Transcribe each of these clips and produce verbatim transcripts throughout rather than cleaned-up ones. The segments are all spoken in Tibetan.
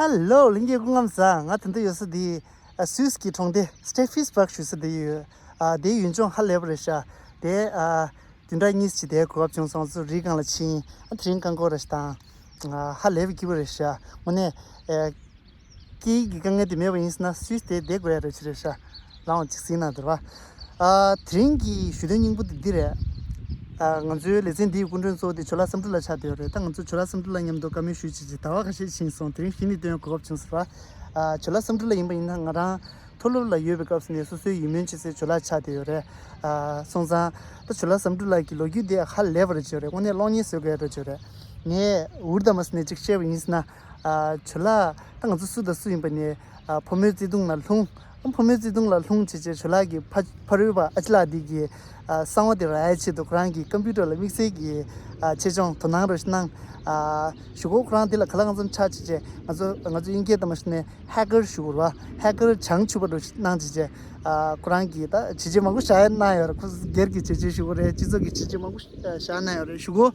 ཧེ་ལོ། ལྷན་རྒྱས་སྐུ་ཁམས་བཟང་། ང་ད་ལྟ་ཡོད་ས་འདི་ཨ་སུད་སི་གི་གྲོང་སྡེ་Staffelberg་ཞུ་ས་འདི་ཡོད། ཨ་དེའི་ཡུལ་ལྗོངས་ཧ་ལས་པ་རེད་ཤག་དེ་ཨ་བདུན་ཕྲག་གཉིས་ཅིག་དེའི་གོ་སྐབས་བྱུང་སོང་། ང་ཚོ་རིའི་སྒང་ལ་ཕྱིན། ཨ་དེ་རིང་རྐང་འཁོར་རེ་ཞིག་བཏང་། ཨ་ཧ་ལས་པའི་སྐྱིད་པོ་རེད་ཤག་དངོས་གནས་ཨེ། སྐད་ཡིག་གི་དཀའ་ངལ་དེ་མེད་པ་ཡིན་ཟེར་ན་སུད་སི་དེ་བསྡད་དགོས་ཡ་རེད་ཅི་རེད་ཤག་ལའང་ཅིག་གཟིགས་ན་འདོད་པ། ཨ་དེ་རིང་གི་ཞུ་དོན་སྙིང་པོ་དེ་འདི་རེད། ཨ་ང་ཚོའི་ལེ་ཚན་འདིའི་སྐུ་མགྲོན་གཙོ་བོ་དེ་ཇོ་ལགས་བསམ་གྲུབ་ལགས་ཆགས་བསྡད་ཡོད་རེད། ད་ང་ཚོ་ཇོ་ལགས་བསམ་གྲུབ་ལགས་མཉམ་དུ་བཀའ་མོལ་ཞུས་བྱས་ཅིག་ཟླ་བ་ཁ་ཤས་ཕྱིན་སོང་། དེ་རིང་གཞི་ནས་བཏོན་གོ་སྐབས་བྱུང་ཟེར་བ། ཨ་ཇོ་ལགས་བསམ་གྲུབ་ལགས་ཡིན་པ་ཡིན་ན་ང་རང་མཐོ་སློབ་ལ་ཡོད་པའི་སྐབས་སུ་ནས་སོ་སོའི་ཡིད་སྨོན་བྱེད་སའི་ཇོ་ལགས་ཆགས་བསྡད་ཡོད་རེད། ཨ་སོང་ཙང་ད་ཇོ་ལགས་བསམ་གྲུབ་ལགས་ཀྱི་ལོ་རྒྱུས་དེ་ཧ་ལས་པ་རེད་བརྗོད་རེད། དངོས་གནས་གློག་བརྙན་བཟོ་དགོས་རེད་བརྗོད་རེད། ངས་འུར་ད་མ་ཟེར་ནས་ཅིག་བཤད་པ་ཡིན་ཟེར་ན། ཨ་ཇོ་ལགས་ད་ང་ཚོ་སུ་དང་སུ་ཡིན་པ་ནས་ཨ་ཕོ་མོའི་བརྩེ་དུང་ལ་ལྷུང་། ཨ་ཕོ་མོའི་བརྩེ་དུང་ལ་ལྷུང་བྱས་བྱས་ཇོ་ལགས་ཀྱི་ཕ་ཕ་རོལ་པ་ཨ་ཅེ་ལགས་འདི་གི་ཨ་གསང་བ་དེ་རག་ཡའི་ཆེད་དུ་ཁོ་རང་གི་ཀམ་པུ་ཊར་ལ་དམིགས་བསལ་གྱི་ཨ་ཆེད་སྦྱོང་དོ་སྣང་རོགས་ཞིག་གནང་། ཨ་གཞུག་གུ་ཁོ་རང་འདི་ལ་ག་ལ་གང་འཚམ་ཆགས་བྱས་བྱས་ང་ཚོ་ང་ཚོ་དབྱིན་སྐད་དང་མ་ཤེས་ནས་ཧེ་ཀར་ཞུ་དགོས་རེད་བ། ཧེ་ཀར་བྱང་ཆུབ་པ་རོགས་ཞིག་གནང་བྱས་བྱས་ཨ་ཁོ་རང་གིས་ད་བྱས་རྗེས་མང་པོ་བཞག་གནང་ཡོད་རེད། ཁོ་སྒེར་གྱི་བྱས་རྗེས་ཞུ་དགོས་རེད། སྤྱི་ཚོགས་ཀྱི་བྱས་རྗེས་མང་པོ་བཞག་གནང་ཡོད་རེད། གཞུག་གུ།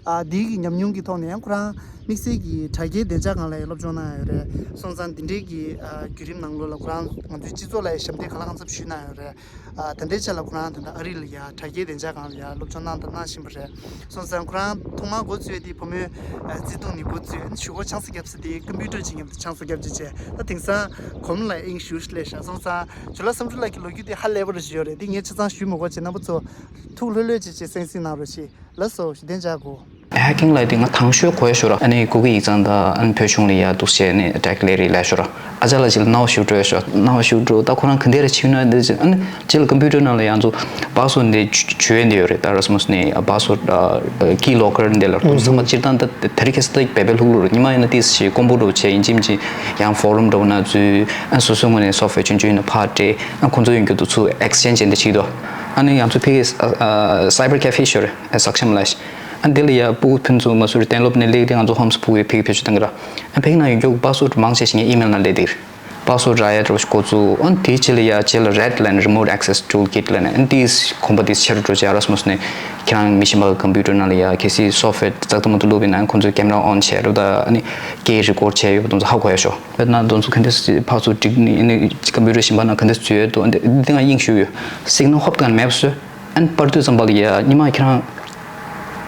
ཨ་འདི་གི་ཉམས་མྱོང་གི་ཐོག་ནས་ཡང་ཁོ་རང་དམིགས་བསལ་གྱི་དྲ་རྒྱའི་བདེ་འཇགས་སྒང་ལ་ཡང་སློབ་སྦྱོང་གནང་ཡོད་རེད། སོང་ཙང་འདི་འདྲའི་གི་ཨ་བརྒྱུད་རིམ་ནང་ལོགས་ལ་ཁོ་རང་ང་ཚོའི་སྤྱི་ཚོགས་ལ་ཡང་ཞབས་འདེགས་གང་ལ་གང་འཚམ་ཞུས་གནང་ཡོད་རེད། ཨ་ད་ལྟའི་ཆ་ལ་ཁོ་རང་ད་ལྟ་ཨ་རི་ལ་ཡ་དྲ་རྒྱའི་བདེ་འཇགས་སྒང་ལ་ཡ་སློབ་སྦྱོང་གནང་དང་གནང་བཞིན་པ་རེད། སོང་ཙང་ཁོ་རང་ཐོག་མར་འགོ་བཙུགས་ཡས་དེ་ཕོ་མོའི་ཨ་བརྩེ་དུང་ནས་འགོ་བཙུགས། གཞུག་གུ་ཆང་ས་བརྒྱབ་ས་དེ་ཀམ་པུ་ཊར་ཅིག་མཉམ་དུ་ཆང་ས་བརྒྱབ་བྱས་བྱས་ད་དེང་སང་གོམ་ལ་ཨིན་ཞུ་ལས་བཞག་སོང་ཙང་ཇོ་ལགས་བསམ་གྲུབ་ལགས་ཀྱི་ལོ་རྒྱུས་དེ་ཧ་ལས་པ་རེ་ཞིག་ཡོད་རེད། དེ་ངས་ཆ་ཚང་ཞུས་མི་དགོས་བྱས། རྣམ་པ་ཚོ་ཐུགས་ལྷོད་ལྷོད་བྱས་བྱས་གསན་གཟིགས་གནང་རོགས་ཞེས། ལགས་སོ། ཞུ་དོན་བྱ་དགོས། ཧེ་ཀིང་ལབ་དེ་ང་དང་ཤོས་གོ་ཡ་ཤོར་ར། ཨ་ནི་གུ་གེ་ཡིག་ཚང་དང་ཨ་ནི་བོད་གཞུང་ལ་ཡ་འདུག་བྱས་ནས་ཊེག་ལས་རེད་ལབ་ཤོར་ར། ཨ་ཅག་ལ་ཅིག་ལ་རྣ་བ་ཤུགས་འགྲོ་ཡ་ཤོར། རྣ་བ་ཤུགས་འགྲོ། ད་ཁོ་རང་ག་འདྲ་རེ་བྱེད་ན་འདི་ཅི། ཨ་ནི་ཅི་ལ་ཀམ་པུ་ཊར་ནང་ལ་ཡང་ཚོ་པཱ་སི་ཝརཌ་འདི་བྱོས་འདི་ཡོད་རེད། ད་ར་སི་མོ་སི་ནི་པཱ་སི་ཝརཌ་ཀི་ལོ་ཀར་འདི་ལ་ཚང་མ་སྤྱིར་བཏང་ད་དེ་རིང་ཁ་སང་ད་བེ་བེ་ལྷུག་ལྷུག་རེད། ཉི་མ་ཡིན་ན་ཏིས་ཞེ་དཀོན་པོ་འགྲོ་བྱས་ཡིན་གཅིག་མིན་གཅིག་ཡང་ཕོ་རུམ་འགྲོ་ན་འཛུལ། ཨ་སོ་སོའི་ངོས་ནས་སོཕ་ཝེར་ཆུང་ཆུང་ཡིན་ན་ཕར་སྤྲད། ཨ་ཁོང་ཚོ་ཡོང་རྒྱུ་དུ་ཚུར་ཨེག་སི་ཅེན་ཇི་འདི་བྱེད་ཀྱི་འདུག་ཨ་ནི་ཡང་ཚོ་ཕ་གི་སའི་བར་ཀེ་ཕེ་ཤོར་རེད། ཨ་སག་ཤམ་ལ་ཤི། ཨ་འདི་ལ་ཡ་སྤུ་གུ་ཕན་ཚུན་མ་སུ་རི་གཏན་སློབ་ནས་སླེབས་ཏེ་ང་ཚོ་ཧོམ་སི་སྤུ་གུ་ཡ་ཕ་གི་ཕེབས་ཤོག་བཏང་གི་ར། ཨ་ཕ་གི་ནང་ཡོད་རྒྱུ་པཱ་སི་ཝརཌ་མང་ཆེ་ཞིག་ངའི་ཨི་མེལ་ནང་སླེབས་ཏེ་རེད། པཱ་སི་ཝརཌ་རག་ཡ་འདྲ་བོ་ཞིག་འགོ་བཙུགས། ཨ་དེའི་རྗེས་ལ་ཡ་རྗེས་ལ་རེཌ་ལེན་རི་མོཊ་ཨེག་སེ་སི་ཊུལ་ཁིཊ་ལབ་ནས་ཨ་དེའི་གོམ་པ་དེ་ཆེ་རུ་འགྲོ་བྱས། ཨ་ར་སི་མོ་སི་ནས་ཁྱེད་རང་མི་གཞན་པ་གི་ཀམ་པུ་ཊར་ནང་ལ་ཡ་གལ་སྲིད་སོཕ་ཝེར་ཙག་ཙག་མ་གཏོགས་བླུགས་པ་ཡིན་ན་ཁོང་ཚོས་ཀེམ་ར་ཨོན་བྱས་རེད། ད་ཨ་ནི་སྐད་རི་ཀོཌ་བྱས་ཡོད་པ་དེ་ཚོ་ཧ་གོ་ཡ་ཤོག་དཔེར་ན་དེ་ཚོ་ག་འདྲ་ཕར་ཚུར་སྒྲིག་ནས་ཨ་ནི་ཀམ་པུ་ཊར་གཞན་པ་ནང་ག་འདྲ་འཛུལ་ཡོད་འདུག་ཨ་འདི་འདི་ང་དབྱིངས་ཞུགས་ཡོད། སིག་ནལ་ཧོབ་ཏེ་ག་མེད་པ་བཟོས། ཨན་པར་དུས་ཙམ་པ་ལ་ཡ་ཉི་མ་ཁྱེད་རང་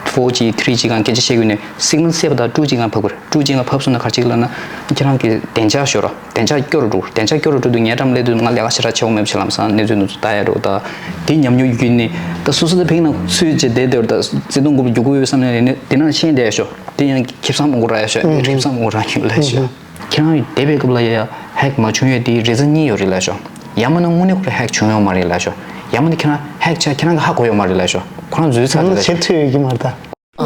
ཕོར་ཇི་ཐི་རི་ཇི་སྒང་སྐད་ཆ་བཤད་དགོས་ནས་སིག་ནལ་སད་པ་དང་ཊུ་ཇི་སྒང་ཕབ་དགོས་རེད། ཊུ་ཇི་སྒང་ཕབ་སོང་ན་ག་རེ་བྱེད་ཀྱི་ལབ་ན་ཁྱེད་རང་གི་བདེ་འཇགས་ཤོར་ར། བདེ་འཇགས་སྐྱོ་རུ་འགྲོ། བདེ་འཇགས་སྐྱོ་རུ་འགྲོ་དུས་ངའི་འགྲམ་སླེབས་དུས་ང་ལས་ཀ་ཞེ་དྲག་བྱེད་དགོས་མེད་པ་བྱེད། ལམ་སང་གནས་ཚུལ་འདི་ཚོ་ལྟ་ཡ་རོགས། ད་དེ་ཉམས་མྱོང་བརྒྱུད་ནས་ད་སོ་སོ་ད་ཕ་གི་ནང་ཚུད་བྱས་བསྡད་བསྡད་ར། ད་བརྩེ་དུང་དགོས་པ་རྒྱུག་གི་ཡོད་བསམ་ནས་ནས་དེ་ནང་ཤེས་བསྡད་ཤོག་དེ་ཡང་ཁེ་བཟང་མང་པོ་རག་ཡ་ཤོག་ཨེ་ཁེ་བཟང་མང་པོ་རག་ཡོད་ལབ་ཤོག་ཁྱེད་རང་འདས་པའི་སྐབས་ལ་ཡ་ཡ་ཧེག་མ་བྱུང་ཡོད་དེའི་རེ་ཛན་གཉིས་ཡོད་རེད་ལབ་ཤོག་ཡང་མིན་ན་དངོས་གནས་ཁོ་རང་ཧེག་བྱུང་ཡོད་མ་རེད་ལབ་ཤོག་ཡང་མིན་ན་ཁྱེད་རང་ཧེག་བྱས་ཁྱེད་རང་གིས་ཧ་གོ་ཡོད་མ་རེད་ལབ་ཤོག་ཁོ་རང་འཛུལ་ཚར་རེད་ལབ་ཤོག་བྱེད་ཐུབ་ཡོད་ཀྱི་མ་རེད་ད། ཨ་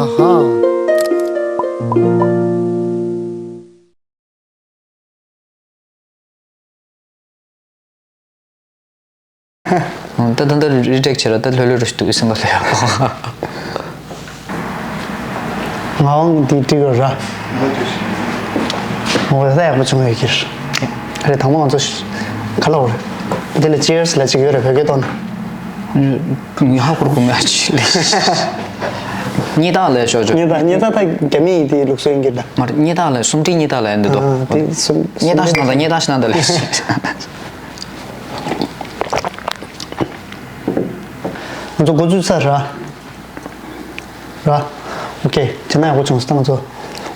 ཧ། ད་ད་ད་རི་ཊེག་བྱེད་ར། ད་ལྷོད་ལྷོད་རུ་ཞིག་འདུག་སེམས་པ་ལ་ཡ། ངག་དབང་འདི་འགྲིག་ཡོད་ར། ངོ་ས་ཡག་པོ་བྱུང་ཡོད་ཀྱི་རེད། དང་པོ་ང་ཚོ་ག་ལ་འོ་རེད། འདི་ལ་ཅི་ཡར་སི་ལབ་ཅིག་ཡོད་རེད་བོད་སྐད་ཐོག་ནས། ཧ་གོ་གི་མེད་ཅི་ལས། སྙད་ཐག་ལས་ཤོག་ཅོ། སྙད་ཐག་སྙད་ཐག་ད་རྒྱ་མི་ཡི་དེའི་ལུགས་སྲོལ་ཡིན་གྱི་ད། མ་རེད། སྙད་ཐག་ལས་སུམ་ཁྲི་སྙད་ཐག་ལས་འདི་དོ། ཨ་དེ་སུམ་སྙད་ཐག་ཤི་ན་ད་སྙད་ཐག་ཤི་ན་ད་ལས། ང་ཚོ་འགོ་འཛུགས་ཚར་ར། ར། ཨོ་ཁེ། དེ་ན་ཡག་པོ་བྱུང་སོང་། ད་ང་ཚོ་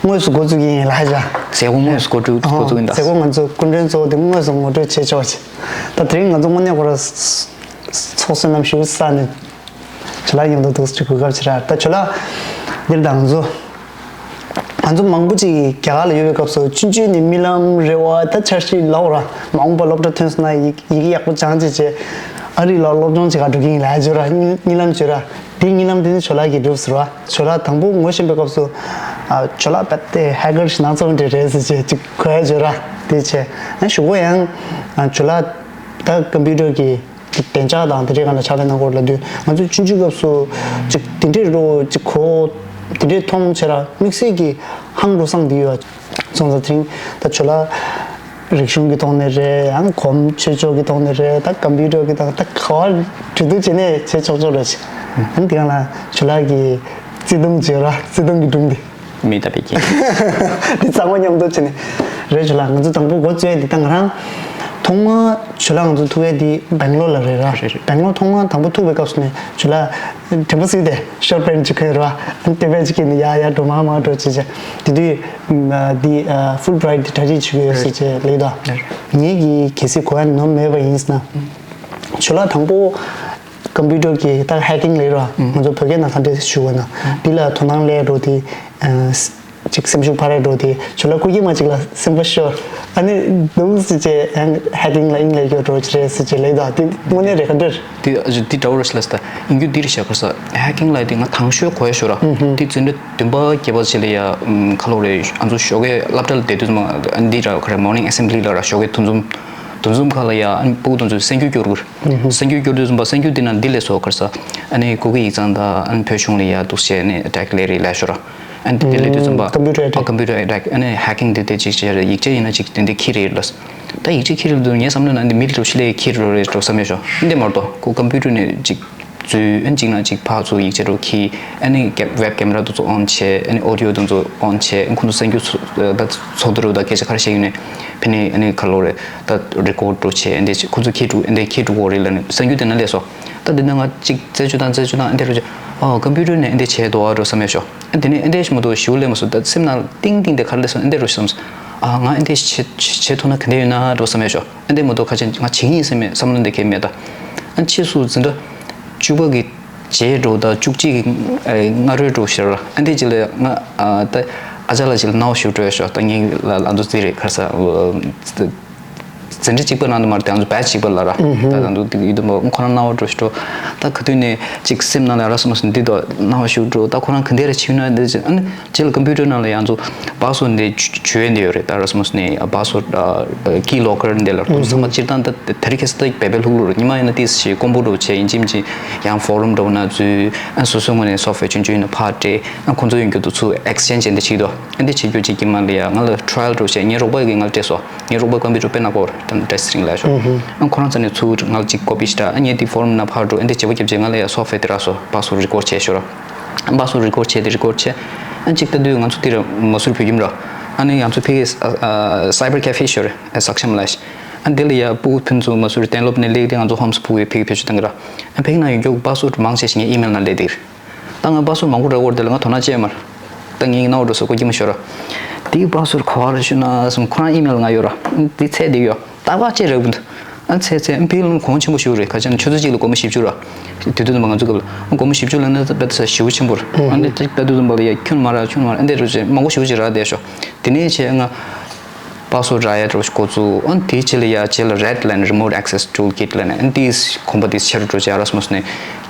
དངོས་སུ་འགོ་འཛུགས་ཀྱི་ཡིན་ལ་ཧ་ཅང་། ཟས་གོ་དངོས་སུ་འགོ་འཛུགས་འགོ་འཛུགས་ཡིན་ད། ཟས་གོ་ང་ཚོ་སྐུ་མགྲོན་གཙོ་བོ་དེ་དངོས་སུ་ངོ་སྤྲོད་བྱེད་ཆོག་ཅིག་ད་དེ་རིང་ང་ཚོ་དངོས་གནས་ཁོ་ར་ཚོགས་བསོད་ནམས་ཞུ་ས་ནས་ཇོ་ལགས་མཉམ་དུ་འདུག་ཅིག་གོ་སྐབས་ཅིག་ར། ད་ཇོ་ལགས་འདིར་ད་ང་ཚོ། ང་ཚོ་མང་པོ་ཅིག་རྒྱ་གར་ལ་ཡོད་པའི་སྐབས་སུ་ཆུང་ཆུང་ནས་རྨི་ལམ་རེ་བ་ད་འཆར་གཞི་ལབ་ར། མ་འོངས་པ་སློབ་གྲྭ་ཐོན་སོང་ན་ཡི་ཡི་གེ་ཡག་པོ་སྦྱང་བྱས་བྱས་ཨ་རི་ལ་སློབ་སྦྱོང་བྱེད་ག་འགྲོ་གི་ཡིན་ལབ་བརྗོད་ར། རྨི་ལམ་བརྗོད་ར། དེའི་རྨི་ལམ་དེ་ནི་ཇོ་ལགས་ཀྱིས་འགྲུབ་ཟེར་བ། ཇོ་ལགས་དང་པོ་ངོ་ཤེས་པའི་སྐབས་སུ་ཨ་ཇོ་ལགས་རྦད་དེ་ཧེ་ཀར་ཞིག་ནང་ཚོགས་འདྲ་རེད་ཟེར་བྱས་ཅིག་གོ་ཡ་བརྗོད་ར། དེ་བྱས་ཨ་གཞུག་གུ་ཡང་ཨ་ཇོ་ལགས་ད་ཀམ་པུ་ཊར་གྱི་བདེ་འཇགས་དང་དེ་འདྲའི་སྒང་ལ་ཕྱག་ལས་གནང་སྐོར་ལབ་དུས་ང་ཚོས་ཆུང་ཆུང་སྐབས་སུ་ཅིག་དེ་འདྲའི་རོ་ཅིག་གོ་དེ་འདྲའི་མཐོང་བྱས་ར་དམིགས་བསལ་གྱི་ཧང་རུ་སང་དེ་ཡོད། སོང་ཙང་དེ་རིང་ད་ཇོ་ལགས་རིག་གཞུང་གི་ཐོག་ནས་རེད། ཡང་གོམ་ཆོས་ཕྱོགས་ཀྱི་ཐོག་ནས་རེད། ད་ཀམ་པུ་ཊར་གི་ཐོག་ད་ག་བ་གྲོས་བསྡུར་བྱས་ནས་བྱས་ཆོག་ཆོག་རེད། ཨ་ནི་དེ་སྒང་ལ་ཇོ་ལགས་ཀྱི་བརྩེ་དུང་བརྗོད་ར། བརྩེ་དུང་གི་སྒྲུང་དེ། མི་ལྟ་བའི་རྐྱེན། འདི་ཚང་མ་མཉམ་དུ་བྱས་ནས། རེད། ཇོ་ལགས། ང་ཚོ་དང་པོ་འགོ་བཙུགས་ཡས་འདི་ད་ང་རང་ཐོག་མར་ཇོ་ལགས་ང་ཚོ་ཐུག་ཡས་འདི་སྦེང་ལོར་ལ་རེད་ར། རེད་རེད། སྦེང་ལོར་ཐོག་མར་དང་པོ་ཐུག་པའི་སྐབས་སུ་ནས་ཇོ་ལགས་དྲན་པ་གསོས་ཏེ་ཤོར་པན་ཅིག་གོན་ར། ཨ་ནི་དེ་བས་ཅིག་གིས་ནི་ཡ་ཡ་འགྲོ་མ་མ་འགྲོ་ཅེས་བྱས། དེ་དུས་ཨ་འདི་ཨ་ཧྥུལ་བྷི་རའིཊ་འདི་གྲ་སྒྲིག་བྱེད་ཀྱི་ཡོད་ཟེར་བྱས་ལབ་ད། རེད། ངེད་ཀྱིས་གལ་སྲིད་གོ་ཡ་ནོར་མེད་པ་ཡིན་ཟེར་ན། ཇོ་ལགས་དང་པོ་ཀམ་པུ་ཊར་གྱི་ད་ཧེག་ཀིང་ལབ་ར། ང་ཚོ་བོད་སྐད་ནང་ག་འདྲས་ཞུ་བ་ན། འདི་ལ་དོ་སྣང་སླེབས་འགྲོ་དེ། ཨ་ཅིག་སེམས་ཤུགས་འཕར་རེ་འགྲོ་དེ། ཇོ་ལགས་སྐུ་སྐྱེས་མ་ཅིག་ལ་སེམས་པ་ཤོར། ཨ་ནི་འདུག་ཟེར་བྱས་ཧེག་ཀིང་ལ་དབྱིངས་ལེན་རྒྱུ་འགྲོ་ཅི་རེད་ཟེར་བྱས་ལབ་ད། དེ་དངོས་གནས་རེད་ག་འདྲ་རེད། དེ་ཨ་ཅིག་དེ་འདྲ་བོ་རེད་ཤག་ལབ་ད། ཡིན་རྒྱུ་འདི་རེད་ཤག་ག་རེ་ཟེར། ཧེག་ཀིང་ལབ་དེ་ང་དང་ཤོས་གོ་ཡ་ཤོར་ར། དེ་འཛིན་གྲྭ་བདུན་པ་བརྒྱད་པ་ཅིག་ལ་ཡ་ཁ་ལོ་རེད། ང་ཚོ་ཞོགས་ཀས་སློབ་གྲྭ་ལ་བསྡད་དུས་ཙམ་པ་འདི་ར་ག་རེ་མོར་ནིང་ཨེ་སེམ་བྷི་ལི་ལ་ར། ཞོགས་ཀས་འདུ་འཛོམས་འདུ་འཛོམས་ཁག་ལ་ཡ་ཨ་ནི་སྤུ་གུ་དེ་ཚོས་སེམས་འགུལ་སྐྱོར་དགོས། སེམས་འགུལ་སྐྱོར་དུས་ཙམ་པ་སེམས་འགུལ་དེ་ན་འདི་ལས་སོ་ག་རེ་ཟེར། ཨ་ནི་གུ་གེ་ཡིག་ཚང་དང་ཨ་ནི་བོད་གཞུང་ལ་ཡ་འདུག་བྱས་ནས་ཨེ་ཊེག་ལས་རེད་ལབ་ཤོར་ར། ཨ་ནི་དེ་ལས་དུས་ཙམ་པ་ཀམ་པུ་ཊར་ཨེ་ཊེག་ཀམ་པུ་ཊར་ཨེ་ཊེག་ཨ་ནི་ཧེག་ཀིང་དེ་དེ་ཅིག་བྱས་རེད། ཡིག་ཆ་ཡིན་ན་ཅིག་དེ་འདྲ་འཁྱེར་རེད་ལབ། ད་ཡིག་ཆ་འཁྱེར་རེད་འདུག་ངའི་བསམ་བློ་ན་འདི་མི་ལ་འགྲོ་ཤི་ལས་འཁྱེར་རོ་རེད་འགྲོ་བསམ་ཡོད་ཤོག་འདི་མ་གཏོགས་ཁོ་ཀམ་པུ་ཊར་ནས་ཅིག་འཛུལ། ཨ་ནི་གཅིག་ན་གཅིག་ཕར་ཚུར་ཡིག་ཆ་འགྲོ་འཁྱེར། ཨ་ནི་ཀེ་ཝེབ་ཀེམ་ར་དེ་ཚོ་ཨོན་བྱས། ཨ་ནི་ཨོ་ཌི་ཡོ་དེ་ཚོ་ཨོན་བྱས། ཨ་ནི་ཁོ་ཚོ་གསར་འགྱུར་ཚོ་ད་ཚོགས་འདུ་རུ་ད་སྐད་ཆ་ག་རེ་བཤད་ཡོད་ནས་ཕེ་ནི་ཨ་ནི་ག་ལོ་རེད། ད་རི་ཀོཌ་འགྲོ་བྱས། ཨ་འདི་ཁོ་ཚོ་འཁྱེར་འགྲོ། ཨ་འདི་འཁྱེར་འགྲོ་གོ་རེད་ལབ་ནས་གསར་འགྱུར་དེ་ན་སླེབས་སོང་། ད་འདི་ན་ང་གཅིག་རྩད་གཅོད་དང་རྩད་གཅོད་དང་ཨ་འདི་རུ་བྱས། ཨོ་ཀམ་པུ་ཊར་ནས་ཨ་འདི་བྱས་འདུག་ཨ་འགྲོ་བསམ་ཡོད་ཤོག་ཨ་འདི་ནས་ཨ་འདི་ཞིག་མ་གཏོགས་ཞུ་སླེབས་མ་སོང་། ད་སེམས་ནང་ཏིང་ཏིང་དེ་ག་རེ་སླེབས་སོང་། ཨ་འདི་རུ་བསམ་སོང་། ཨ་ང་ཨ་འདི་བྱེད་བྱེད་ཐུབ་ན་ག་འདྲ་ཡོད་ན་འགྲོ་བསམ་ཡོད་ཤོག་ཨ་འདི་མ་གཏོགས་ཁ་ཆེ་ང་བྱེད་ཀྱི་ཡིན་ཟེར་མེད། བསམ་བློ་འདི་གས་མེད། ད་ཨ་ཕྱིས་སུ་འཛིན་གྲྭ་བཅུ་པ་གི་རྗེས་འགྲོ་དང་བཅུ་གཅིག་གི་སྔ་རོལ་འགྲོ་ཤར་ཨ་འདི་ཅི་ལ་ང་ད་ཨ་ཅག་ལ་ཅི་ལ་ནའོ་ཞུ་འགྲོ་ཡ་ཤོག་ད་ངའི་ལ་ལ་འདུ་རྩིས་རེད་ག་རེ་ཟེར། འཛིན་གྲྭ་གཅིག་པ་ནང་དུ་མར་དེ་ང་ཚོ་བེ་ཆི་གཅིག་པ་ལ་ར། ད་ང་ཚོ་དེ་ཡིད་དུ་མ་ཁོ་རང་སྣང་བ་འགྲོ་ཞིག་འགྲོ། ད་ག་དུས་ནས་ཅིག་སེམས་ནང་ལ་ར་སོ་མ་སོ་འདི་དོ་སྣང་བ་ཞིག་འགྲོ། ད་ཁོ་རང་ག་འདྲ་རེ་བྱེད་ན་འདི་ཅི་ཨ་ནི་རྗེས་ལ་ཀམ་པུ་ཊར་ནང་ལ་ཡང་ཚོ་པ་སི་ཝར་ཌི་འདི་བྱོས་འདི་ཡོད་རེད། ད་ར་སོ་མ་སོ་ནས་པ་སི་ཝར་ཌི་ཀི་ལོ་ཀར་འདི་ལ་འགྲོ་ཚང་མ་སྤྱིར་བཏང་ད་དེ་རིང་ཁ་སང་ད་བེ་བེ་ལྷུག་ལྷུག་རེད། ཉི་མ་ཡིན་ན་ཏིས་ཞིག་དཀོན་པོ་འགྲོ་བྱས་ཡིན་གཅིག་མིན་གཅིག་ཡང་ཕོ་རམ་འགྲོ་ན་འཛུལ། ཨ་སོ་སོའི་ངོས་ནས་སོཕ་ཝེར་ཆུང་ཆུང་ཡིན་ན་ཕར་སྤྲད། ཨ་ཁོང་ཚོ་ཡོང་རྒྱུ་དུ་ཚུར་ཨེག་སི་ཅེན་ཇི་འདི་བྱེད་དོ། ཨ་འདི་བྱེད་རྒྱུ་ཅིག་གི་མ་ལ་ཡ་ང་ལ་ཊ་ར་ཡལ་འགྲོ་བྱས་ངའི་རོགས་པ་གིས་ང་ལ་སྤྲད་སོང་། ངའི་རོགས་པ་ཀམ་པུ་ཊར་དཔེ་ནག་པོ་རེད། ད་ཊ་ཆི་ཊིང་ལ་ཤོག་ཨ་ཁོ་རང་ཚོ་ནས་ཚུར་ང་ལ་ཅིག་ཀོ་པི་ཞིག་སྤྲད། ཨ་ངས་དེ་ཕོ་རམ་ནང་ཕར་འགྲོ། ཨ་འདི་བྱེད་པོ་རྒྱབ་བྱས་ང་ལ་ཡ་སོཕ་ཝེར་དེ་རག་སོང་། པ་སི་ཝར་ཌི་རི་ཀོཌ་བྱས་ཤོར་ར། པ་སི་ཝར་ཌི་རི་ཀོཌ་བྱས་དེ་རི་ཀོཌ་བྱས། ཨ་གཅིག་ལྟ་དུས་ང་ཚོ་དེ་ར་མ་སུར་བོད་ཁྱིམ་ར། ཨ་ནི་ང་ཚོ་ཕ་གིའི་སའི་བར་ཀེ་ཧྥེ་ཤོར་ར། ཨ་སག་ཤམ་ལ་ཤི། ཨ་འདི་ལ་ཡ་སྤུ་གུ་ཕན་ཚུན་མ་སུར་གཏན་སློབ་ནས་སླེབས་དེ་ང་ཚོ་ཧོམ་སི་སྤུ་གུ་ཕ་གི་བེད་སྤྱོད་བཏང་གི་ར། ཨ་ཕ་གི་ནང་ཡོད་རྒྱུ་པ་སི་ཝར་ཌི་མང་ཆེ་ཞིག་ངའི་ཨི་མེལ་ནང་སླེབས་དེ་རེད། ད་ང་པ་སི་ཝར་ཌི་མང་པོ་རག་གི་རེད་དེ་ལ་ང་དོ་སྣང་བྱས་མ་རེད། ད་ངའི་སྣང་བ་འགྲོ་སོང་། ཀོ་ཀི་མ་ཤོར་ར། དེའི་པ་སི་ཝར་ཌི་ག་པར་ཤོར་ན་བསམ། ཁོ་རང་ཨི་མེལ་ང་ཡོད་ར། དེ་ཚད་དེ་ཡོད། ཏག་ཏག་ཅིག་རག་གི་མི་འདུག་ཨ་ཚད་ཚད་ཨ་ཕ་གི་ལ་གོང་ཆེན་པོ་ཞིག་རེད། ཁ་ཆེ་ན་ཆུ་ཚོད་གཅིག་ལ་སྒོར་མོ་བཞི་བཅུ་ར། དེ་དུས་ཙམ་པ་ང་ཚོ་སྐབས་ལ་སྒོར་མོ་བཞི་བཅུ་ལབ་ན་དཔེ་ད་ཞེ་པོ་ཆེན་པོ་རེད། ཨ་ནི་དེ་ལྟ་དུས་ཙམ་པ་ལ་ཡ་ཁྱོན་མ་རག་ཁྱོན་མ་རག་ཨ་འདི་རུ་ཅིག་མང་པོ་ཞེ་པོ་ཅིག་རག་བསྡད་ཤོག་དེ་ནས་བྱས་ང་པ་སི་ཝར་ཌི་རག་ཡ་འདྲ་བོ་ཞིག་འགོ་བཙུགས། ཨ་ནི་དེའི་རྗེས་ལ་ཡ་རྗེས་ལ་རེཌ་ལབ་ནས་རི་མོཊ་ཨེག་སེ་སི་ཊུལ་ཁིཊ་ལབ་ནས་ཨ་ནི་དེའི་གོམ་པ་དེ་ཆེ་རུ་འགྲོ་བྱས་ར་སོང་ནས་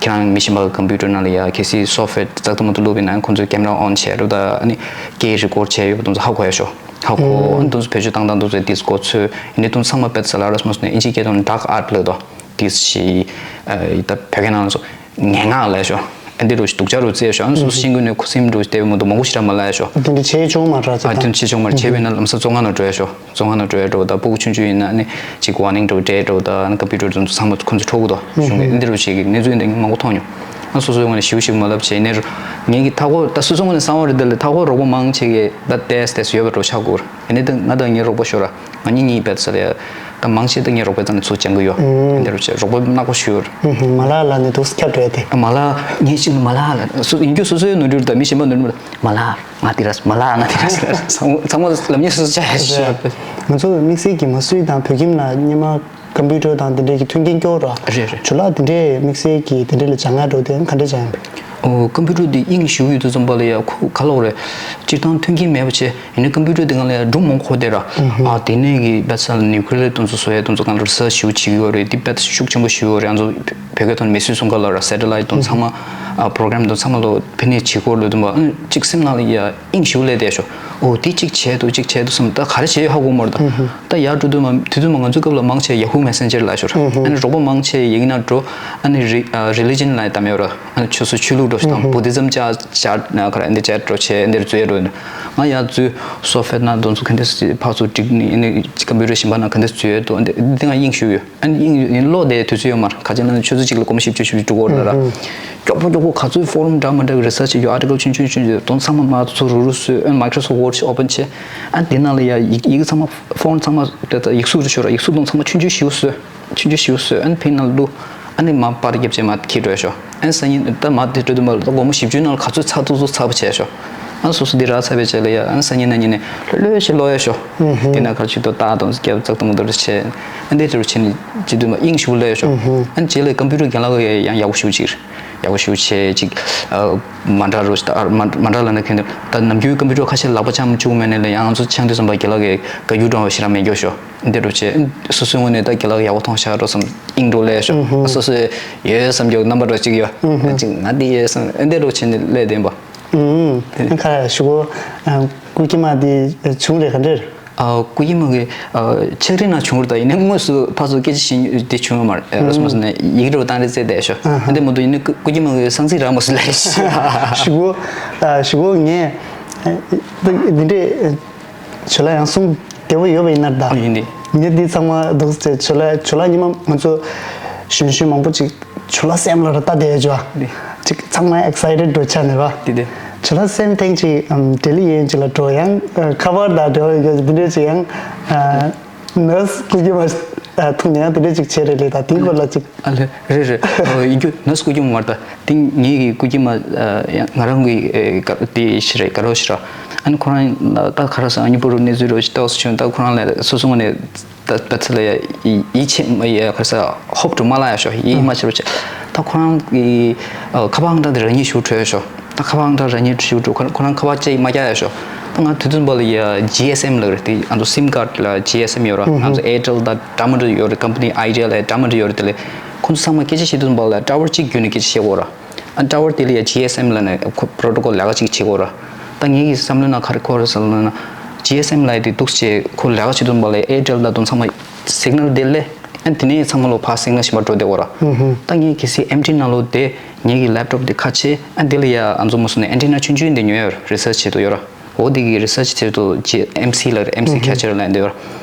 ཁྱེད་རང་མི་གཞན་པ་གི་ཀམ་པུ་ཊར་ནང་ལ་ཡ་གལ་སྲིད་སོཕ་ཝེར་ཙག་ཏུ་མ་ཏུ་བླུགས་པ་ཡིན་ན་ཁོང་ཚོས་ཀེམ་ར་ཨོན་བྱས་ར། ད་ཨ་ནི་སྐད་རི་ཀོཌ་བྱས་ཡོད་པ་དེ་ཚོ་ཧ་གོ་ཡ་ཤོག་ཧ་གོ་ཨ་ནི་དེ་ཚོ་བེད་སྤྱོད་བཏང་སྟངས་དེ་ཚོ་དེ་འགོ་ཚུགས། ཡིན་ནའི་དེ་ཚོ་ཚང་མ་དཔེ་ཚ་ལ་ར་སོང་ནས་ཨིན་ཇིའི་སྐད་ཐོག་ནས་ཌརཀ་ཨརཊ་ལབ་དོ། དེ་ཞིག་ཨ་ད་བོད་སྐད་ནང་ལ་སོ་ངན་སྔགས་ལབ་ཤོག་ཨ་འདི་རུ་སྡུག་ཅག་རུ་བརྩི་ཤོག་ཨ་ནི་སོ་སོ་ཤེས་ཀུན་ནས་ཁུ་སིམ་རུ་བལྟས་པའི་མོ་དུ་མང་པོ་ཞིག་ར་མ་ལབ་ཤོག་དེ་འདྲ་བྱེད་ཆོག་མ་ར་ཨ་ཚེ་དེ་འདྲ་བྱེད་ཆོག་མ་ར་བྱེད་པས་ན་ལམ་སང་བཙོན་ཁང་ནང་འགྲོ་ཡ་ཤོག་བཙོན་ཁང་ནང་འགྲོ་ཡ་འགྲོ། ད་སྤུ་གུ་ཆུང་ཆུང་ཡིན་ན་ཨ་ནི་ཅིག་ཝར་ནིང་འགྲོ་སྤྲད་འགྲོ། ད་ཨ་ནི་ཀམ་པུ་ཊར་དུ་ཚང་མ་ཁོ་ཚོ་འཕྲོག་གི་འདུག་གཞུང་གིས་འདི་འདྲ་རུ་བྱེད་ཀྱི་གནས་ཚུལ་འདི་མང་པོ་མཐོང་མྱོང་། ཨ་སོ་སོའི་ངོས་ནས་ཞིབ་ཞིབ་མ་ལབ་བྱས་ནས་རུ་ངེད་ཀྱི་མཐའ་འཁོར་ད་སོ་སོའི་ངོས་ནས་གསང་བ་རེད། དེ་ལ་མཐའ་འཁོར་རོགས་པ་མང་ཆེ་གི་ད་ཏེས་ཏེས་ཡོད་པ་འགྲོ་ཆགས་དགོས་རེད། ཡིན་ནའི་ད་ང་དང་ངའི་རོགས་པ་ཤོར་ར། ང་གཉིས་གཉིས་བེད་ས་ལ་ད་མང་ཆེ་ད་ངའི་རོགས་པའི་རྩ་ནས་ཚུར་སྦྱང་གི་ཡོད། ཨུམ། འདི་རུ་བྱས་རོགས་པ་ནག་པོ་ཞུ་ཡོད། ཨུམ། མ་ལགས་ལ་ནི་འདུག་ཁྱབ་འགྲོ་ཡ་དེ། མ་ལགས་ངས་ཤིང་མ་ལགས་ལ་སུ་ཡིན་རྒྱུ་སོ་སོའི་ནོར་འཁྲུལ་ད་མི་གཞན་པ་ནོར་འཁྲུལ་མ་ལགས་ང་དེ་ར་མ་ལགས་ང་དེ་ར་ཚང་མ་ཚང་མ་ལབ་ཉེས་སོ་སོ་ཆ་ཡ་ཞུ་ཡོད། ང་ཚོ་དམིགས་བསལ་གྱི་མ་སུའི་དང་བོད་ཁྱིམ་ལ་སྔོན་མ་ཀམ་པུ་ཊར་དང་དེ་འདྲས་ཀྱི་མཐུན་རྐྱེན་སྐྱོ་ར། རེད་རེད། ཇོ་ལགས་དེ་འདྲས་དམིགས་བསལ་གྱི་དེ་འདྲས་ལ་སྦྱང་ཡ་འགྲོ་དེ་ག་འདྲས་སྦྱང་ཡ། ཨོ་ཀམ་པུ་ཊར་འདི་དབྱིངས་ཞུགས་ཡོད་དུས་ཙམ་པ་ལ་ཡ་ཁོ་ག་ལོག་རེད། སྤྱིར་བཏང་མཐུན་རྐྱེན་མེད་པ་བྱས། ཡིན་ནའི་ཀམ་པུ་ཊར་འདི་སྒང་ལ་ཡ་སྒྲུང་མང་པོ་གོ་བསྡད་ར། ཨ་དེ་ནས་གི་དཔེ་ས་ལ་ནིའུ་ཀི་ལི་ཡར་དེ་ཚོ་བཟོ་ཡ་དེ་ཚོ་སྒང་ལ་རི་སར་ཆི་བྱེད་ཀྱི་ཡོད་རེད། འདི་དཔེ་ཤུགས་ཆེན་པོ་ཞུ་ཡོད་རེད། ང་ཚོ་བོད་སྐད་ཐོག་ནས་མེ་གསོད་སྲུང་སྐར་ལ་ར་སེ་ཊི་ལའིཊ་དང་ཚང་མ་ཨ་པོ་རོ་གྷ་རམ་དང་ཚང་མ་ལོ་ཕན་ནས་བྱེད་སྐོར་ལོས་དུ་མ་ཨ་གཅིག་སེམས་ནང་ལ་ཡ་དབྱིངས་ཞུགས་ལས་བསྡད་ཤོག་ཨོ་དེ་གཅིག་བྱས་འདུག་གཅིག་བྱས་འདུག་བསམ། ད་ག་རེ་བྱས་ཡོད་ཧ་གོ་མ་རེད། ད་ད་ཡར་འགྲོ་དུས་མ་དུས་དུས་མ་ང་ཚོའི་སྐབས་ལ་མང་ཆེ་ཡ་ཧུ་མེ་སེན་ཇར་ལ་ཤོར། ཨ་ནི་རོགས་པ་མང་ཆེ་ཡ་ཡིན་ན་འགྲོ། ཨ་ནི་རི་ཨ་རི་ལི་ཇན་ལ་ཡ་བདམས་ཡོད་ར། ཨ་ནི་ཆོས་སྲིད་ཆོས་ལུགས་ ཞུ་དང་བུ་དི་ཛམ་ཅ་ཅ་ན་ཁ་ར་འདི་ཅ་འགྲོ་ཆེ་འདིར་འཛུལ་འགྲོ་ནི་ང་ཡ་འཛུལ་སོ་ཕེད་ན་དོན་ཚུལ་ག་འདི་ཕར་ཚུར་འགྲིག་ནི་ཨ་ནི་ཀམ་པུ་ཊར་ཞིམ་པ་ན་ག་འདི་འཛུལ་འདུག་འདི་འདི་ང་དབྱིངས་ཞུ་ཡོད། ཨ་ནི་དབྱིངས་ཡིན་ལོ་དེ་དུས་ཚོད་ཡོད་མ་རེད། ཁ་ཅིག་ན་ཆུ་ཚོད་གཅིག་ལ་སྒོར་མོ་བཞི་བཅུ་བཞི་བཅུ་འགྲོ་གི་རེད་ར། མགྱོགས་པོ་མགྱོགས་པོ་ག་ཚོད་ཕོ་རམ་འདྲ་མི་འདྲ་གི་རི་སར་ཆི་བྱེད་ཡོད་དོན་ཚང་མ་མ་ཚུར་རུ་རུ་བཟོས། ཨ་ནི་Microsoft Word ཞིག་open བྱས། ཨ་ནི་དེ་ནང་ལ་ཡ་ཡིག་ཡིག་ཚང་མ་ཕོན་ཚང་མ་ཡིག་གཟུགས་རེད་ཤོག་ར། ཡིག་གཟུགས་དོན་ཚང་མ་ཆུང་ཆུང་ཞིག་བཟོས། ཆུང་ཆུང་ཞིག་བཟོས། ཨ་ནི་ཕིང་ནང་བླུགས། ཨ་ནི་མ་པར་རྒྱབ་བྱས་མ་འཁྱེར་འགྲོ་ཤོག་ཨ་ནི་སང་ཉིན་ད་མ་དེ་འགྲོ་དུས་མ་ལ་ད་སྒོར་མོ་བཞི་བཅུའི་ནང་ལ་ག་ཚོད་ཚར་ཐུབ་ཚོད་ཚར་བ་བྱས་ཤོག་ཨ་ནི་སོ་སོ་འདི་རག་ཚར་བའི་རྗེས་ལ་ཡ་ཨ་ནི་སང་ཉིན་གནངས་ཉིན་ནས་ལྷོད་ལྷོད་ཞིག་ཀློག་ཡ་ཤོག་དེ་ན་ག་ཚོད་ད་ཏག་ཏག་བརྒྱ་ཙག་ཏུ་མ་གཏོགས་བྱས། ཨ་འདི་འདྲ་བྱས་ནས་བྱེད་དུས་མ་དབྱིངས་ཞུགས་ལས་ཤོག་ཨ་ནི་རྗེས་ལ་ཀམ་པུ་ཊར་རྒན་ལགས་ཡང་ཡག་པོ་ཞུ་ཅིག་ཡག་པོ་ཞུ་བྱས་ཅིག་མ་འདྲ་རུ་ད་མ་མ་འདྲ་ལ་ན་ཁྱོད་ད་ནམ་རྒྱུན་ཀམ་པུ་ཊར་ཁ་ཤས་ལག་པ་འཆང་བཅུག་མེད་ནས་ལ་ཡང་ང་ཚོ་ཆང་དུས་ཙམ་པ་རྒན་ལགས་ཀྱིས་དགའ་རྒྱུ་འདྲ་བ་ཞེ་དྲག་མེད་རྒྱུ་ཤོག་འདི་འདྲ་བྱས་སོ་སོའི་ངོས་ནས་ད་རྒན་ལགས་ཡག་པོ་མཐོང་ཤག་འགྲོ་བསམ་དབྱིངས་འགྲོ་ལས་ཤོག་སོ་སོས་ཡོད་བསམ་རྒྱུ་རྣམ་པ་འདྲ་ཅིག་ཡོད་ཅིག་ང་འདི་ཡོད་བསམ་འདི་འདྲ་བྱས་ནས་སླེབས་བསྡད་པ། ཨུམ། ཁ་ཞུ་གོ་ཀུ་ཀི་མ་དེ་བྱུང་རེད་ག་འདྲ་རེད། ཨ། ཀུ་ཀི་མ་གི་ཨ། ཕྱག་རིས་ནང་བྱུང་བ་རེད། ད་ཡིན་ནའི་དངོས་སུ་ཕར་ཚུར་སྐད་ཆ་བཤད་དེ་བྱུང་ཡོད་མ་རེད། ཨ། རེས་མོ་སོང་ནས་ཡིག་རོ་བཏང་རེས་བྱས་བསྡད་ཤོག་ཨ་འདི་མ་གཏོགས་ཡིན་ནའི་ཀུ་ཀུ་ཀི་མ་གི་གསང་ཚིག་རག་མ་སོང་ལས། ཞུ་གོ་ཞུ་གོ་ངས་འདི་འདྲས་ཇོ་ལགས་ཡང་གསུང་བདེ་བོ་ཡོད་པ་ཡིན་ན་ད། ཨ་ཡིན་ཏེ། ངས་འདི་ཚང་མ་འདུག་ཟེར་ཇོ་ལགས་ཇོ་ལགས་ཉི་མ་ང་ཚོ་གཞོན་གཞོན་མང་པོ་ཅིག་ཇོ་ལགས་སེམས་ལ་ར་ལྟ་བསྡད་ཡོད་ཅོ། ཅིག་ཚང་མ་excited འགྲོ་ཆ་ནས་ར། དེ་དེ། ཇོ་ལགས་སེམས་ཐེངས་ཅིག་ཨམ་ལྡི་ལི་ཡན་ཅིག་ལ་འགྲོ་ཡང་ཁ་པར་དང་འབྲེལ་བ་ཡོད་འདི་འདྲས་ཅིག་ཡང་ནར་སི་ཀུ་ཀི་མ་ཐུག་ནས་ཡང་དེ་འདྲས་ཅིག་བྱས་རེད་ལས་ད་དེང་སྐོར་ལ་ཅིག་ཨ་ལེ་རེད་རེད། ཡིན་རྒྱུ་ནར་སི་ཀུ་ཀི་མ་མ་རེད་ད། དེང་ངེད་ཀྱི་ཀུ་ཀི་མ་ཡང་ང་རང་གི་དེ་ཞིག་རེད་དགའ་རོགས་ཞིག་ར། ཨ་ནི་ཁོ་རང་ད་ག་ར་སང་ཨ་ནི་པུ་རུ་གནས་ཚུལ་རོ་ཞིག་ཏོག་ཙམ་བྱུང་ད་ཁོ་རང་ལ་སོ་སོ་ངོས་ནས། ད་ད་ཚེ་ལ་ཡ་ཡིད་ཆེས་མ་ཡ་ག་ས་ཧོབ་ཏུ་མ་ལ་ཡ་ཤོ་ཡིད་མ་ཆེས་རོ་ཆེ། ད་ཁོ་རང་གི་ཁ་པར་ཨང་གྲངས་དེ་རང་ཉིད་ཞུ་འཕྲོད་ཤོ། ད་ཁ་པར་ཨང་གྲངས་རང་ཉིད་ཞུ་འཕྲོད་ཁོ་ཁོ་རང་ཁ་པར་ཅིག་མ་རྒྱག་ཡ་ཤོ། ད་ང་དུས་ཚོད་པ་ལ་ཡ་ཇི་ཨེས་ཨེམ་ལ་རེད་དེ་ང་ཚོ་སིམ་ཁཌ་ལ་ཇི་ཨེས་ཨེམ་ཡོད་ར་ང་ཚོ་ཨེར་ཊེལ་ད་འདྲ་མི་འདྲ་ཡོད་རེད། ཀམ་པ་ནི་ཨའི་ཌི་ཡ་ལ་འདྲ་མི་འདྲ་ཡོད་རེད། དེ་ལས་ཁོ་ཚོ་ཚང་མ་སྐད་ཆ་བཤད་དུས་ཙམ་པ་ལ་ཊ་ཝར་གཅིག་བརྒྱུད་ནས་སྐད་ཆ་བཤད་དགོས་ར། ཨ་ཊ་ཝར་དེ་ལ་ཡ་ཇི་ཨེས་ཨེམ་ལ་ནས་ཁོ་པོ་རོ་ཊོ་ཀོལ་ལས་ཀ་ཅིག་བྱེད་དགོས་ར། ད་ངེད་ཀྱི་བསམ་བློའི་ནང་ག་རེ་འཁོར་ཟེར་ལབ་ན་ཇི་ཨེས་ཨེམ་ལ་ཡ་དེ་འདུག་སེ་ཁོ་ལས་ཀ་བྱེད་དུས་པ་ལ་ཨེར་ཊེལ་དང་དོན་ཚང་མ་སིག་ནལ་དེ་ལས་ཨ་དེ་ནས་ཚང་མ་ལོ་ཕར་སིག་ནལ་ཞིག་མ་འགྲོ་བསྡད་དགོས་ར། ད་ངས་གལ་སྲིད་ཨེམ་ཊི་ནང་ལོ་དེ་ངེད་ཀྱི་ལེབ་ཊོབ་དེ་ཁ་ཕྱེ་ཨ་དེ་ལ་ཡ་ཨ་ཚོ་མ་སོང་ནས་ཨན་ཊི་ན་ཆུང་ཆུང་དེ་ཉོས་ཡོད་ར། རི་སར་ཆི་བྱེད་དུ་ཡོད་ར། འོ་དེ་གི་རི་སར་ཆི་བྱེད་དུ་ཇི་ཨེམ་སི་ལ་ཨེམ་སི་ཁེ་ཆར་ལ་འདི་ཡོད་ར།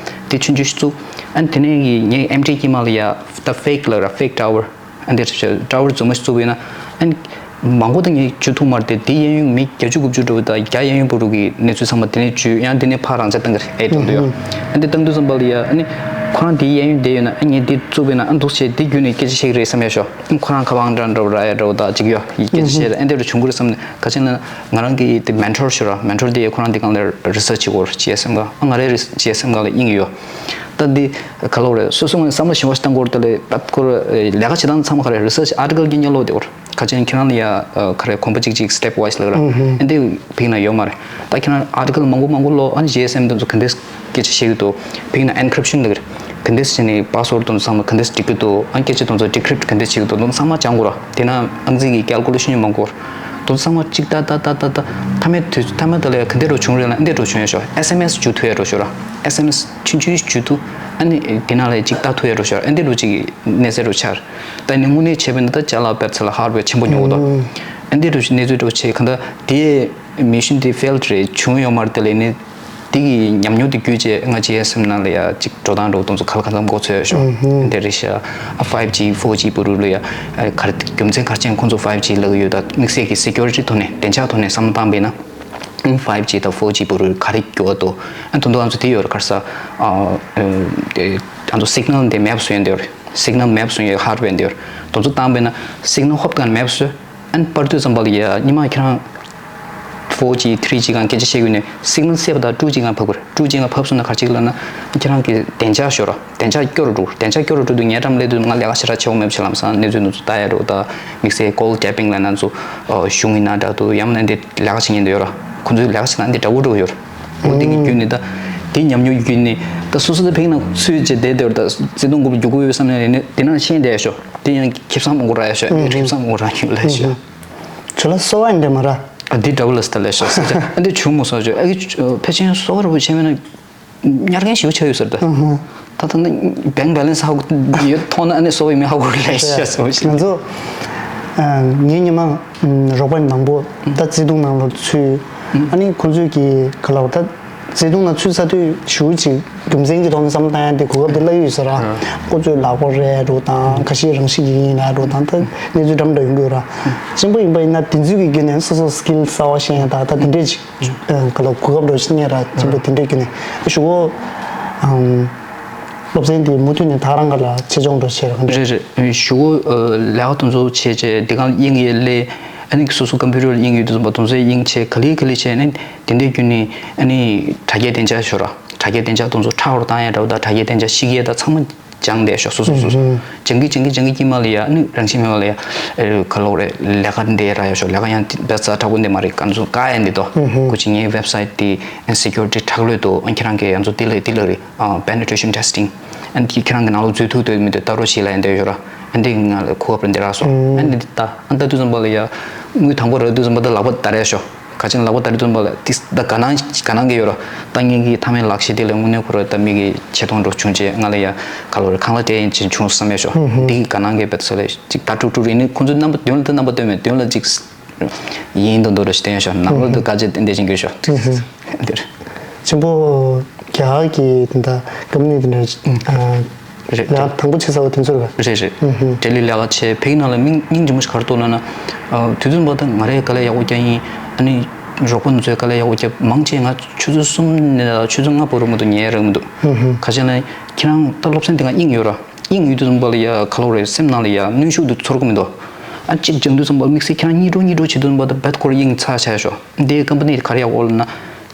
དེ་ཆུང་ཆུང་ཞིག་བཙུགས་ཨ་དེ་ནས་ངས་ཨེམ་ཊི་དཀྱིལ་མ་ལ་ཡ་ད་ཕེག་ལ་ར་ཕེག་ཊ་ཝར། ཨ་འདིར་ཊ་ཝར་རྫུན་མ་ཞིག་བཙུགས་པ་ཡིན་ན་ཨ་ནི་མང་པོ་དང་ངས་བརྒྱུད་ཐུབ་མ་རེད་དེ། དེའི་གཡས་གཡོན་མི་བརྒྱད་ཅུ་དགུ་བཅུ་འགྲོ་བ་དང་རྒྱ་གཡས་གཡོན་པོ་རུ་གི་གནས་ཚུལ་ཚང་མ་དེ་ནས་བརྒྱུད་ཡང་དེ་ནས་ཕར་རང་ཅག་བཏང་གི་རེད། ཨེ་འགྲོ་འདུག་ཡོད་ཨ་འདི་བཏང་དུས་ཙམ་པ་ལ་ཡ་ཨ་ནི་ཁོ་རང་དེའི་གཡས་གཡོན་བསྡད་ཡོད་ན་ཨ་ངས་འདི་བཙུགས་པ་ཡིན་ན་ཨ་འདུག་བྱས་དེ་བརྒྱུད་ནས་སྐད་ཆ་བཤད་ཀྱི་རེད་བསམ་ཡ་ཤོག་ཨ་ཁོ་རང་ཁ་པར་འདྲ་འདྲ་བ་ར་ཡ་འདྲ་བ་དང་ཅིག་ཡོད་སྐད་ཆ་བཤད་ཨ་འདི་འདྲ་བྱུང་གི་རེད་བསམ་ནས་ག་ཅི་ན་ང་རང་གི་དེ་མེན་ཊོར་ཞིག་ར་མེན་ཊོར་དེ་ཡ་ཁོ་རང་དེ་སྒང་ལ་རི་སར་ཆི་བྱེད་ཀྱི་ཡོད་ར། ཇི་ཨེས་ཨེམ་སྒང་ཨ་ང་རའི་རི་ཇི་ཨེས་ཨེམ་སྒང་ལ་དབྱིངས་ཡོད། ད་འདི་ག་ལབ་རེད། སོ་སོ་ངོས་བསམ་བློ་ཞིབ་པ་ཞིག་བཏང་དགོས་རེད་དེ་ལས་ད་ཁོ་ལས་ཀ་བྱེད་སྟངས་ཚང་མ་ག་རེ་རི་སར་ཆི་ཨར་ཊི་ཀལ་གྱི་སྙིང་ལོ་དེ་བར་ཁ་ཅན་ཁྱེད་རང་ལ་ཡ་ག་རེ་གོམ་པ་གཅིག་གཅིག་སི་ཊེབ་ཝའི་སི་ལབ་ར་ཨ་འདི་ཕིག་ན་ཡོད་མ་རེད། ད་ཁྱེད་རང་ཨར་ཊི་ཀལ་མང་པོ་མང་པོ་ཀློག་ཨ་ནི་ཇི་ཨེས་ཨེམ་དེ་ཚོ་ག་འདྲས་སྐད་ཆ་བཤད་ཀྱི་འདུག་ཕིག་ན་ཨེན་ཀྲིབ་ཤན་ལབ་ར་ག་འདྲས་བྱས་ནས་པ་སི་ཝར་དེ་ཚོ་ཚང་མ་ག་འདྲས་སྒྲིག་གི་འདུག་ཨ་སྐད་ཆ་དེ་ཚོ་ཌི་ཀྲིབ་ཊི་ག་འདྲས་བྱེད་ཀྱི་འདུག་དེ་ཚང་མ་སྦྱང་དགོས་ར། དེ་ན་ཨང་རྩིས་ཀྱི་ཀལ་ཀུ་ལེ་ཤན་མང་པོ་དེ་ཚོ་ཚང་མ་གཅིག་ལྟ་ལྟ་ལྟ་ལྟ་ལྟ་མཐའ་མའི་དུས་མཐའ་མའི་དུས་ལ་ཡ་ག་འདྲས་འགྲོ་བྱུང་རེད་ལ་ཨ་འདྲས་འགྲོ་བྱུང་ཡ་ཤོག་ཨེས་ཨེམ་ཨེས་འཇུ་ཐུབ་ཡ་འགྲོ་ཤོག་ར། ཨེས་ཨེམ་ཨེས་ཆུང་ཆུང་ཞིག་འཇུ་ཐུབ་ཨ་ནི་དེ་ནང་ལ་ཅིག་ལྟ་ཐུབ་ཡ་འགྲོ་ཤོག་ཨ་འདི་འགྲོ་ཅིག་གནས་ཚད་འགྲོ་ཆར། ད་ནི་དངོས་གནས་བྱས་པ་ཡིན་ན་ད་ཅ་ལག་དཔེར་ཚེ་ལ་ཧར་ཝེར་ཆེན་པོ་ཉོ་གི་འདུག་ཨ་འདི་འགྲོ་ཅིག་གནས་ཚུལ་འགྲོ་ཆེ་གང་ལྟར་དེ་མི་ཤིན་དེ་ཕེལ་རེད་བྱུང་ཡོད་མ་རེད། དེ་ལས་ནི་དེ་གི་ཉམས་མྱོང་དེ་བརྒྱུད་བྱས་ང་ཇི་ཨེས་ཨེམ་ནང་ལ་ཡ་ཅིག་འགྲོ་སྟངས་འགྲོ་སྟངས་ཚོ་ག་ལ་གང་འཚམ་མགོ་ཚོས་ཤོག་ཨ་འདི་རེད་ཤག་ཨ་ཕའིབ་ཇི་ཕོར་ཇི་བར་དུ་ལ་ཡ་ག་རེ་རྒྱུ་མཚན་ག་རེ་བྱས་ཁོང་ཚོ་ཕའིབ་ཇི་ལབ་ཡོད་ད་དམིགས་བསལ་གྱི་སི་ཀུ་རི་ཊི་ཐོག་ནས་བདེ་འཇགས་ཐོག་ནས་བསམ་བློ་བཏང་པ་ཡིན་ན། ཕའིབ་ཇི་དང་ཕོར་ཇི་བར་དུ་ག་རེ་འགྱུར་བ་འདུག་ཨ་དོན་དུ་ང་ཚོ་དེ་ཡོད་རེད་ག་རེ་ཟེར། ཨ་ང་ཚོ་སིག་ནལ་འདི་མེབ་སུ་ཡོད་འདི་ཡོད་རེད། སིག་ནལ་མེབ་སུ་ཡོད་ཧར་ཝེར་འདི་ཡོད་རེད། དོན་ཚུལ་བཏང་པས་ན་སིག་ནལ་ཧོབ་གང་མེབ་སུ་ཨན་པར་དུས་ཙམ་པ་ལ་ཡ་ཉི་མ་ཁྱེད་རང་ཕོར་ཇི་ཐི་རི་ཇི་གང་སྐད་ཆ་བཤད་ཀྱི་ནས་སིག་ནལ་སེབ་དང་ཀྲུ་ཇི་གང་ཕབ་དགོས་རེད། ཀྲུ་ཇི་གང་ཕབ་སོང་ན་ག་རེ་བྱེད་ཀྱི་ལབ་ན་ཁྱེད་རང་གི་བདེ་འཇགས་ཤོར་ར། བདེ་འཇགས་སྐྱོ་རུ་འགྲོ། བདེ་འཇགས་སྐྱོ་རུ་འགྲོ་དུས་ངས་འགྲམ་སླེབས་དུས་ང་ལས་ཀ་ཞེ་དྲག་བྱེད་དགོས་མེད་པ་བྱེད་ལམ་སང་གནས་ཚུལ་འདི་ཚོ་ལྟ་ཡ་རོགས་ད་དམིགས་བསལ་ཀོལ་ཊེ་པིང་ལ་ན་ཚོ་གཞུང་ཡིན་ན་འདྲ་འདུག་ཡང་ན་འདི་ལས་ཀ་བྱེད་མཁན་འདི་ཡོད་ར། ཁོང་ཚོའི་ལས་ཀ་བྱེད་ན་འདི་འདྲ་བོ་འགྲོ་ཡོད་ར། འོ་འདི་གི་བརྒྱུད་ནས་ད་འདི་ཉམས་མྱོང་བརྒྱུད་ནས་ད་སོ་སོ་ད་ཕིག་ན་ཚུད་བྱས་བསྡད་དེ་ར་ད་བརྩེ་དུང་དགོས་པ་རྒྱུག་གི་ཡོད་བསམ་ནས་ནི་དེ་ན་ཤེས་བསྡད་ཤོག་དེ་ཡང་ཁེ་བཟང་མང་པོ་རག་ཡ་ཤོག་ཨ་ནི་ཁེ་བཟང་མང་པོ་རག་གི་ཡོད་ལས་ཤོག་ཁྱོད་ལ་གསོ་བ་འདྲ་མ་ར། ཨ་འདི་འདྲ་བོ་ལ་སི་ད་ལས་ཤོག་ཟེར་ཨ་འདི་བྱུང་མ་སོང་ཅོ་ཨ་གི་ཕལ་ཆེན་གསོ་བ་ར་བོ་བྱས་མེད་ན། ཉར་མཁན་ཞིག་ཆགས་ཡོད་ཟེར་ཏེ། ད་ལྟ་ནི་bank balance ཧ་གོ་ཡོད་མཐོང་ན་ཨ་ནི་གསོ་བའི་མི་ཧ་གོ་ལས་ཤ་སོ་ཞིག་ང་ཚོ་ ངའི་ཉི་མ་རོགས་པ་ནང་པོ་ད་བརྩེ་དུང་ནང་ལ་ཚུད། ཨ་ནི་ཁོང་ཚོས་ཀྱི་ག་ལ་བ་ད་བརྩེ་དུང་ནང་ཚུད་ས་དུས་ཞུ་ཅིག་རྒྱུ་མཚན་གྱི་ཐོག་ནས་བསམ་བློ་བཏང་ཡ་དེ་གོ་སྐབས་དེ་བརླག་ཡོད་ས་ར། ཁོ་ཚོས་ལག་པ་རེད་འགྲོ་དང་ཁ་ཤས་རང་ཤི་ཡིན་ན་འགྲོ་དང་ད་གནས་ཚུལ་འདྲ་མི་འདྲ་ཡོང་གི་ཡོད་ར། ཆེན་པོ་ཡིན་པ་ཡིན་ན་དེ་ཚོའི་གི་བརྒྱུད་ནས་སོ་སོ་སི་ཀིལ་གསར་བ་ཤེས་ཡ་ད་ད་དེ་འདྲས་ཅིག་ག་ལ་གོ་སྐབས་འགྲོ་ཤེས་ཡ་ར་ཆེན་པོ་དེ་འདྲས་བརྒྱུད་ནས་ཞུ་གོ། སློབ་ཚན་དེ་མུ་མཐུད་ནས་ད་རང་ག་ལ་ཆེད་སྦྱོང་འགྲོ་བྱས་ར་ག་འདྲས། རེད་རེད། གཞུག་གུ་ལས་ཀ་དེ་ཚོ་བྱས་བྱས་དེ་གང་དབྱིངས་ཡོད་ལས། ཨ་ནི་སོ་སོ་ཀམ་པུ་ཊར་ལ་དབྱིངས་ཡོད་དུས་ཙམ་པ་དེ་ཚོ་དབྱིངས་བྱས་ག་ལེ་ག་ལེ་བྱས་ནས་དེ་འདྲའི་བརྒྱུད་ནས་ཨ་ནི་དྲ་རྒྱའི་བདེ་འཇགས་ཤོར་ར། དྲ་རྒྱའི་བདེ་འཇགས་དེ་ཚོ་ཁྲག་རུ་བཏང་ཡ་འདྲ་བོ་དང་དྲ་རྒྱའི་བདེ་འཇགས་ཤེས་ཀྱི་ཡ་ད་ཚང་མ་སྦྱངས་བསྡད་ཤོག་སོ་སོ་སོ་སོ། སྦྱང་གི་སྦྱང་གི་སྦྱང་གི་དཀྱིལ་མ་ལ་ཡ་ཨ་ནི་རང་བཞིན་མེད་པ་ལ་ཡ་ཨེ་ག་ལོག་རེད་ལས་ཀ་འདི་ར་ཡ་ཤོག་ལས་ཀ་ཡང་དེ་བས་རྩ་དྲག་པོ་འདི་མ་རེད་ག་ཚོ་བཀག་ཡ་འདི་དོ། ཁོ་ཅི་ངའི་ཝེབ་སའིཊ་དེ་ཨ་ནི་སི་ཀུ་རི་ཊི་དྲག་ལོས་འདུག་ཨ་ཁྱེད་རང་གི་ཡང་ཚོ་དེ་ལ་དེ་ལ་རེད། ཨ་པེ་ནི་ཊི་རེ་ཤན་ཊེ་སི་ཊིང་། ཨ་འདི་ཁྱེད་རང་གི་ནང་ལོགས་འཛུལ་ཐུབ་འདོད་མི་འདུག་ལྟ་རོགས་བྱེད་ལབ་ཡ་འདི་ཡོད་ར། ཨ་འདི་ང་ལ་གོ་བབ་འདི་རག་སོང་། ཨ་འདི་ལྟ་ཨ་ལྟ་དུས་ཙམ་པ་ལ་ཡ། དངུལ་དང་པོ་རག་དུས་ཙམ་པ་ད་ལག་པ་བརྡར་ཡ་ཤོག་ག་ཅིག་ལག་པ་བརྡར་དུས་ཙམ་པ་ལ་ཏིས་ད་དགའ་སྣང་དགའ་སྣང་གི་ཡོད་ར། ད་ངེད་ཀྱི་མཐའ་མའི་ལག་ཤེས་དེ་ལ་དངོས་གནས་ཁོ་ར་ད་མི་གི་ཆེ་མཐོང་འགྲོ་བྱུང་རྗེས་ང་ལ་ཡ་ག་ལོ་རེ་ཁང་གླ་སྤྲད་ཡིན་ཅིག་བྱུང་བསམ་ཡ་ཤོག་འདི་གི་དགའ་སྣང་གི་བེད་སོ་ལས་ཅིག་ད་དཀྲུག་དཀྲུག་རེད་ནི་ཁོ་ཚོའི་རྣམ་པ་མདུན་ལ་ད་རྣམ་པ་སྟོན་མེད་མདུན་ལ་ཅིག་ཡིན་མདོག་མདོག་རེ་ཞིག་བསྟན་ཤོག་ནང་ལོགས་དུ་དཀའ་སྤྱད་ཏན་ཏན་བྱེད་དགོས་ཤོག་འདིར། ཆེན་པོ་རྒྱ་གར་གྱི་དེ་འདྲ་ཀམ་པ་ནི་དེ་འདྲ་རེད། ལས་ཀ་དང་པོ་བྱེད་ས་བ་དེ་ཚོ་རེད་པ། རེད་རེད། ལྡི་ལི་ལས་ཀ་བྱས་བོད་ནང་ལ་མིང་སྙིང་རྗེ་མོ་ཞིག་ག་རེ་འདུག་ལབ་ན། དུས་ཚོད་འབའ་ད་ང་རས་དཀའ་ལས་ཡག་པོ་བརྒྱབ་ཡིན། ཨ་ནི་རོགས་པ་ཚོས་དཀའ་ལས་ཡག་པོ་བརྒྱབ་མང་ཆེ་ང་ཆུ་ཚོད་གསུམ་ནས་ཆུ་ཚོད་ལྔ་བར་དུ་མ་གཏོགས་ཉལ་རག་མི་འདུག་ཁ་ཤས་ལ་ཁྱེད་རང་ད་སློབ་ཚན་དེ་ག་དབྱིངས་ཡོད་ར། དབྱིངས་ཡོད་དུས་ཙམ་པ་ལ་ཡ་ག་ལོ་རེད་སེམས་ནང་ལ་ཡ་གནོན་ཤུགས་དུ་ཚོར་གི་མི་འདུག་ཨ་གཅིག་སྦྱང་དུས་ཙམ་པ་དམིགས་བསལ་ཁྱེད་རང་གཉིད་འགྲོ་གཉིད་འགྲོ་བྱེད་དུས་ཙམ་པ་ད་བད་ཁོ་ར་དབྱིངས་ཚ་ཆགས་ཤོག་འདིའི་ཀམ་པ་ནི་ག་རེ་ཡག་པོ་ལབ་ན་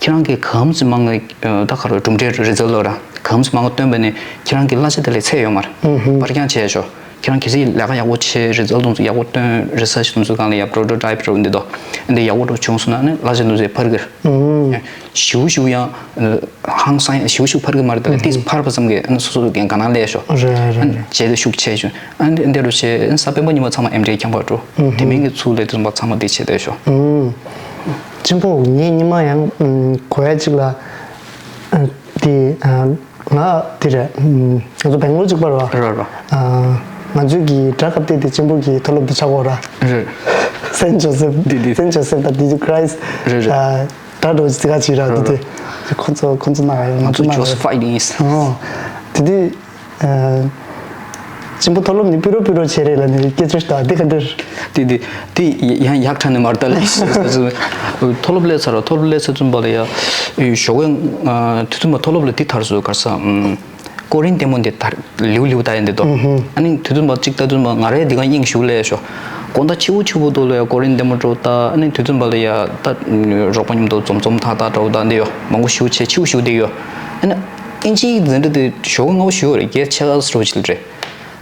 ཁྱེད་རང་གིས་གམ་ཙམ་མང་ང་ད་ག་རེ་གྲུབ་འབྲས་རི་ཛལ་ལོ་ར་གམ་ཙམ་མང་ང་བཏོན་པ་ནས་ཁྱེད་རང་གི་གླ་ཆ་དེ་ལས་ཚད་ཡོད་མ་རེད། པར་རྐྱང་བྱས་ཤོག་ཁྱེད་རང་གལ་སྲིད་ལས་ཀ་ཡག་པོ་བྱས་རི་ཛལ་དུང་ཚོ་ཡག་པོ་བཏོན་རི་སར་ཆི་དུང་ཚོ་སྒང་ལ་ཡ་པྲོ་ཊོ་ཊའིབ་འདི་དོ་འདི་ཡག་པོ་འགྲོ་བྱུང་སོང་ན་ནི་གླ་ཆ་དུང་ཚོ་ཕར་གི་ཞིའུ་ཞིའུ་ཡང་ཧང་སང་ཡང་ཞིའུ་ཞིའུ་ཕར་གི་མ་རེད་ད་ལ་ཏིས་ཕར་པ་ཙམ་གི་ཨ་ནི་སོ་སོ་གི་དགའ་སྣང་ལས་ཤོག་རེད་རེད་ཨ་ནི་རེད། བྱས་ཏེ་ཤུགས་ཆེ་ཤོག་ཨ་ནི་འདི་རུ་བྱས་ཨ་ནི་ས་སྤེན་པ་ཉི་མ་ཚང་མ་ཨེམ་ཌི་ཨེ་ཁྱམས་པར་འགྲོ་དེ་མིན་གི་ཚུགས་ལས་དུ་མ་ཚང་མ་འདི་བྱས་ཏེ་ཤོག་ཆེན་པོ་ངའི་ཉི་མ་ཡང་གོ་ཡ་གཅིག་ལ་དེ་ང་དེ་རེད། ང་ཚོ་སྦེང་ལོར་གཅིག་པ་རེད་བ། རེད་རེད། ང་ཚོའི་གི་དགྲ་སྐབས་དེ་དེ་ཆེན་པོ་གི་མཐོ་སློབ་དེ་ཆགས་ཡོད་ར། རེད། སེན་ཇོ་སེབ། དེ་དེ། སེན་ཇོ་སེབ་དང་དེ་དེ་ཁྲའིས། རེད་རེད། དགྲ་འགྲོ་ཅི་ག་ཅིག་ར་དེ་དེ། ཁོ་ཚོ་ཁོ་ཚོ་ན་ང་ང་ཚོ་ཚོ་ན་ཇོ་སེབ་ཕའིན་ཡིན། དེ་དེ། ཆེན་པོ་མཐོ་སློབ་ནི་པི་རོ་པི་རོ་བྱེད་རེད་ལ་ནི་སྐད་ཆ་ཞིག་དང་དེ་ག་འདྲ། དེ་དེ་དེ་ཡང་ཡག་ཕྲ་ནི་མར་ལྟ་ལས་མཐོ་སློབ་སླེབས་ཚར་ར་མཐོ་སློབ་སླེབས་ཚར་ཙམ་པ་ལ་ཡ་ཞོགས་པའི་དུས་ཚོད་མ་མཐོ་སློབ་ལ་དེ་དར་སོ་གར་ས་ཀོ་རིན་ལྟད་མོ་འདི་དར་ལིའུ་ལིའུ་ལྟ་ཡ་འདི་དོ་ཨ་ནི་དུས་ཚོད་མ་གཅིག་ལྟ་དུས་མ་ང་རའི་འདི་ག་དབྱིངས་ཞུགས་ལས་ཤོ་དགོང་དག་ཆེ་བོ་ཆེ་བོ་དོ་ལ་ཡ་ཀོ་རིན་ལྟད་མོ་འགྲོ་ལྟ་ཨ་ནི་དུས་ཚོད་མ་ལ་ཡ་ད་རོགས་པ་མཉམ་དུ་འཛོམས་འཛོམས་ཐག་ཐག་འགྲོ་ལྟ་འདི་ཡོ་མང་པོ་ཞུགས་ཆེ་ཆེ་བོ་ཞུགས་འདི་ཡོ་ཨ་ནི། ཨིན་ཇིའི་འཛིན་གྲྭ་དེ་ཞོགས་པ་སྔ་པོ་ཞུ་བ་རེད་བརྒྱད་ཆ་ག་སོ་ཅིག་རེད།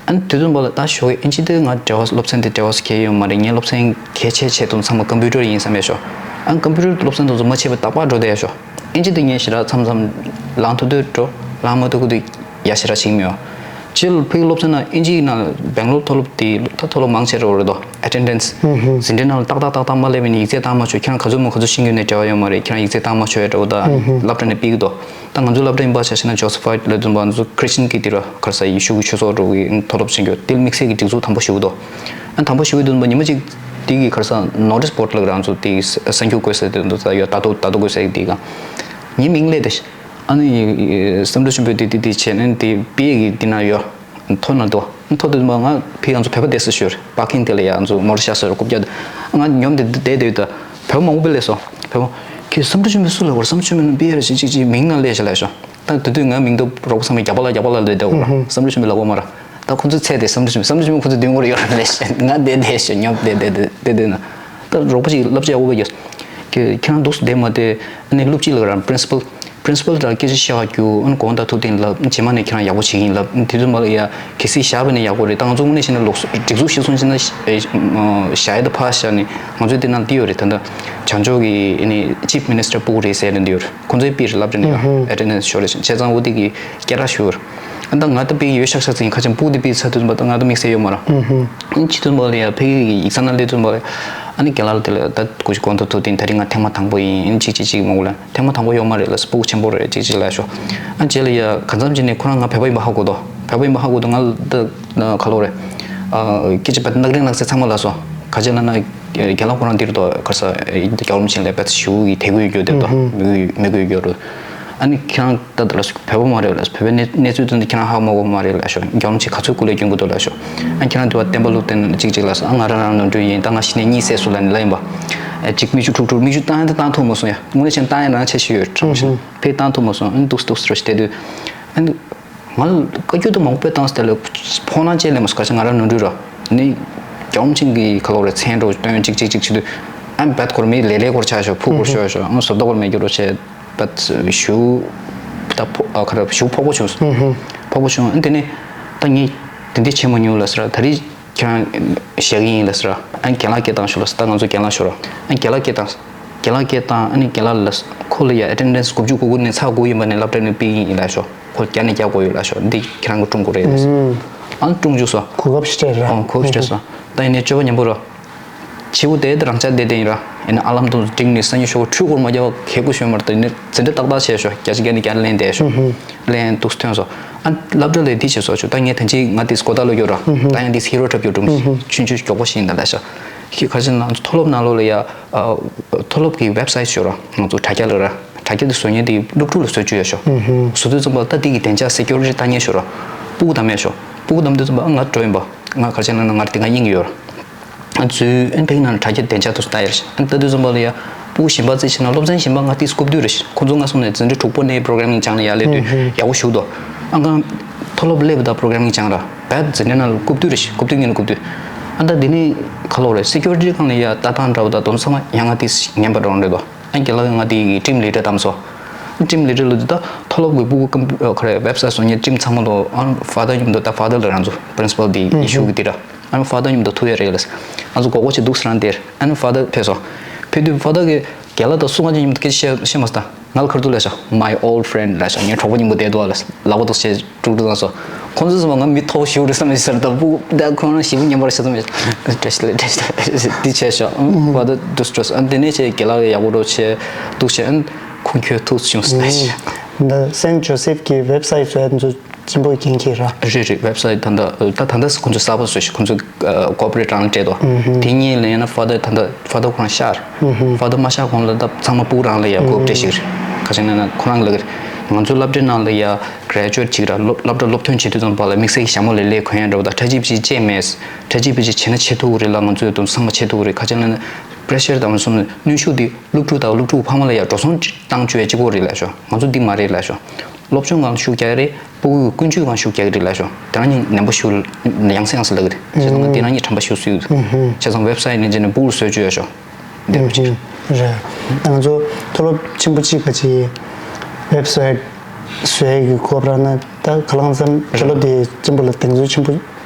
ཨ་ནི་དེ་དུས་བ་ལ་ད་ཞོགས་ཨིན་ཇི་དེ་ང་འབྲེལ་བ་སློབ་ཚན་དེ་འབྲེལ་བ་སུ་གལ་ཡོད་མ་རེད་ངའི་སློབ་ཚན་གལ་ཆེ་ཆེ་དུང་ཚང་མ་ཀམ་པུ་ཊར་ཡིན་བསམ་ཡས་ཤོག་ཨ་ནི་ཀམ་པུ་ཊར་སློབ་ཚན་དུ་ཚོ་མ་ཆད་པ་རྟག་པར་འགྲོ་བསྡད་ཡས་ཤོག་ཨིན་ཇི་དེ་ངས་ཞེ་དྲག་མཚམས་མཚམས་ལངས་ཐུབ་དུས་འགྲོ་ལངས་མ་ཐུབ་ཀུ་དེ་ཡ་ཞེ་དྲག་ཞིག་མི་ཡོང་། ཕྱི་ལ་ཕ་གི་སློབ་ཚན་ན་ཨིན་ཇིའི་ནང་སྦེང་ལོར་མཐོ་སློབ་དེ་ད་མཐོ་སློབ་མང་ཆེ་རོ་རེད་དོ་ཨེ་ཊེན་ཌེན་སི། འཛིན་གྲྭའི་ནང་ལ་ཏག་ཏག་ཏག་ཏག་མ་སླེབས་པ་ནས་ཡིག་ཚད་བཏང་མ་ཆོག་ཁྱེད་རང་ག་ཚོད་མོ་ག་ཚོད་ཤེས་ཀྱི་ཡོད་ནས་འབྲེལ་བ་ཡོད་མ་རེད་ཁྱེད་རང་ཡིག་ཚད་བཏང་མ་ཆོག་ཡ་འདྲ་བོ་ད་སློབ་གྲྭ་ནས་ཕུད་ཀྱི་འདུག་ད་ང་ཚོའི་སློབ་གྲྭ་ཡིན་པ་ཆ་བཞག་ན་ཇོ་སི་ཕའིཌ་ལབ་དུས་ང་ཚོ་ཁྲི་སི་ཅན་གྱི་དེ་ར་ག་རེ་ཟེར་ཡེ་ཤུ་གི་ཆོས་ཚོགས་འགྲོ་གི་མཐོ་སློབ་ཆེན་གྱི་དེ་དམིགས་བསལ་གྱི་སྒྲིག་འཛུགས་དམ་པོ་ཞེ་པོ་འདུག་ཨ་དམ་པོ་ཞེ་པོ་འདུག་ཉི་མ་གཅིག་དེ་གི་ག་རེ་ཟེར་ནོ་ཊིས་བོར་ཌི་ལབ་རང་ཚོ་དེ་གསར་འགྱུར་བཀོད་ས་དེ་འདུག་ད་ཡོད་ད་དུ་ད་དུ་བཀོད་ས་དེ་ག་ངའི་མིང་སླེབས་ཏེ་ཨ་ནི་བསམ་གྲུབ་ཆེན་པོས་དེ་དེ་དེ་བྱས་ནས་དེ་པི་ཨེ་གི་དེ་ན་ཡོད། མཐོ་ན་དོ། མཐོ་དུ་མ་ང་ཕི་ང་ཚོ་བོད་པ་བསྡད་ས་ཞོར་པར་ཀིང་དེ་ལ་ཡ་ང་ཚོ་མོ་ཊ་ཤག་ས་རྐུབ་བཀྱག་ང་ཉོམ་དེ་བསྡད་བསྡད་ཡོད་ད། བོད་པ་མང་པོ་སླེབས་སོང་། བོད་པ་ཁྱེད་བསམ་གྲུབ་ཆེན་པོ་སུ་ལ་བར་བསམ་གྲུབ་ཆེན་པོ་པི་ཨེ་ར་ཞིག་ཅིག་ཅིག་མིང་ང་སླེབས་ཤག་ལབ་སོང་། ད་དེ་དུས་ང་མིང་དུ་རོགས་བསམ་རྒྱ་པ་ལ་རྒྱ་པ་ལ་ལོས་བསྡད་འོ་ར་བསམ་གྲུབ་ཆེན་པོ་ལབ་གོ་མ་ར། ད་ཁོ་ཚོའི་ཚད་དེ་བསམ་གྲུབ་ཆེན་པོ་བསམ་གྲུབ་ཆེན་པོ་ཁོ་ཚོ་མདུན་སྐོར་ཡོད་ར་ལས་ང་བསྡད་བསྡད་ཤག་ཉོམ་བསྡད་བསྡད་བསྡད་བསྡད་ན། ད་རོགས་པ་ཞིག་བསླབ་བྱ་ཡག་པོ་བས་ཀྱང་། ཁྱེད་ཁྱེད་རང་འདུག་སེ་བསྡད་མ་བསྡད། ཨ་ནི་སློབ་སྤྱི་ལ་རང་པི་རིན་སི་པལ། པི་རིན་སི་པལ་དང་སྐད་ཆ་བཤད་ག་རྒྱུ་ཨ་ནི་དགོངས་དག་ཐུགས་བདེན་ལབ་རྗེས་མ་ནས་ཁྱེད་རང་ཡག་པོ་བྱེད་ཀྱི་ཡིན་ལབ་དེ་ཚོ་མ་ལ་ཡ་གལ་སྲིད་བཞག་པ་ནས་ཡག་པོ་རེད་ད་ང་ཚོ་དངོས་གནས་བཤད་ན་ལོགས་སུ་སྒྲིག་འཛུགས་གཞིར་བཟུང་བྱས་ན་བཞག་ཡ་ད་ཕར་བཞག་ནས་ང་ཚོའི་དེ་ནང་འདི་ཡོད་རེད་ད་ལྟ་བྱང་ཕྱོགས་ཀྱི་ཨ་ནི་ཅིབ་མི་ནི་སི་ཊར་སྤུ་གུ་རེད་ཟེར་ནས་འདི་ཡོད་རེད་ཁོང་ཚོའི་པིར་སློབ་གྲྭ་ནས་ཡ་ཨེ་ཊེན་ཌེན་སི་ཤོར་རེད་བྱས་ཙང་འོ་དེ་གི་སྐད་གྲགས་ཞུ་ཡོད་རེད། ཨ་ད་ང་ད་པིག་ཡོད་ཤག་ཤག་ཙིང་ཁ་ཆེམས་སྤུ་དེ་པིག་ཚ་དུས་ཙམ་པ་ད་ང་ད་དམིགས་བསལ་ཡོད་མ་ར། ཨ་ནི་ཕྱི་དུས་ཙམ་པ་ལ་ཡ་ཕ་གི་ཡིག་ཚང་ན་སླེབས་དུས་ཙམ་པ་ལ་ཨ་ནི་རྒན་ལགས་དེ་ལ་ད་ཀུ་ཅི་དགོངས་དག་ཐུགས་བདེན་ད་རིང་ང་ཐེངས་མ་དང་པོ་ཡིན་ཨ་ནི་ཅིག་ཅིག་ཅིག་མ་གོ་ལ་ཐེངས་མ་དང་པོ་ཡོད་མ་རེད་ལ་སྤུ་གུ་ཆེན་པོ་རེད་ཅིག་ཅིག་ལ་ཤོ་ཨ་ནི་རྗེས་ལ་ཡ་གང་འཚམ་ཅིག་ནས་ཁོ་རང་ང་བོད་པ་ཡིན་པ་ཧ་གོ་དོ་བོད་པ་ཡིན་པ་ཧ་གོ་དོ་ང་ལ་ད་ག་ལོ་རེད། སྐད་ཆ་བད་ནག་རིང་ནག་ཚེ་ཚང་མ་ལ་སོ། ག་ཅི་ལབ་ན་རྒན་ལགས་ཁོ་རང་འདིར་དོ་ག་ས་རྒྱལ་བ་རིན་པོ་ཆེ་ལ་དཔེ་ཞུ་གི་དད་གུས་ཡོད་རྒྱུ་དེ་དོ་མི་གུས་མི་གུས་ཡོད་རུ། ཨ་ནི་ཁྱེད་རང་ད་ལྟ་ལ་བོད་པ་མ་རེད་ལ་བོད་པའི་གནས་གནས་ཚུལ་དོན་དུ་ཁྱེད་རང་ཧ་གོ་མ་གོ་མ་རེད་ལ་ཤོ། རྒྱལ་བ་རིན་པོ་ཆེ་ག་ཚོད་སྐུ་ལས་སྐྱོན་གི་འདུག་ལ་ཤོ། ཨ་ཁྱེད་རང་འདི་བ་བསྟན་པ་ལུགས་བསྟན་ཅིག་ཅིག་ལ་ས་ཨ་ང་རང་རང་ནོར་འཁྲུལ་ཡིན་ད་ང་ཤི་ནས་གཉིད་སད་སོང་ལ་ནི་ལ་ཡིན་པ། ཨ་ཅིག་མིག་ཆུ་འཁྲུག་འཁྲུག་མིག་ཆུ་བཏང་ཡང་ད་བཏང་ཐུབ་མ་སོང་ཡ། དངོས་གནས་བྱས་ན་བཏང་ཡང་རང་ཆེ་ཤོས་ཡོད་དྲང་ཞིང་ཕེ་བཏང་ཐུབ་མ་སོང་ཨ་ནི་འདུག་འདུག་རོ་ཞིག་བལྟས་དུས། ཨ་ནི། ང་ལ་བཀའ་བཀྱོན་དུ་མང་པོ་བཏང་སྟེ་ལ་ཕོག་ན་ཅེས་ལས་མ་སོ་ག་ཆ་ང་རང་ནོར་འཁྲུལ་ར། ནི། རྒྱལ་བ་རིན་པོ་ཆེ་གི་ཁ་ལོ་རེ་མཚན་འགྲོ་སྟོན་ཅིག་ཅིག་ཅིག་བྱེད་དུས། ཨ་བད་སྐོར་མི་ལེ་ལེ་སྐོར་ཆགས་ཤོག་ཕུག་སྐོར་ཤོག་ཤོག་ཨ་བཟོ་ལྟ་སྐོར་མེད་རྒྱུ་རོ་ཆེ། བད་ཞུ། ད་ཕོ་ཨ་ཁ་ར་ཞུ་ཕོག་པོ་བྱུང་། ཕོག་པོ་བྱུང་ཨ་དེ་ནི། ད་ངས་དེ་འདྲ་བྱེད་མ་མྱོང་ལ་ཟེར་ད་རེས། ཁྱེད་རང་བཞག་གི་ཡིན་ལ་ཟེར། ཨ་རྒན་ལགས་སྐད་བཏང་ཤོག་ལ་ཟེར་ད་ང་ཚོ་རྒན་ལགས་ཤོག་ར། ཨ་རྒན་ལགས་སྐད་བཏང་། རྒན་ལགས་སྐད་བཏང་ཨ་ནི་རྒན་ལགས་ལ་ཁོ་ལ་ཡ་ཨེ་ཊེན་ཌེན་སི་དགུ་བཅུ་གོ་དགུ་ནས་ཚག་དགུ་ཡིན་པ་ནས་སློབ་གྲྭ་ནས་ཕུད་ཀྱི་ཡིན་ལ་ཤོག་ཁོ་བརྒྱ་ནས་བརྒྱ་དགོས་ཡོད་ལ་ཤོག་འདི་ཁྱེད་རང་གི་སྲུང་དགོས་རེད་ལ་ཟེར། ཨ་ནི་སྲུང་བཅུག་སོ། གོ་སྐབས་ཤིག་སྤྲད་ར། ཨོ་གོ་སྐབས་ཤིག་སྤྲད་སོ། ད་ཡིན་ནའི་སྤྱོད་པ་ཉམས་པོ་ར། བྱིའུ་དེ་དེ་རང་ཅག་དེ་དེ་ཡིན་ར། ཡིན་ན་ཨ་ལམ་དུ་འགྲིག་ནས་སང་ཉིན་ཤོག་འཕྲུལ་འཁོར་མ་རྒྱབ་པ་གད་ཀོ་ཤོད་མར་དེ་ནི་འཛིན་གྲྭ་ཏག་ཏག་བྱས་ཤོག་བརྒྱ་ཆ་བརྒྱ་ནས་བརྒྱ་ལེན་བསྡད་ཤོག་ལན་འདུག་ཐོན་སོང་། ཨ་སློབ་གྲྭ་ལས་འདི་བྱེད་སོགས་ཆུ་ད་ངས་ད་ཅི་ང་དེ་སྒོ་ད་ལོ་ཡོད་ར། ད་ཡང་དེ་ཧི་རོ་འཁྲབ་ཡོད་འགྲོ་མི་ཆུན་ཆུན་མགྱོགས་པོ་ཞིག་ཡིན་ད་ལ་ཤ། ཁྱི་ཁ་ཆེན་ལ་མཐོ་སློབ་ནང་ལོགས་ལ་ཡ། མཐོ་སློབ་ཀྱི་ཝེབ་སའིཊ་ཡོད་ར་ང་ཚོ་དྲ་རྒྱ་ལ་ར། དྲ་རྒྱ་དེ་བཟོ་མཁན་དེ་སློབ་ཕྲུག་ལ་བཟོ་བཅུག་ཡ་ཤོག་བཟོ་དུས་ཙམ་པ་ད་དེ་གི་བདེ་འཇགས་སེ་ཀུ་རི་ཊི་ལྟ་མཁན་ཤོག་ར། སྤུ་གུ་དམ་ཡ་ཤོག་སྤུ་གུ་དམ་དུས་ཙམ་པ་ང་འགྲོ་ཡིན་པ། ང་ཁ་ཆེན་ལ་ན་ང་དེ་ང་ཡིན་གྱི་ཡོད་ར། ཨ་ཚུལ་ཨན་ཕེག་ནང་དྲ་རྒྱ་བདེ་འཇགས་དུ་ལྟ་ཡར་ཨན་ལྟ་དུས་ཙམ་པ་ལ་ཡ། སྤུ་གུ་གཞན་པ་རྩིས་བྱས་ན་སློབ་ཚན་གཞན་པ་ང་ཏིས་རྐུབ་དུས་རེ་ཁོང་ཚོ་ང་སོང་ནས་འཛིན་གྲྭ་དྲུག་པོ་ནས་པོ་རོ་གྷ་ར་མིང་སྦྱངས་ནས་ཡར་སླེབས་དུས་ཡག་པོ་ཞུ་དོ། ཨ་ང་མཐོ་སློབ་སླེབས་དང་པོ་རོ་གྷ་ར་མིང་སྦྱངས་ར་བད་འཛིན་གྲྭ་ནང་ལ་རྐུབ་དུས་རེ་རྐུབ་དུས་ངན་རྐུབ་དུས། ཨ་ད་འདི་ནས་ཁ་ལོག་རེད་སེ་ཀུ་རི་ཊི་སྒང་ལ་ཡ་ལྟ་སྟངས་འདྲ་བོ་དང་དོན་ཚང་མ་ཡང་ང་ཏིས་ངན་པ་འགྲོ་རེད་དོ། ཨ་རྒན་ལགས་ང་དེ་གི་ཊིམ་ལི་ཌར་བདམས་སོ། ཊིམ་ལི་ཌར་ལ་དེ་ད་མཐོ་སློབ་ཀྱི་སྤུ་གུ་ཀམ་ཁ་རེ་ཝེབ་སའིཊ་བཟོ་མཁན་ཊིམ་ཚང་མ་ལོ་ཨ་ཕ་དར་མཉམ་དུ་ད་ཕ་དར་ལ་རང་ཚོ་པི་རིན་སི་པལ་དེ་ཨི་ཤུ་གི་དེ་ར། ཨ་ཕ་དར་མཉམ་དུ་ཐུག་ཡ་རེད་ལ། ང་ཚོ་གོ་གོ་ཆེ་འདུག་སེ་རང་དེར་ཨ་ཕ་དར་ཕེབས་སོ། ཕེབས་དུས་ཕ་དར་གི་རྒན་ལགས་དང་སུ་ང་ཅན་མཉམ་དུ་སྐད་ཆ་བཤད་བཤད་མ་སོང་ད། ང་ལ་ཁར་ཐུག་ལ་ཤ། My old friend ལ་ཤ་ངའི་གྲོགས་པོ་རྙིང་པ་བསྡད་འདུག་ལ་ལག་པ་ཐོག་བྱས་དཀྲུག་དཀྲུག་བཏང་སོང་། ཁོང་ཚོ་ཚོ་ང་མི་ཐོག་ཞུ་རེད་བསམ་མེད་ཟེར་ད་སྤུ་ད་ཁོང་རང་ཞེ་པོ་ཉན་པར་ཤ་ཚ་མེད། བཀྲ་ཤིས་བདེ་ལེགས་བཀྲ་ཤིས་བདེ་ལེགས་འདི་བྱས་ཤོག་ཨ་ཕ་ད་འདུག་སྤྲོ་སོང་། ཨ་དེ་ནས་བྱས་རྒན་ལགས་ཡག་པོ་འགྲོ་བྱས་འདུག་བྱས་ཨ་ཁོང་ཁྱོད་ཐུགས་བྱུང་སོང་། ད་སེན་ཇོ་སེབ་ཀྱི་ཝེབ་སའིཊ་བཟོ་ཡ་དེ་ཚོ་གཅིག་པོ་རྒན་ཁྱེད་ར། རེད་རེད་ཝེབ་སའིཊ་ད་ལྟ་ད་ད་ལྟ་ཁོང་ཚོ་གསར་པ་བཟོས་ཤག་ཁོང་ཚོ་ཀོ་པོ་རེ་ཊི་རང་སྤྲད་དོ། དེ་གཉིས་ལ་ཡིན་ན་ཕ་དར་ད་ལྟ་ཕ་དར་ཁོ་རང་ཤར། ཕ་དར་མ་ཤར་གོང་ལ་ད་ཚང་མ་སྤུ་གུ་རང་ལ་ཡ་ཀོ་པོ་རེ་ཊི་ཞིག་རེད། ཁ་ཆེན་ན་ན་ཁོ་རང་ལ་གི་ང་ཚོ་སློབ་གྲྭའི་ནང་ལ་ཡ་གྷ་རེ་ཇུ་ཨེཊ་ཅིག་ར་སློབ་སློབ་གྲྭ་སློབ་ཐོན་བྱེད་དུས་ཙམ་པ་ལ་དམིགས་བསལ་གྱི་ཞྭ་མོ་ལེ་ལེ་གོན་ཡ་འདྲ་བོ་ད་ཁྲ་ཅིག་ཅིག་བྱས་མེད། ཁྲ་ཅིག་ཅིག་བྱས་ན་བྱེད་ཐུབ་ཀྱི་རེད་ལ་ང་ཚོའི་དོན་ཚང་མ་བྱེད་ཐུབ་ཀྱི་རེད། ཁ་ཆེན་ན་ན་པེ་རེ་ཤར་དང་གསུམ་གནོན་ཤུགས་དེ་སློབ་ཕྲུག་དང་སློབ་ཕྲུག་ཕ་མ་ལ་ཡ་འགྲོ་སོང་བཏང་བཅུག་ཡ་གཅིག་པོ་རེད་ལ་ཤོག་ང་ཚོ་འདི་མ་རེད་ལ་ཤོག་སློབ་སྦྱོང་སྒང་ལ་ཤུགས་རྒྱག་ཡ་རེད། སྤུ་གུའི་ཀུན་སྤྱོད་སྒང་ཤུགས་རྒྱག་གི་རེད་ལ་ཤོག་དེ་རང་ཉིད་ནན་པོ་ཞུ་ཡང་སེ་ཡང་སེ་ལ་གི་རེད། བྱས་ཙང་དེ་རང་ཉིད་དྲན་པ་ཞུ་སྲིད་ཡོད། བྱས་ཙང་ཝེབ་སའིཊ་ནས་བྱས་ནས་སྤུ་གུར་བཟོས་བཅུག་ཡ་ཤོག་འདི་རེད། ད་ང་ཚོ་མཐོ་སློབ་ཆེན་པོ་གཅིག་ག་ཅིག་ཝེབ་སའིཊ་བཟོ་ཡ་གི་སྐོར་ར་ན་ད་ག་ལང་ཙམ་མཐོ་སློབ་དེ་ཆེན་པོ་ལ་གདེང་ཚོད་ཆེན་པོ་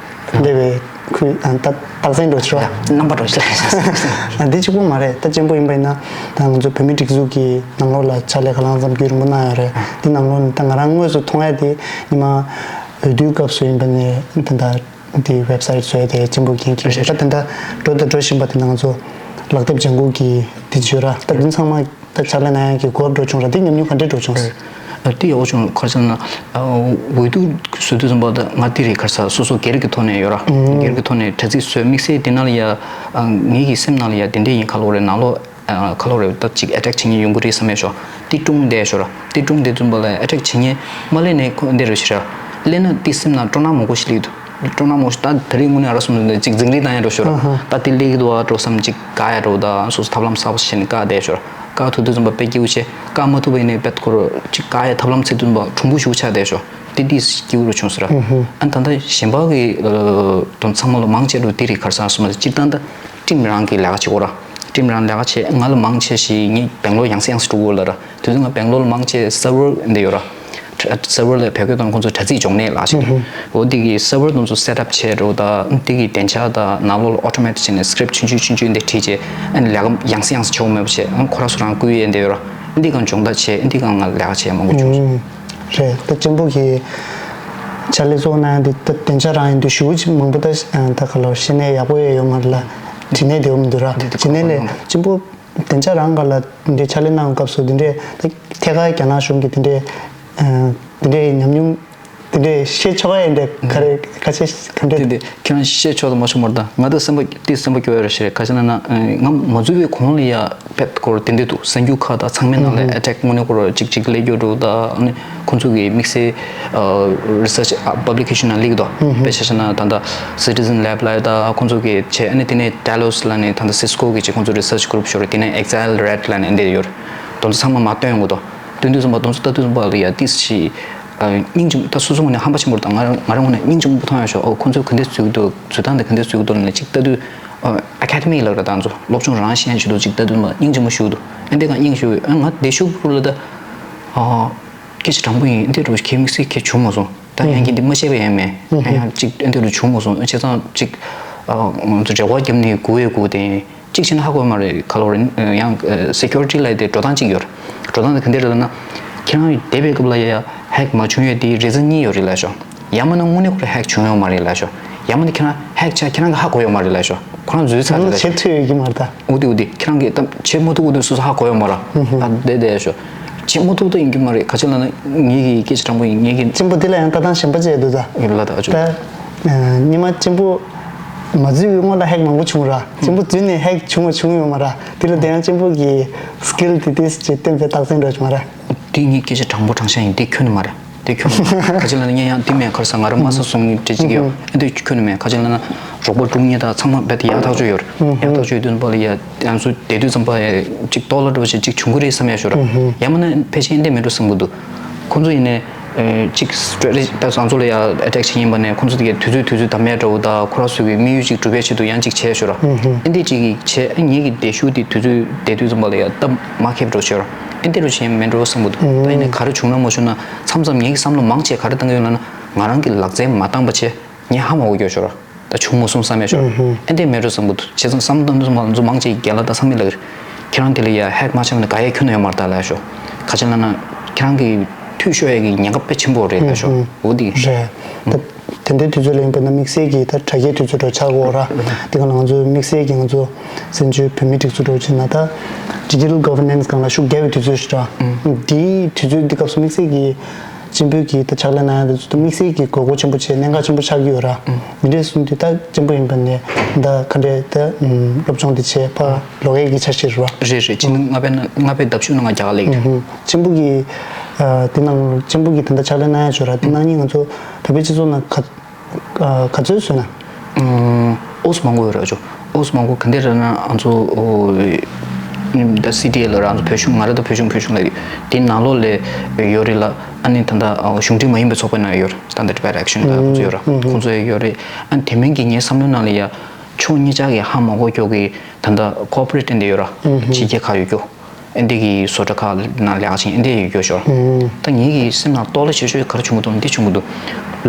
འདེབས་པའི་ཁུལ་ད་རྟགས་མཚན་འགྲོ་ཕྱིར་བ། རྣམ་པ་འགྲོ་ཕྱིར། འདི་གཅིག་པོ་མ་རེད། ད་གཅེན་པོ་ཡིན་པ་ཡིན་ན་ད་ང་ཚོ་བོད་མི་སྒྲིག་འཛུགས་ཀྱི་ནང་ལོགས་ལ་ཕྱག་ལས་ག་ལང་ཙམ་རྒྱུན་རིང་པོ་གནང་ཡོད་རེད། འདི་ནང་ལོགས་ནས་ད་ང་རང་དངོས་སུ་མཐོང་ཡ་དེ་ཉི་མ་འོས་བསྡུའི་སྐབས་སུ་ཡིན་པ་ནས་ད་ད་འདི་ཝེབ་སའིཊ་བཟོ་ཡ་དེ་གཅེན་པོ་རྒན་ཁྱེད་རེད། ད་ད་ད་འགྲོ་ད་འགྲོ་བཞིན་པ་དེ་ནང་ཚོ་ལག་དེབ་ལྗང་གུ་གི་འདི་བརྗོད་ར་ད་འདི་ཚང་མ། ད་ཕྱག་ལས་གནང་ཡག་གི་གོ་སྐབས་འགྲོ་བྱུང་ར་དེ་ཉམས་མྱོང་ག་འདྲས་འགྲོ་བྱུང་ཟེར། ཨ་དེ་ཡག་པོ་བྱུང་ག་རེ་ཟེར་ན། ཨ་འོས་བསྡུ་བཟོ་དུས་ཙམ་པ་ད་ང་དེ་རེད་ག་རེ་ཟེར་སོ་སོ་སྒེར་གྱི་ཐོག་ནས་ཡོད་ར། སྒེར་གྱི་ཐོག་ནས་དྲ་ཚིགས་བཟོས་དམིགས་བསལ་དེ་ནང་ལ་ཡ། ཨ་ངེད་ཀྱི་སེམས་ནང་ལ་ཡ་དེ་འདྲས་ཡིན་ཁ་ལོ་རེད་ནང་ལོགས། ཨ་ཁ་ལོ་རེད་ད་ཅིག་ཨེ་ཊེག་བྱེད་མཁན་ཡོང་གི་རེད་བསམ་ཡས་ཤོག་དེ་ཀྲུང་བསྡད་ཤོག་ར་དེ་ཀྲུང་བསྡད་ཙམ་པ་ལ་ཡ་ཨེ་ཊེག་བྱེད་མཁན་མ་སླེབས་ནས་ཁོ་འདི་རེད་ཤི་ར། སླེབས་ན་དེ་སེམས་ནང་སྤྲོ་སྣང་མང་པོ་ཞིག་སླེབས་འདུག་སྤྲོ་སྣང་མང་ཤོས་ད་དེ་རིང་དངོས་གནས་ར་སོང་ནས་ཅིག་འཛིང་རེས་བཏང་ཡ་འགྲོ་ཤོར་ར། ད་དེ་སླེབས་ཀྱི་འདུག་ཨ་འགྲོ་བསམ་ཅིག་བཀག་ཡ་འགྲོ་ད་སོ་སོ་ཐབས་ལམ་གསར་པ་ཞིག་བྱས་ནས་བཀག་བསྡད་ཤོར་བཀག་ཐུབ་དུས་ཙམ་པ་དཔེ་སྐྱིད་པོ་བྱས་བཀག་མ་ཐུབ་པ་ཡིན་ནའི་དཔེ་ཁོ་ར་ཅིག་བཀག་ཡ་ཐབས་ལམ་ཚིག་དུས་ཙམ་པ་གྲུང་པོ་ཞིག་ཆགས་བསྡད་ཤོར་དེ་དེ་སྐྱིད་པོ་རུ་བྱུང་ཟེར་ར། ཨ་ད་ལྟ་གཞན་པ་གི་དོན་ཚང་མ་ལ་མང་ཆེ་རུ་དེ་རིགས་ག་རེ་ཟེར་སོང་ན་སྤྱིར་བཏང་ད་ཊིམ་རང་གི་ལས་ཀ་བྱེད་དགོས་ར། ཊིམ་རང་ལས་ཀ་བྱེད་ང་ལ་མང་ཆེ་ཞིག་ངས་སྦེང་ལོར་ཡང་སེ་ཡང་སེ་འགྲོ་དགོས་ལ་ར། དེ་ཚོ་ང་སྦེང་ལོར་ལ་མང་ཆེ་སར་ཝར་འདི་ཡོད་ར། སར་ཝར་ལ་བོད་སྐད་དང་ཁོང་ཚོ་དྲ་ཚིགས་སྦྱོང་གནས་ལགས་ཤིག་འདུག་འོ་འདི་གི་སར་ཝར་དང་ཚོ་སེ་ཊབ་བྱས་འགྲོ་ད་འདི་གི་བདེ་འཇགས་དང་ནང་ལོགས་ལ་ཨོ་ཊོ་མེ་ཊི་བྱས་ནས་སི་ཀི་རིབ་ཆུང་ཆུང་ཆུང་ཆུང་འདི་བྲིས་བྱས་ཨ་ནི་ལས་ཀ་ཡང་སེ་ཡང་སེ་བྱེད་དགོས་མེད་པ་བྱས་ཨ་ཁོ་ར་སུ་རང་བསྐུལ་ཡས་འདི་ཡོད་ར། འདི་གང་སྦྱོང་བརྡར་བྱས་འདི་གང་ང་ལས་ཀ་བྱས་མང་པོ་བྱུང་སོང་། རེད། ད་གཅེན་པོ་གི་ཕྱག་ལས་གཙོ་བོ་གནང་ཡ་འདི་ད་བདེ་འཇགས་རང་ཡིན་དུས་ཞུ་ཅིག་མང་པོ་ད་ད་ག་ལ་བཤད་ནས་ཡག་པོ་ཡོད་ཡོད་མ་རེད་ལ་དྲི་ནས་བདེ་བོ་མི་འདུག་ར། དྲི་ནས་ལས་གཅེན་པོ། བདེ་འཇགས་རང་ག་ལ་འདི་འདྲའི་ཕྱག་ལས་གནང་སྐབས་སུ་འདི་འདྲའི་ཐད་ཀར་རྒྱ་ནག་གཞུང་གི་འདི་འདྲའི་འདི་འདྲའི་ཉམས་མྱོང་ དེ་འདྲས་བཤད་ཆོག་ག་ཡིན་དེ་ག་རེ་ཁ་ཆེ་ག་འདྲས། དེ་དེ་ཁྱེད་རང་བཤད་ཆོག་དང་མ་ཆོག་མ་རེད་ད། ང་ད་སེམས་པ་དེ་སེམས་པ་སྐྱོ་ཡ་རེད་ཤེས་རེད། ག་ཅི་ན་ན་ང་མ་འཛུལ་བའི་གོང་ལ་ཡ་ཕེབས་སྐོར་དེ་འདྲས་འདུག་གསར་འགྱུར་ཁག་དང་ཚང་མའི་ནང་ལ་ཨེ་ཊེག་དངོས་གནས་སྐོར་གཅིག་གཅིག་ལས་སྐྱོ་འགྲོ་ད། ཨ་ནི་ཁོང་ཚོ་གི་དམིགས་བསལ་རི་སར་ཆི་པབ་ལི་ཁེ་ཤན་ནང་སླེབས་འདུག་དཔེ་ཆ་བཞག་ན་ད་ལྟ་Citizen Lab ལ་ཡ་ད་ཁོང་ཚོ་གི་བྱས། ཨ་ནི་དེ་ནས་Delos ལ་ནས་ད་ལྟ་Cisco གི་བྱས་ཁོང་ཚོ་རི་སར་ཆི་གུ་རུབ་ཤོར། དེ་ནས་Exile Red ལ་ནས་འདི་ཡོད། དེ་ཚོ་ཚང་མ་མར་བཏོན་ཡོང་གི་འདུག་བཏོན་དུས་ཙམ་པ་དེ་ཚོ་ལྟ་དུས་ཙམ་པ་ལ་ཡ་ཏིས་ཤི་སྙིང་རྗེ་མོ། ད་སོ་སོ་ངོས་ནས་ཧམ་པ་ཆེན་པོ་རེད། ད་ང་རང་ང་རང་ངོས་ནས་སྙིང་རྗེ་མོ་མཐོང་ཡ་ཤོག་ཨོ་ཁོང་ཚོས་ག་འདྲས་བཟོས་ཀྱི་འདུག་བཟོ་སྟངས་དེ་ག་འདྲས་བཟོས་ཀྱི་འདུག་ལབ་ནས་གཅིག་ལྟ་དུས། ཨ་ཁེ་ཌེ་མི་ལབ་ར་ད་ཚོ་སློབ་སྦྱོང་རང་བྱེད་མཁན་ཞིག་འདུག་གཅིག་ལྟ་དུས་མ་སྙིང་རྗེ་མོ་ཞུ་འདུག་ཨ་འདི་ག་སྙིང་ཞུ། ཨ་ང་དེ་ཞུ་བུ་ལ་ད་ཨ་སྐད་ཆ་དྲང་པོ་ཡིན། འདི་རུ་ཁྱེད་དམིགས་བསལ་ཁྱེད་བྱུང་མ་སོང་། ད་ཡང་གི་འདི་མ་བཤད་པ་ཡིན་མེད། ཡང་ཡང་གཅིག་ཨ་འདི་རུ་བྱུང་མ་སོང་། བྱས་ཙང་གཅིག་ཨ་ང་ཚོ་འབྲེལ་བ་བརྒྱབ་ནས་སྒུག་ཡས་སྒུག་དེ། གཅིག་བྱས་ན་ཧ་གོ་མ་རེད། ག་ལོ་རེད། ཡང་security ལབ་དེ་འགྲོ་སྟངས་གཅིག་ཡོད་རེད། འགྲོ་སྟངས་དེ་ག་འདྲ་རེད་ལབ་ན། ཁྱེད་རང་བསྡད་པའི་སྐབས་ལ་ཡ་ཡ་ཧེག་མ་བྱུང་ཡས་དེའི་རི་ཛན་གཉིས་ཡོད་རེད་ལབ་ཤོག་ཡ་མ་ན་དངོས་གནས་ཁོ་རང་ཧེག་བྱུང་ཡོད་མ་རེད་ལབ་ཤོག་ཡ་མ་ན་ཁྱེད་རང་ཧེག་ཆགས་ཁྱེད་རང་གིས་ཧ་གོ་ཡོད་མ་རེད་ལབ་ཤོག་ཁོ་རང་འཛུལ་ཚར་རེད་ལབ་ཤོག་བྱེད་ཐུབ་ཡོད་ཀྱི་མ་རེད་ད། འོ་དེ་འོ་དེ་ཁྱེད་རང་གིས་ད་བྱེད་མ་ཐུབ་འོ་དེ་སོ་སོ་ཧ་གོ་ཡོད་མ་རེད། ཨ་བསྡད་བསྡད་ཤོག་བྱེད་མ་ཐུབ་ད་ཡིན་གྱི་མ་རེད། ག་ཅི་ལབ་ན་ངེད་ཀྱི་སྐད་ཆ་དྲང་པོ་ཡིན། ངེད་ཀྱི་གཅེན་པོ་དེ་ལ་ཡང་ལྟ་སྟངས་གཞན་པ་བྱས་འདུག་ད། ཡིན་ལ་ད་ཨ་ཅོ། ད་ཉི་མ་གཅེན་པོ་མ་འཛུལ་བའི་སྔོན་ལ་ཧེག་མང་པོ་བྱུང་ར། གཅེན་པོ་འཛུལ་ནས་ཧེག་བྱུང་བ་བྱུང་ཡོད་མ་ར། དེ་ལ་དེ་ཡང་གཅེན་པོ་གི་skill དེ་ཏིས་ཅིག་བསྟན་པའི་རྟགས་མཚན་འདྲ་བྱུང་མ་ར། དེ་ངའི་སྐད་ཆ་དྲང་པོ་དྲང་བཞག་ཡིན། དེ་ཁྱོན་ནས་མ་རེད། དེ་ཁྱོན་ནས་མ་རེད། ག་ཅི་ལབ་ན་ངས་ཡང་དེ་མེད་ཁར་ས་ང་རང་མ་ས་སོང་ངི་འདྲ་ཅིག་ཡོད། ཨ་དེ་ཁྱོན་ནས་མེད། ག་ཅི་ལབ་ན་རོགས་པ་དྲུང་ཉེ་དང་ཚང་མ་རྦད་དེ་ཡག་ཐག་ཆོད་ཡོད་རེད། ཡག་ཐག་ཆོད་ཡོད་དུས་པ་ལ་ཡ་ང་ཚོ་བསྡད་དུས་ཙམ་པ་ཡ་ཅིག་ལྟོ་ལ་འགྲོ་བ་ཞིག་ཅིག་བྱུང་གི་རེད་བསམ་ཡ་ཤོར་ར། ཡང་མིན་ན་ཕལ་ཆེར་འདི་མེད་འགྲོ་བསམ་གི་འདུག་ཁོང་ཚོ་ཡིན་ནའི་ཅིག་སྤྲད་རེད། ད་ང་ཚོ་ལ་ཡ་ཨེ་ཊེག་བྱེད་ཡིན་པ་ནས་ཁོང་ཚོ་དེ་གའི་དུས་ཚོད་དུས་ཚོད་དམ་ཡ་འདྲ་བོ་དང་ཁོ་རང་ཚོ་གི་དམིགས་ཡུལ་ཅིག་སྒྲུབ་པའི་ཆེད་དུ་ཡང་ཅིག་བྱས་ཤོར་ར། ཨ་འདི་ཅིག་གིས་བྱས། ཨ་ངེད་ཀྱི་བསྡད་ཤུགས་དེ་དུས་ཚོད་བསྡད་དུས་ཙམ་པ་ལ་ཡ་སྟབས་མ་ཁེབས་འགྲོ་ཤོར་ར། ཨ་འདི་རུ་བྱས་མེད་འགྲོ་བསམ་གི་འདུག་ད་ཡིན་ནའི་ག་རེ་བྱུང་ན་མ་བྱུང་ན་མཚམས་མཚམས་ངེད་ཀྱི་བསམ་བློ་མང་ཆེ་ག་རེ་བཏང་གི་ཡོད་ལབ་ན་ང་རང་གི་ལག་རྩལ་མ་བཏང་པ་བྱས་ངས་ཧ་མ་གོ་སྐྱོ་ཤོར་ར། ད་བྱུང་མ་སོང་བསམ་ཡ་ཤོར། ཨ་འདི་མེད་འགྲོ་བསམ་གི་འདུག་བྱས་ཙང་བསམ་བློ་བཏང་དུས་ཙམ་པ་ང་ཚོ་མང་ཆེ་རྒན་ལགས་དང་བསམ་མེད་ལགས་ཀྱིས་ཁྱེད་རང་དེ་ལ་ཡ་ཧེག་མ་ཆགས་ན་ག་ཡ་ཁྱོན་ནས་ཡོད་མ་རེད་ད་ལབ་ཤོག་ག་ཅི་ལབ་ན་ཁྱེད་རང་གི་འཐུས་ཤོར་ཡ་གི་ཉེན་ཁ་དཔེ་ཆེན་པོ་རེད་ལབ་ཤོག་འོ་དེ་རེད། ད་དེ་འདྲའི་དུས་ཚོད་ལ་ཡིན་པ་ན་དམིགས་བསལ་གྱི་ད་དྲ་རྒྱའི་དུས་ཚོད་འགྲོ་ཆགས་འོ་ར། དེ་ག་ལ་ང་ཚོ་དམིགས་བསལ་གྱི་ང་ཚོ་བཙན་བྱོལ་བོད་མིའི་སྒྲིག་འཛུགས་འགྲོ་བྱས་ན་ད་digital governance སྒང་ལ་ཤུགས་རྒྱབ་པའི་དུས་ཚོད་ཞིག་ར། འདིའི་དུས་ཚོད་འདི་སྐབས་སུ་དམིགས་བསལ་གྱི་སྤྱི་འབོད་ཀྱི་ད་ཕྱག་ལས་གནང་ཡ་དེ་ཚོ་ད་དམིགས་བསལ་གྱི་དགོས་མཁོ་ཆེན་པོ་བྱས་གནད་འགག་ཆེན་པོ་ཆགས་ཀྱི་ཡོད་ར། འདི་འདྲས་གསུངས་དུས་ད་སྤྱི་འབོད་ཡིན་པ་ནས་ད་ག་འདྲས་ད་སློབ་སྦྱོང་འདི་བྱས་ཕར་ལོག་ཡས་ཀྱི་འཆར་གཞི་རེད་བ། རེད་རེད། ཕྱི་ལྔ་པའི་ནང་ལྔ་པའི་ཟླ་བཅུ་ནང་ང་རྒྱ་གར་སླེབས་ཀྱི་རེད། སྤྱི་འབོད་ཀྱི་ཨ་དེ་ནང་སྤྱི་འབོད་ཀྱི་ད་ལྟ་ཕྱག་ལས་གནང་ཡ་ཅིག་ཡོད་ར། དེ་ནང་ནས་ང་ཚོ་བོད་པའི་སྤྱི་ཚོགས་ནང་ག་ཨ་ག་ཚོད་བཟོས་ན། ཨོ་སི་མང་པོ་ཡོད་ར་ཅོ། ཨོ་སི་མང་པོ་ག་འདྲས་རེད་ན་ང་ཚོ་ཨོ་ད་སི་ཊི་ཨེ་ལ་ར་ང་ཚོ་བོད་གཞུང་ང་ར་ད་བོད་གཞུང་བོད་གཞུང་ལ་ཡོད། དེ་ནང་ལོགས་ལ་ཡོད་རེད་ལ། ཨ་ནི་ད་ལྟ་ཨ་གཞུང་འབྲེལ་མ་ཡིན་པའི་ཚོགས་པ་ནང་ཡོད་ར། Standard Tibet Action ལ་ཁོང་ཚོ་ཡོད་ར། ཁོང་ཚོ་ཡོད་རེད། ཨ་ནི་དེ་མིན་གྱི་ངའི་བསམ་བློའི་ནང་ལ་ཡ་ཕྱོགས་གཉིས་ཆ་གི་ཧ་མ་གོ་ཀྱོག་གི་ད་ལྟ་ཀོར་པོ་རེ་ཊི་ཨེ་འདྲས་ཡོད་ར། ཕྱི་རྒྱལ་ཁག་ཡོད་ཀྱོག་ཨ་འདི་གི་བཟོ་གྲྭ་ཁག་ནང་ལས་ཀ་བྱེད་མཁན་ཨ་འདི་ཡོད་རྒྱུ་ཞོར། ད་ངེད་ཀྱི་སེམས་ནང་ལྟོགས་ལ་ཞེ་ཤོས་ག་རེ་བྱུང་གི་འདུག་འདི་བྱུང་གི་འདུག་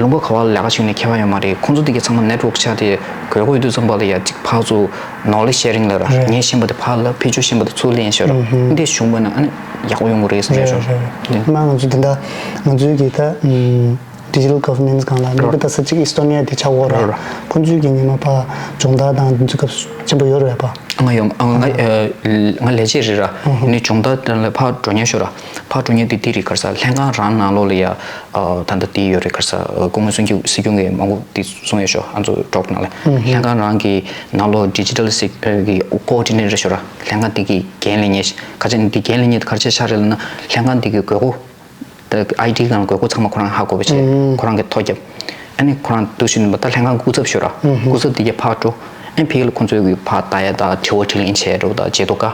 ལུང་པ་ག་བ་ལ་ལས་ཀ་བྱེད་མཁན་ཁྱད་པར་ཡོད་མ་རེད། ཁོང་ཚོ་འདི་གའི་ཚང་མ་network ཆགས་ཏེ་དགོས་མཁོ་ཡོད་དུས་ཙམ་པ་ལ་ཡ་གཅིག་ཕར་ཚུར་knowledge sharing ལབ་ར། ངས་ཤེས་པ་དེ་ཕར་ལབ། ཕར་ཚུར་ཤེས་པ་དེ་ཚུར་ལེན་ཞོར། འདི་བྱུང་བ་ན་ཨ་ནི་ཡག་པོ་ཡོང་གི་རེད་བསམ་ཞོར། མ་ང་ཚོ་དེ་འདྲ་ང་ཚོའི་གི་ད་digital governance སྒང་ལ་ནུས་པ་ལྟ་ས་གཅིག་ཨི་སི་ཏོ་ནི་ཡ་དེ་ཆགས་ཡོད་ར། ཁོང་ཚོའི་གི་ཉི་མ་ཕར་སྦྱོང་བརྡར་དང་འདི་ཚོ་སྐབས་ཆེན་པོ་ཡོད་རེད་པ། ང་ཡོང་ང་ང་ལས་བྱེད་རེད་ར། ནི་སྦྱོང་བརྡར་དེ་ལ་ཕར་འགྲོ་མཁན་ཤོར་ར། ཕར་འགྲོ་མཁན་དེ་དེ་རེད་ག་རེ་ཟ། ལྷན་ཁང་རང་ནང་ལོགས་ལ་ཡ་ད་ལྟ་དེ་ཡོད་རེད་ག་རེ་ཟ། སྐུ་ངོ་སྲིད་སྐྱོང་སྲིད་སྐྱོང་གིས་མང་པོ་དེ་གསུངས་ཡོད་ཤོག་ཨ་ཚོ་གྲོགས་ནང་ལ་ལྷན་ཁང་རང་གི་ནང་ལོགས་digital sec- གི་coordinator ཤོར་ར། ལྷན་ཁང་དེ་གི་འགན་ལེན་མཁན་ག་ཅི་ནི་དེ་འགན་ལེན་མཁན་དེ་ག་རེ་བྱས་ཆགས་རེད་ལབ་ན་ལྷན་ཁང་དེ་གི་དགོས་མཁོ་ད་ཨའི་ཊི་སྒང་དགོས་མཁོ་ཚང་མ་ཁོ་རང་ཧ་གོ་བ་བྱས། ཁོ་རང་གི་ཐོ་རྒྱབ། ཨ་ནི་ཁོ་རང་འདུག་ཞུ་ནི་མ་ད་ལྷན་ཁང་སྐུ་ཚབ་ཤོར་ར། སྐུ་ཚབ་དེ་གས་ཕར་འགྲོ། ཨ་ཕ་གི་ལ་ཁོང་ཚོའི་གི་ཕར་ལྟ་ཡ་ད་དྲི་བ་དྲིས་ལན་བྱས་འགྲོ་ད་བརྗེད་ཐོ་བཀག་ཨ་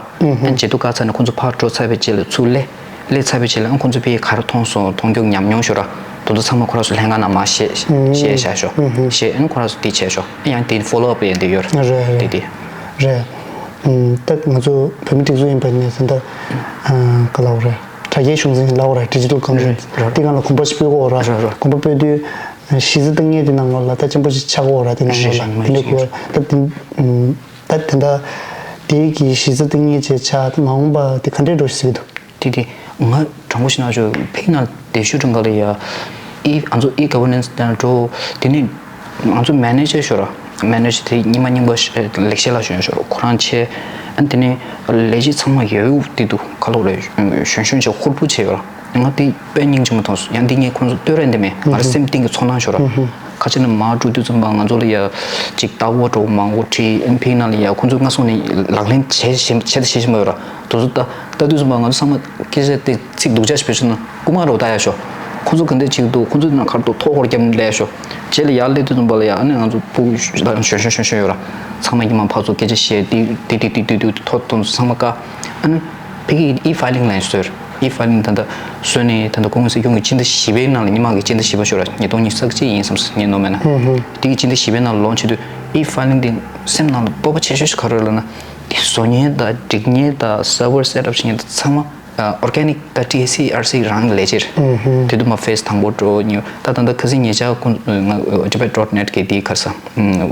བརྗེད་ཐོ་བཀག་ཚར་ནས་ཁོང་ཚོ་ཕར་འགྲོ་ཚར་བའི་རྗེས་ལ་ཚུར་སླེབས། སླེབས་ཚར་བའི་རྗེས་ལ་ཨ་ཁོང་ཚོ་ཕ་གི་ག་རེ་མཐོང་སོང་མཐོང་རྒྱུ་ཉམས་མྱོང་ཤོར་ར། དེ་ཚོ་ཚང་མ་ཁོ་རང་ཚོ་ལྷན་ཁང་ནང་མར་བཤད་བཤད་བཞག་ཤོག་བཤད་ཨ་ནི་ཁོ་རང་ཚོ་དེ་བྱས་ཤོག་ཨ་ཡང་དེ་follow up ཡང་དེ་ཡོད་ར། རེད་དེ་དེ། རེད། ད་ང་ཚོ་བོད་མི་སྒྲིག་འཛུགས་ཡིན་པ་ནས་ད་ལྟ་ག་ལབ་རེད། དྲ་རྒྱའི་གཞུང་འཛིན་ལབ་རེད། digital governance དེ་སྒང་ལ་གོམ་པ་ཞིག་སྤོས་དགོས་ར། གོམ་པ་སྤོས་དུས་གཞི་རྩ་བཏིང་ཡས་དེ་ནང་ལོགས་ལ་ད་ཆེན་པོ་ཞིག་ཆགས་དགོས་ར། དེ་ནང་ལོགས་ལ་དེ་འདྲ་དགོས་ད་དེ་ད་དེ་འདྲ་དེ་གི་གཞི་རྩ་བཏིང་ཡས་བྱས་ཆགས་མ་འོངས་པ་དེ་ག་འདྲས་འགྲོ་ཞིག་འདུག་དེ་དེ་ང་དྲང་པོ་ཞིག་ན་ཆོ་ཕིག་ན་དེ་ཤུ་དྲང་ག་ལ་ཡ་ཨི་ང་ཚོ་ཨི་governance དང་འགྲོ་དེ་ནི་ང་ཚོ་manager ཤོར་ར། manager དེ་ཉི་མ་རྙིང་པ་ལེགས་བཤད་ལ་ཞོན་ཤོར་ཁོ་རང་ཆེ་ཨ་དེ་ནི་ལས་བྱེད་ཚང་མ་ཡོད་དེ་འདུག་ག་ལོག་རེ་ཞོན་ཞོན་ཆེ་ཧུར་པོ་བྱས་ཡོད་ར། ང་དེ་དཔེ་སྙིང་རྗེ་མོ་མཐོང་སོང་། ཡང་འདི་ངས་ཁོང་ཚོ་བསྟོད་ར་འདི་མེད། ང་རང་སེམས་གཏིང་གི་ཚོར་སྣང་ཤོར་ར། ཁ་ཆེ་ན་མ་འགྲོ་དུས་ཙམ་པ་ང་ཚོ་ལ་ཡ་ཅིག་ལྟ་བ་འགྲོ་མང་པོ་ཁྲིད་ཨེམ་ཕི་ནང་ལ་ཡ་ཁོང་ཚོ་སྔ་སོང་ནས་ལག་ལེན་བྱེད་བཞིན་བྱེད་ད་བྱེད་བཞིན་པ་ཡོད་ར། དེ་ཚོ་ལྟ་ལྟ་དུས་ཙམ་པ་ང་ཚོ་ཚང་མ་སྐད་ཆ་དེ་ཚིག་སྡུག་ཅག་ཞིག་བེད་སྤྱོད་ན་རྐུ་མ་རོ་ལྟ་ཡ་ཤོག་ཁོང་ཚོ་ག་འདྲ་བྱེད་ཀྱི་འདུག་ཁོང་ཚོ་ནང་ཁར་དུ་ཐོག་ཧོར་རྒྱབ་ནས་ལས་ཤོག་རྗེས་ལ་ཡར་སླེབས་དུས་ཙམ་པ་ལ་ཡ་ཨ་ནི་ང་ཚོ་ཕྲུ་གུ་ཞོན་ཞོན་ཞོན་ཞོན་ཡོད་ར། ཚང་མ་ཉི་མ་ཕར་ཚུར་སྐད་ཆ་བཤད་དེ་དེ་དེ་དེ་དེ་དེ་ཐོག་དོན་ཚང་མ་བཀག་ཨ་ནི་ཕ་གི་ཨི་ཕའི་ལིང་ལན་བཟོས། ཨི་ཕའི་ལིང་ད་ལྟ་བཟོས་ནས་ད་ལྟ་ཁོང་གི་སྲིད་སྐྱོང་གི་སྤྱི་ཟླ་བཞི་པའི་ནང་ལ་ཉི་མ་གི་སྤྱི་ཟླ་བཞི་པ་ཤོར་ར། ཉིས་སྟོང་ཉི་ཤུ་རྩ་གཅིག་ཡིན་བསམ་སོང་ངས་ནོར་མེད་ན། དེ་གི་སྤྱི་ཟླ་བཞི་པའི་ནང་ལ་ལོན་ཆེ་དུས་ཨི་ཕའི་ལིང་དེ་སེམས་ནང་ལ་སྤོབས་པ་ཆེ་ཤོས་ཤིག་ག་རེ་ལབ་ན། དེ་བཟོ་མཁན་དང་སྒྲིག་མཁན་དང་server setup བྱེད་མཁན་དང་ཚང་མ་ཨ་organic ད་ཊི་ཨེ་སི་ཨར་སི་རང་གི་ལས་བྱེད་རེད། དེ་དུས་མ་ཕེ་སི་དང་པོ་འགྲོ་ཉོ་ད་ད་ལྟ་ཁ་སང་ཉེ་ཆར་ཁོང་ང་ཊི་བེཊ་ཌོཊ་ནེཊ་གི་དེ་ག་རེ་ཟེར་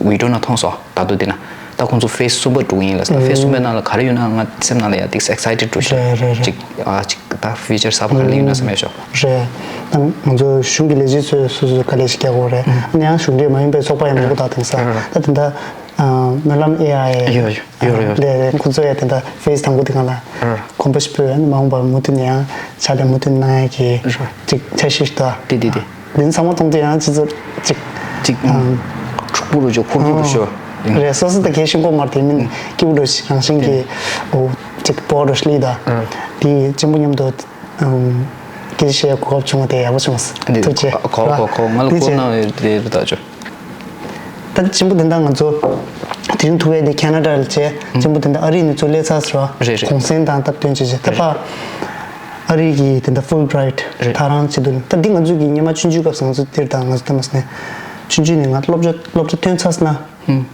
ཝི་ཌི་ཡོ་ནང་མཐོང་སོང་། ད་དུང་དེ་ན་ད་ཁོང་ཚོ་ཕེ་སི་གསུམ་པ་འགྲོ་གི་ཡིན་ལབ་སོང་། ཕེ་སི་གསུམ་པའི་ནང་ལ་ག་རེ་ཡོད་ན་ང་སེམས་ནང་ལ་ཡ་ཏིག་ཨེག་སའི་ཊེཌ་འགྲོ་ཤག་རེད་རེད་རེད། ཅིག་ཨ་ཅིག་ད་ཕི་ཅར་གསར་པ་ག་རེ་ཡོད་ན་བསམ་ཡ་ཤོག་རེད། ད་ང་ཚོ་གཞུང་གི་ལས་བྱེད་ཚོས་སོ་སོ་ག་ལས་ཤིག་རྒྱག་དགོས་རེད། ཨ་ནི་ཡང་གཞུང་འབྲེལ་མ་ཡིན་པའི་ཚོགས་པ་ཡང་མང་པོ་དང་དེང་སང་ད་དེ་འདྲ་སྨོན་ལམ་ཨེ་ཨའི་ཡོད་ཡོད་ཡོད་ཡོད་རེད་རེད། ཁོ་ཚོ་ཡ་དེ་འདྲ་ཕེ་སི་དང་པོ་དེ་སྒང་ལ་གོམ་པ་ཞིག་སྤོས། ཨ་ནི་མ་འོངས་པར་མུ་མཐུད་ནས་ཡང་ཕྱག་ལས་མུ་མཐུད་གནང་ཡ་གི་ཅིག་འཆར་གཞི་ཞིག་འདུག་དེ་དེ་དེ། འདི་ཚང་མ་མཐོང་དུས་ཡང་ཅི་ཚོད་ཅིག་ཅིག་ཨང་། འཁྲུག་པོ་རུ་ཤོག་འཁོར་རྒྱུག་རུ་ཤོག་རེད། སོ་སོ་ད་གལ་ཤིན་ཀོ་མར་དེ་མིན་སྐྱིད་པོ་འགྲོ་ཞིག་རང་བཞིན་གྱི་འོ་ཅིག་པོ་རུ་ཤི་ལི་ད་དེ་གཅེན་པོ་མཉམ་དུ་སྐད་ཆ་བཤད་གོ་སྐབས་བྱུང་བ་དེ་ཡག་པོ་བྱུང་སོང་། ཐུགས་རྗེ་ཆེ། གོ་གོ་གོ་ང་ལ་དེ་བྱས་སྐུ་གནང་ཡོད་དེ་རེད་ད་ཅོ། ད་གཅེན་པོ་དེ་འདྲ་ང་ཚོ་དེ་རིང་ཐུག་ཡས་དེ་ཁེ་ན་ཌ་ལ་བྱས། གཅེན་པོ་དེ་འདྲ་ཨ་རི་ནས་ཚུར་སླེབས་ཚར་སོང་། རེད་རེད། གུང་སེང་དང་སྟབས་བསྟུན་བྱས་བྱས་ད་ཕ་ཨ་རི་གི་དེ་འདྲ་ཧྥུལ་བྷི་རའེ་ཊི་རེད། ད་རང་བྱེད་དུ་ད་འདི་ང་ཚོ་གི་སྔོན་མ་ཆུང་ཆུང་སྐབས་སུ་ང་ཚོ་དེར་དང་ང་ཚོ་ད་མ་སོང་ནས་ཆུང་ཆུང་ནས་ང་སློབ་སྦྱོང་སློབ་གྲྭ་ཐོན་ཚར་སོང་ན་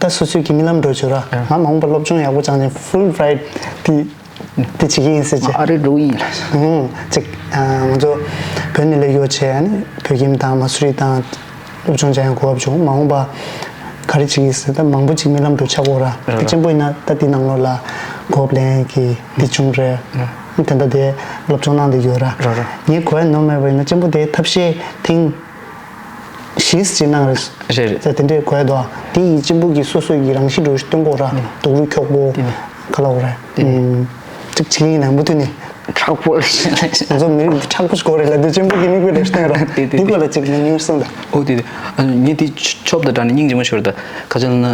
ད་སོ་སོའི་གི་རྨི་ལམ་འགྲོ་བྱོས་ར། ང་མ་འོངས་པ་སློབ་སྦྱོང་ཡག་པོ་སྦྱངས་ནས་ཧྥུལ་བྷི་རའེ་ཊི་དེ། དེ་བྱེད་ཀྱི་ཡིན་ཟེར་བྱས། ཨ་རི་འགྲོ་གི་ཡིན་ལ། ཧུང་། ཅིག་ང་ཚོ་བོད་ནས་སླེབས་ཡོད་བྱས་ཨ་ནི་བོད་ཁྱིམ་དང་མ་སུ་རི་དང་སློབ་སྦྱོང་སྦྱང་ཡང་གོ་སྐབས་བྱུང་། མ་འོངས་པ་ག་རེ་བྱེད་ཀྱི་ཡིན་ཟེར་ད་མང་པོ་ཅིག་རྨི་ལམ་འགྲོ་ཆགས་ཀྱི་ཡོད་ར། དེ་གཅེན་པོ་ཡིན་ན་ད་དེ་ནང་ལོགས་ལ་གོ་སྐབས་ལེན་གྱི་དེ་བྱུང་རེད། དེ་འདྲ་དེ་སློབ་སྦྱོང་གནང་བསྡད་ཡོད་ར། ངས་གོ་ཡ་ནོར་མེད་པ་ཡིན་ན་གཅེན་པོ་དེ་ཐབས་ཤེས་ཐེངས་བཞི་ཅིག་གནང་རེད། རེད་རེད། དེ་འདྲའི་གོ་ཡ་འདུག་དེ་ཡི་གཅེན་པོ་གི་སོ་སོ་གི་རང་གཤིས་འདྲ་བོ་ཞིག་སྟོན་གོ་ར། སྡུག་རུས་འཁྱོག་པོ། དེ་ནི། ག་ལ་འོ་རེད། དེ་ནི། ཅིག་བྱེད་ཡིན་ན་མུ་མཐུད་ནས། མཁྲེགས་པོ་ལ་བྱེད་ན། ང་ཚོ་མི་རིགས་མཁྲེགས་པོ་ཞིག་དགོས་རེད་ལབ་དུས་གཅེན་པོ་གི་མིག་དཔེ་རེ་བསྟན་ར། དེ་དེ་འདི་སྐོར་ལ་ཅིག་ཉུང་ཉུང་གསུངས་དང་། ཨོ་དེ་དེ། ངས་དེ་ཆོབ་དང་འདྲ་ནས་སྙིང་རྗེ་མོ་ཤོར་ད། ཁ་ཆེ་ན་ཨ་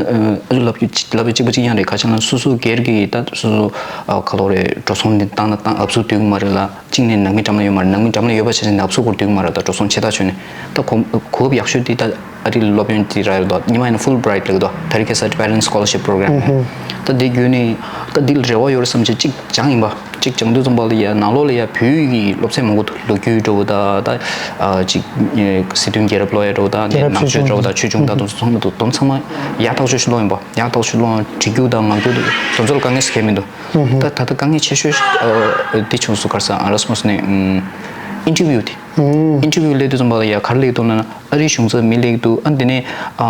ཅུ་ལབ་རྒྱུ་ཅིག་ལབ་རྒྱུ་གཅིག་པ་གཅིག་རྐྱང་རེད། ཁ་ཆེ་ན་སོ་སོ་སྒེར་གྱི་ད་སོ་སོ་ག་ལ་འོ་རེད་འགྲོ་སོང་དེ་བཏང་ན་བཏང་ཨབ་སུ་དུས་མ་རེད་ལ། གཅིག་ནས་ནང་མི་འགྲམ་ལ་ཡོད་མ་རེད། ནང་མི་འགྲམ་ལ་ཡོད་པ་བྱས་ནས་ནབ་སུ་སྐོར་འདུག་མ་རེད། ད་འགྲོ་སོང་ཆེ་ཐག་ཆོད་ནས་ད་གོ་གོ་སྐབས་ཡག་ཤོས་དེ་ད་ཨ་རི་སློབ་ཡོན་དེ་རག་ཡོད་དོ། ཉི་མ་ཡིན་ན་ཧྥུལ་བྷི་རའེ་ཊི་ལབ་ཀྱི་འདུག་ད་རེས་ཁ་སང་Tibetan Scholarship Program ད་དེ་བརྒྱུད་ནས་ད་འདི་ལ་རེ་བ་ཡོད་རེད་བསམ་བྱས་གཅིག་སྦྱངས་ཡིན་པ། གཅིག་སྦྱངས་དུས་ཙམ་པ་ལ་ཡ་ནང་ལོགས་ལ་ཡ་བོད་ཡིག་གི་སློབ་ཚན་མང་པོ་འདུག་ལོ་རྒྱུས་འདྲ་བོ་ད་ད་གཅིག་སྲིད་དོན་རྒྱལ་རབས་ཀློག་ཡ་འདྲ་བོ་ད་རྒྱལ་རབས་ནག་ཆུ་ཆོས་འདྲ་བོ་ད་ཆོས་འབྱུང་ད་དེ་ཚོ་ཚང་མ་འདུག་དེ་ཚང་མ་ཡག་ཐག་ཆོད་ཞིག་ཀློག་ཡིན་པ། ཡག་ཐག་ཆོད་ཀློག་འབྲི་རྒྱུ་དང་ངག་རྒྱུ་དེ་ཚོ་ལ་དཀའ་ངལ་ཞིག་གང་ཡང་མི་འདུག་ད་ད་ལྟ་དཀའ་ངལ་ཆེ་ཤོས་ཤིག་ཨ་འདི་བྱུང་སོང་ག་རེ་ཟེར་ཨ་ར་སི་མ་སི་ནས་ཨིན་ཊར་བིའུ་དེ། ཨིན་ཊར་བིའུ་སླེབས་དུས་ཙམ་པ་ལ་ཡ་ག་རེ་སླེབས་འདུག་ལབ་ན་ཨ་རིའི་གཞུང་ཚབ་མི་སླེབས་འདུག་ཨ་འདི་ནས་ཨ་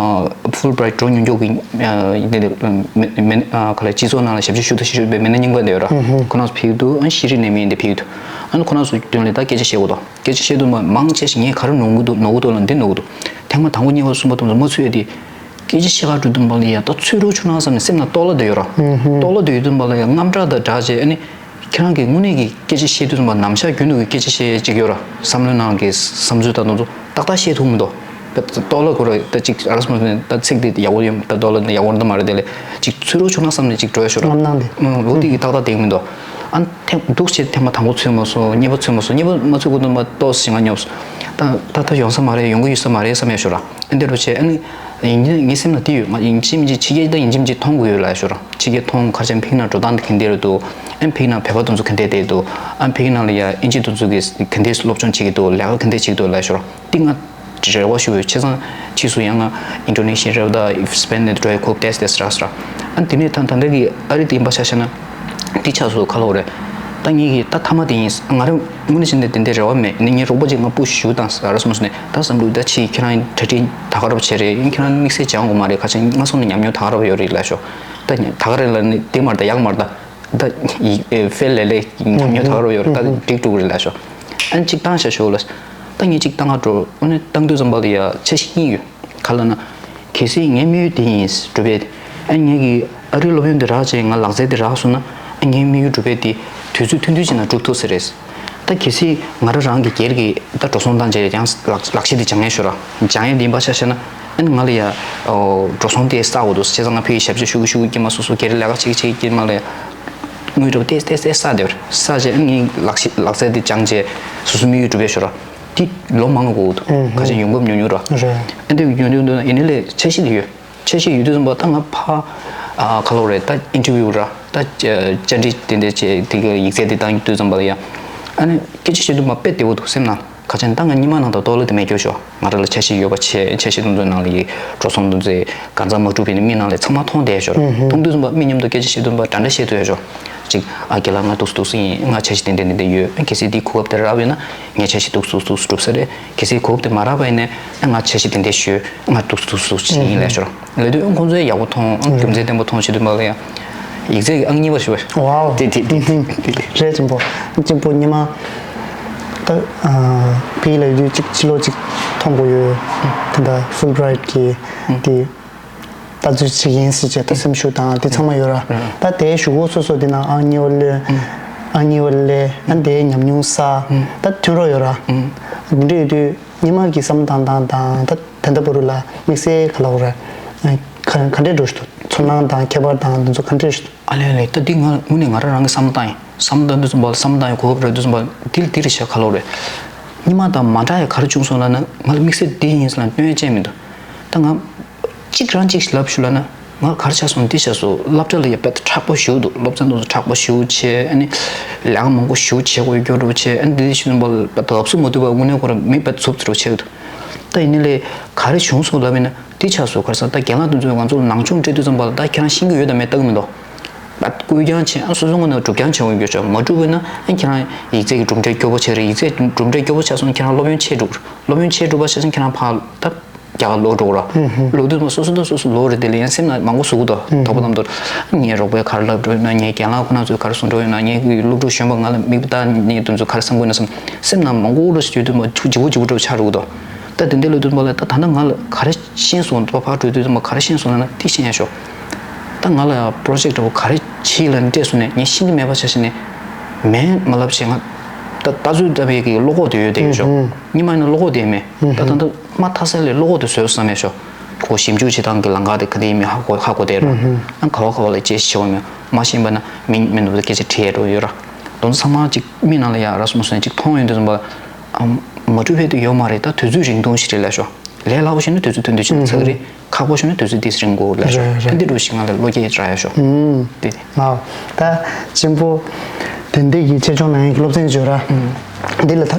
ཧྥུལ་བྷི་རའེ་ཊི་འགྲོ་མྱོང་མཁན་གྱི་ཨ་འདི་འདི་མི་མི་ཨ་ག་ལ་སྤྱི་ཚོགས་ནང་ལ་ཞབས་ཕྱི་ཞུ་ཐུབ་ཞུ་བའི་མི་སྣ་རྙིང་པ་འདི་ཡོད་ར། ཁོ་རང་ཚོ་ཕེབས་འདུག་ཨ་ཤེས་རིག་ནས་མི་འདི་ཕེབས་འདུག་ཨ་ནི་ཁོ་རང་ཚོ་མདུན་ལ་ད་སྐད་ཆ་བཤད་དགོས་འདུག་སྐད་ཆ་བཤད་དུས་མ་མང་ཆེ་ཞིག་ངས་ག་རེ་ནོར་གི་འདུག་ནོར་གི་འདུག་ལབ་འདི་ནོར་གི་འདུག་ཐེངས་མ་དང་པོ་གཉིས་པ་གསུམ་པ་དེ་ཚོ་མ་ཚུད་ཡ་དེ། སྐད་ཆ་བཤད་ག་འགྲོ་དུས་ཙམ་པ་ལ་ཡ་ད་ཚུད་རོགས་ཆུང་ན་བསམ་ནས་སེམས་ནང་ལྟོགས་ལ་སྡོད་ཡོད་ར། ལྟོགས་ལ་སྡོད་ཡོད་དུས་ཙམ་པ་ལ་ཡ་རྔམ་སྐྲག་དང་སྦྲགས་བྱས་ཨ་ནི། ཁྱེད་རང་གིས་དངོས་གནས་ཀྱི་སྐད་ཆ་བཤད་དུས་ཙམ་པ་ནམ་ཞག་རྒྱུན་དུ་གི་སྐད་ཆ་བཤད་ཡས་ཅིག་ཡོད་ར། བསམ་བློའི་ནང་གི་བསམ་ཚུལ་དང་དེ་ཚོ་ཏག་ཏག་བཤད་ཐུབ་མི་འདུག་ལྟོགས་ལ་ཁོ་ར་ད་ཅིག་ཨ་ར་སོང་ནས་ད་ཚིག་དེ་ཡག་པོ་ཡོད་ད་ལྟོགས་ལ་ཡག་པོ་འདུག་མ་རེད་དེ་ལས་ཅིག་ཚུད་རོགས་ཆུང་ན་བསམ་ནས་ཅིག་འགྲོ་ཡ་ཤོར་ར། རྔམ་སྣང་དེ། ཨུམ་ལོ་དེ་གི་ཏག་ཏག་བསྡད་མི་འདུག་ཨ་ཐེངས་འདུག་བྱས་ཐེངས་མ་དང་པོ་ཚུད་མ་སོང་། གཉིས་པ་ཚུད་མ་སོང་། གཉིས་པ་མ་ཚུད་གོ་དུས་ཙམ་པ་ཏོག་ཙམ་ཞེ་དྲག་སྙོབ་སོང་། ད་ད་ད་ཡོང་ས་མ་རེད། ཡོང་གི་ཡོད་ས་མ་རེད་བསམ་ཡ་ཤོར་ར། ཨ་འདི་འདྲ་བྱས་ཨ་ནི། ཡིན་གྱི་ངའི་སེམས་ལ་དེ་ཡོད། ང་ཡིན་གཅིག་མིན་གཅིག་ཕྱི་རྒྱལ་ད་ཡིན་གཅིག་མིན་གཅིག་མཐོང་དགོས་ཡོད་ལབ་ཤོར། ཕྱི་རྒྱལ་མཐོང་ཁ་ཆེམས་ཕིག་ན་འགྲོ་སྟངས་དེ་ག་འདྲ་རེད་འདུག་ཨ་ཕིག་ན་བོད་པ་དེ་ཚོ་ག་འདྲ་བསྡད་འདུག་ཨ་ཕིག་ན་ལ་ཡ་ཨིན་ཇི་དེ་ཚོ་གི་ག་འདྲ་སློབ་སྦྱོང་བྱེད་ཀྱི་འདུག་ལས་ཀ་ག་འདྲ་བྱེད་ཀྱི་འདུག་ལབ་ཤོར། དེ་ང་རེ་བ་ཞུ་ཡོད། བྱས་ཙང་ཕྱིས་སུ་ཡང་ང་ཨིན་ཌོ་ནེ་ཤི་ཡ་རེད་ད་སི་པེན་ནས་འགྲོ་ཡ་ཁོ་ཏེས་ཏེས་རག་སོང་ར། ཨ་དེ་ནས་ད་ད་ལྟ་གི་ཨ་རི་དེ་ཡིན་པ་ཆ་བཞག་ན། དེ་ཆགས་སོང་ཁ་ལོ་རེད། ད་ངེད་ཀྱི་ད་མཐའ་མ་དེ་ཡིན། ང་རང་དངོས་གནས་བྱས་ན་དེ་འདྲའི་རེ་བ་མེད། ནི་ངའི་རོགས་པ་ཅིག་ང་པུ་ཤུ་ཞུ་དང་ཟེར་ར་སོང་ནས་ད་བསམ་འདུག་ད་ཕྱིས་ཁྱེད་རང་གྲ་སྒྲིག་ད་ག་རབ་བྱས་རེད། ཡིན་ཁྱེད་རང་དམིགས་བསལ་སྦྱང་དགོས་མ་རེད། ཁ་ཆེ་ང་སོང་ནས་ཉམས་མྱོང་ད་ག་རབ་ཡོད་རེད་ལབ་ཤོག་ད་ད་ག་རེད་ལབ་ནི་དེ་མ་རེད་ད་ཡག་མ་རེད་ད། ད་ཡིག་ཨེ་ཧྥེལ་ལེ་ལེ་ཉམས་མྱོང་ད་ག་རབ་ཡོད་རེད། ད་འགྲིག་འགྲོ་གི་རེད་ལབ་ཤོག་ཨ་ནི་གཅིག་བཏང་བཞག་ཤོག་ལ། ད་ངས་གཅིག་བཏང་ག་འགྲོ། ཨ་ནི་བཏང་དུས་ཙམ་པ་ལ་ཡ་འཆར་གཞི་གཉིས་ཡོད། ག་ལ་ན། གལ་སྲིད་ངའི་དམིགས་ཡུལ་དེ་ཡིན་གྲུབ་པས། ཨ་ངེད་ཀྱི་ཨ་རིའི་སློབ་ཡོན་དེ་རག་བྱས་ང་ལག་རྩལ་དེ་རག་སོང་ན། ཨ་ངའི་དམིགས་ཡུལ་གྲུབ་པས་དེ་དུས་ཚོད་ཐུང་ཐུང་ཅིག་ནང་འགྲུབ་ཐུབ་ས་རེད། ད་གལ་སྲིད་ང་རང་རང་གི་སྒེར་གྱི་ད་འགྲོ་སོང་བཏང་བྱས་ཡང་ལག་ལག་ཤེས་དེ་སྦྱང་ཡས་ཤོར་ར། སྦྱང་ཡས་འདི་ཡིན་པ་ཆ་བཞག་ན། ཨ་ནི་ང་ལ་ཡ་འགྲོ་སོང་དེ་བསགས་དགོས་འདུག་བྱས་ཙང་ང་ཕ་གི་ཞབས་ཕྱི་ཞུ་གི་ཞུ་གི་སྐྱེས་མ་སོ་སོ་སྒེར་ལས་ཀ་བྱེད་ཀྱི་བྱེད་ཀྱི་སྐྱེས་མ་ལ་ཡ་དངུལ་འདྲ་པོ་ཏེས་ཏེས་ཏེས་བསགས་བསྡད་པ་རེད། བསགས་བྱས་ཨ་ནི་ལག་ཤེས་ལག་རྩལ་དེ་སྦྱངས་བྱས་སོ་སོ་དམིགས་ཡུལ་འགྲུབ་ཡས་ཤོར་ར། དེ་ལོ་མང་པོ་འགོར་འདུག་ཁ་ཤས་ཡོང་འབབ་ཉུང་ཉུང་ར། རེད། ཨ་འདི་ཉུང་ཉུང་འདུག་ཡིན་ནའི་ལས་འཆར་གཞི་དེ་ཡོད། འཆར་གཞི་ཡོད་དུས་ཙམ་པ་ད་ང་ཕ་ཨ་ག་ལབ་རེད། ད་ཨིན་ཊར་བིའུ་ར་ད་བཅར་འདྲི་དེ་འདྲ་བྱས་དེ་ག་ཡིག་ཚད་དེ་བཏང་དུས་ཙམ་པ་ལ་ཡ། ཨ་ནི་སྐད་ཆ་བཤད་དུས་མ་དཔེ་བདེ་པོ་འདུག་སེམས་ནང་། ག་ཅན་ད་ང་ཉི་མ་ནང་དང་ཏོག་ལ་དེ་མེད་སྐྱོ་ཤོག་ང་ར་ལ་འཆར་གཞི་ཡོད་པ་བྱས། འཆར་གཞི་དེ་ཚོའི་ནང་ལ་ཡི་འགྲོ་སོང་དེ་ཚོའི་གང་ཚང་མ་གྲུབ་པའི་མི་ནང་ལ་ཚང་མ་མཐོང་བསྡད་ཤོར། མཐོང་དུས་ཙམ་པ་མི་མཉམ་དུ་སྐད་ཆ་བཤད་དུས་ཙམ་པ་འདྲ་འདྲ་བཤད་ཐུབ་ཡ་ཤོག་ཅིག་ཨ་རྒན་ལགས་ང་འདུག་སེ་འདུག་སེ་ཡིན། ང་འཆར་གཞི་དེ་འདྲ་འདི་འདྲ་ཡོད། གལ་སྲིད་འདི་གོ་སྐབས་དེ་རག་པ་ཡིན་ན་ངས་འཆར་གཞི་འདུག་སེ་འདུག་སེ་འགྲུབ་ས་རེད། གལ་སྲིད་གོ་སྐབས་དེ་མ་རག་པ་ཡིན་ན་ཨ་ང་འཆར་གཞི་དེ་འདྲ་ཞུ། ང་འདུག་སེ་འདུག་སེ་འདུག་སེ་ཡིན་ལབ་ཤོར། ལབ་དུས་ཁོང་ཚོས་ཡག་པོ་མཐོང་། རྒྱུ་མཚན་ལྡན་པོ་མཐོང་བྱེད་དུས་མ་ལ་ཡ་ཡིག་ཚད་ཀྱི་ཨང་གཉིས་པ་ཞུ་བ། ཝའོ། དེ་དེ་དེ་དེ་རེད། གཅེན་པོ། གཅེན་པོ་ཉི་མ་ད་ཕི་ལ་ཡོད་དུས་གཅིག་ཕྱི་ལོགས་གཅིག་མཐོང་དགོས་ཡོད། དེ་འདྲ་ཧྥུལ་བྷི་རའིཊ་གི་དེ་ལྟ་ཚུལ་ཅིག་ཡིན་ཟེར་བྱས་ད་སེམས་ཤུགས་དང་དེ་ཚང་མ་ཡོད་ར། ད་དེའི་གཞུག་གུ་སོ་སོ་དེ་ནང་ཨང་གཉིས་པ་སླེབས། ཨང་གཉིས་པ་སླེབས། ཨ་དེའི་ཉམས་མྱོང་བསགས། ད་ཐོན་རོགས་ཡོད་ར། དེ་འདྲ་ཡོད་དུས་ཉི་མ་གི་བསམ་བློ་བཏང་སྟངས་དང་ད་དེ་འདྲ་བར་དུ་ལ་དམིགས་བསལ་ག་ལབ་དགོས་རེད། ག་ག་འདྲས་འགྲོ་བཞིན་འདུག་ཚོར་སྣང་དང་ཁྱད་པར་དང་དེ་ཚོ་ག་འདྲས་འགྲོ་བཞིན་འདུག་ཨ་ལས་ལས། ད་འདི་ང་དངོས་གནས་ང་རང་རང་གི་བསམ་བློ་བཏང་ཡིན། བསམ་བློ་བཏང་དུས་ཙམ་པ་ལ་བསམ་བློ་བཏང་ཡིན། གོ་སྐབས་རག་དུས་ཙམ་པ་འདི་ལ་འདི་རེད་ཤག་ག་ལབ་དགོས་རེད། ཉི་མ་དང་མ་འདྲ་ཡ་ག་རེ་བྱུང་སོང་ལབ་ན་ང་ལ་དམིགས་བསལ་འདི་ཡིན་ཟེར་ལབ་སྟོན་ཡ་ཅན་མི་འདུག་ད་ང་གཅིག་རང་གཅིག་ལབ་ཞུ་ལབ་ན། ང་ག་རེ་ཆགས་སོང་འདི་ཆགས་སོང་། སློབ་གྲྭ་ལ་ཡ་དཔེ་མཁྲེགས་པོ་ཞེ་པོ་འདུག་སློབ་ཚན་དེ་ཚོ་མཁྲེགས་པོ་ཞེ་པོ་བྱས། ཨ་ནི་ལས་ཀ་མང་པོ་ཞེ་པོ་བྱེད་དགོས་ཡོད་སྐྱོ་པོ་བྱས། ཨ་ནི་འདི་ཞུ་ཙམ་པ་ལ་དབུ་ནས་ཁོ་རང་མིག་དཔེ་འཛུབ་ཙམ་བྱེད་ཀྱི་འདུག་ད་ཡིན་ནའི་ལས་ག་རེ་བྱུང་སོང་ལབ་ཡིན་ན་འདི་ཆགས་སོང་། ག་རེ་ཟེར་ན་ད་རྒན་ལགས་དེ་ཚོས་ང་ཚོ་ལ་ནང་ཆུང་སྤྲད་དུས་ཙམ་པ་ལ་ད་ཁྱེད་རང་ཤེས་ཀྱི་ཡོད་དམ་མེད་ལྟ་གི་མི་འདུག་ད་བསྐུལ་རྐྱང་བྱེད། ཨ་སོ་སོ་ངོས་ནས་སྒྲུབ་རྐྱང་བྱེད་དགོས་ཡོད་ཀྱོ། མ་སྒྲུབ་པ་ཡིན་ན་ཨ་ཁྱེད་རང་ཡིག་ཚད་ཀྱི་གྲུབ་འབྲས་སྐྱོ་པོ་ཆགས་རེད། ཡིག་ཚད་གྲུབ་འབྲས་སྐྱོ་པོ་ཆགས་སོང་ན་ཁྱེད་རང་སློབ་ཡོན་ཆད་འགྲོ། སློབ་ཡོན་ཆད་འགྲོ་བ་ཆགས་སོང་ན་ཁྱེད་རང་ཕར་ད་རྒྱ་གར་ལོག་འགྲོ་ར། ལོག་དུས་ཙམ་པ་སོ་སོ་དང་སོ་སོ་ལོག་རེད། དེ་ལ་ཡང་སེམས་ནང་མང་པོ་ཟུག་གི་འདུག་དོགས་པ་རྣམ་རྟོག་ངའི་རོགས་པས་ག་རེ་ལབ་འགྲོ་ཡོད་ན། ངའི་རྒན་ལགས་ཁོ་ན་ཚོས་ག་རེ་གསུང་འགྲོ་ཡོད་ན། ངའི་སློབ་ཕྲུག་གཞོན་པ་ང་ལ་མིག་དཔེ་ལྟ་མཁན་དེ་ཚོས་ག་རེ་བསམ་གྱི་ཡོད་ན་བསམ། སེམས་ནང་མང་པོ་ར་ཞིག་ཡོད་དུས་ཙམ་པ་ལྗིད་པོ་ལྗིད་པོ་འདྲ་པོ་ཆགས་འགྲོ་གི་འདུག་ད་དེ་འདྲ་ལབ་དུས་ཙམ་པ་ལ་ད་ད་ལྟ་ང་ལ་ག་རེ་ཤེས་སོང་། ད་ཕར་འགྲོ་དུས་ཙམ་པ་ག་རེ་ཤེས་སོང་ལབ་ན་འདི་ཤེས་ཡ་ཤོག་ད་ང་ལ་ཡ་པྲོ་ཇེཀ་འདྲ་པོ་ག་རེ་བྱེད་ལབ་ནས་སྤྲད་སོང་ནས་ངས་ཤེས་ཀྱི་མེད་པ་ཆ་བཞག་ནས་མིན་མ་ལབ་བྱས། ང་ད་ལྟ་ཚུལ་ལྟ་བུའི་གི་བློ་ཁོག་དེ་ཡོད་དེ་ཡོད་ཤོག་ཉི་མ་ཡིན་ན་བློ་ཁོག་དེ་མེད། ད་ད་ལྟ་མ་མཐའ་ས་ལས་བློ་ཁོག་དེ་བཟོས་བསམ་ཡ་ཤོག་ཁོ་ཞིབ་འཇུག་བྱེད་སྟངས་ཀྱི་ལམ་ཁ་དེ་ག་དེ་ཡིན་མིན་ཧ་གོ་ཧ་གོ་བསྡད་ར། ཨ་ག་བ་ག་བ་ལ་ཅི་ཤེས་པ་མེད། མ་ཤེས་པ་ན་མི་མི་འདུག་སྐད་ཆ་དྲི་ཡ་འགྲོ་ཡོད་ར། དེ་ཚོ་ཚང་མ་ཅིག་མིག་ནང་ལ་ཡ་ར་སོང་སོང་ཅིག་མཐོང་ཡོང་དུས་ཙམ་པ་ཨ་མ་འགྲུབ་ཕེབས་དུས་ཡོད་མ་རེད། ད་དུས་ཚོད་རིང་ཐུང་ཞིག་རེད་ལབ་ཤོག་ལས་སླ་པོ་ཞིག་ན་དུས་ཚོད་ཐུང་ཐུང་ཞིག་ལ་ཚར་གི་རེད། ཁག་པོ་ཞིག་ན་དུས་ཚོད་ཏོག་ཙམ་རིང་པོ་ལབ་ཤོག་རེད་རེད། ད་འདི་འདྲ་ཞིག་ང་ལ་བློ་སྐྱེད་རག་ཡ་ཤོག་དེ་དེ། ཨ་ད་གཅེན་པོ་དེ་འདྲ་གི་ཆེད་སྦྱོང་གནང་མཁན་གྱི་སློབ་ཚན་ཅིག་ཡོད་ར། འདི་ལ་ད་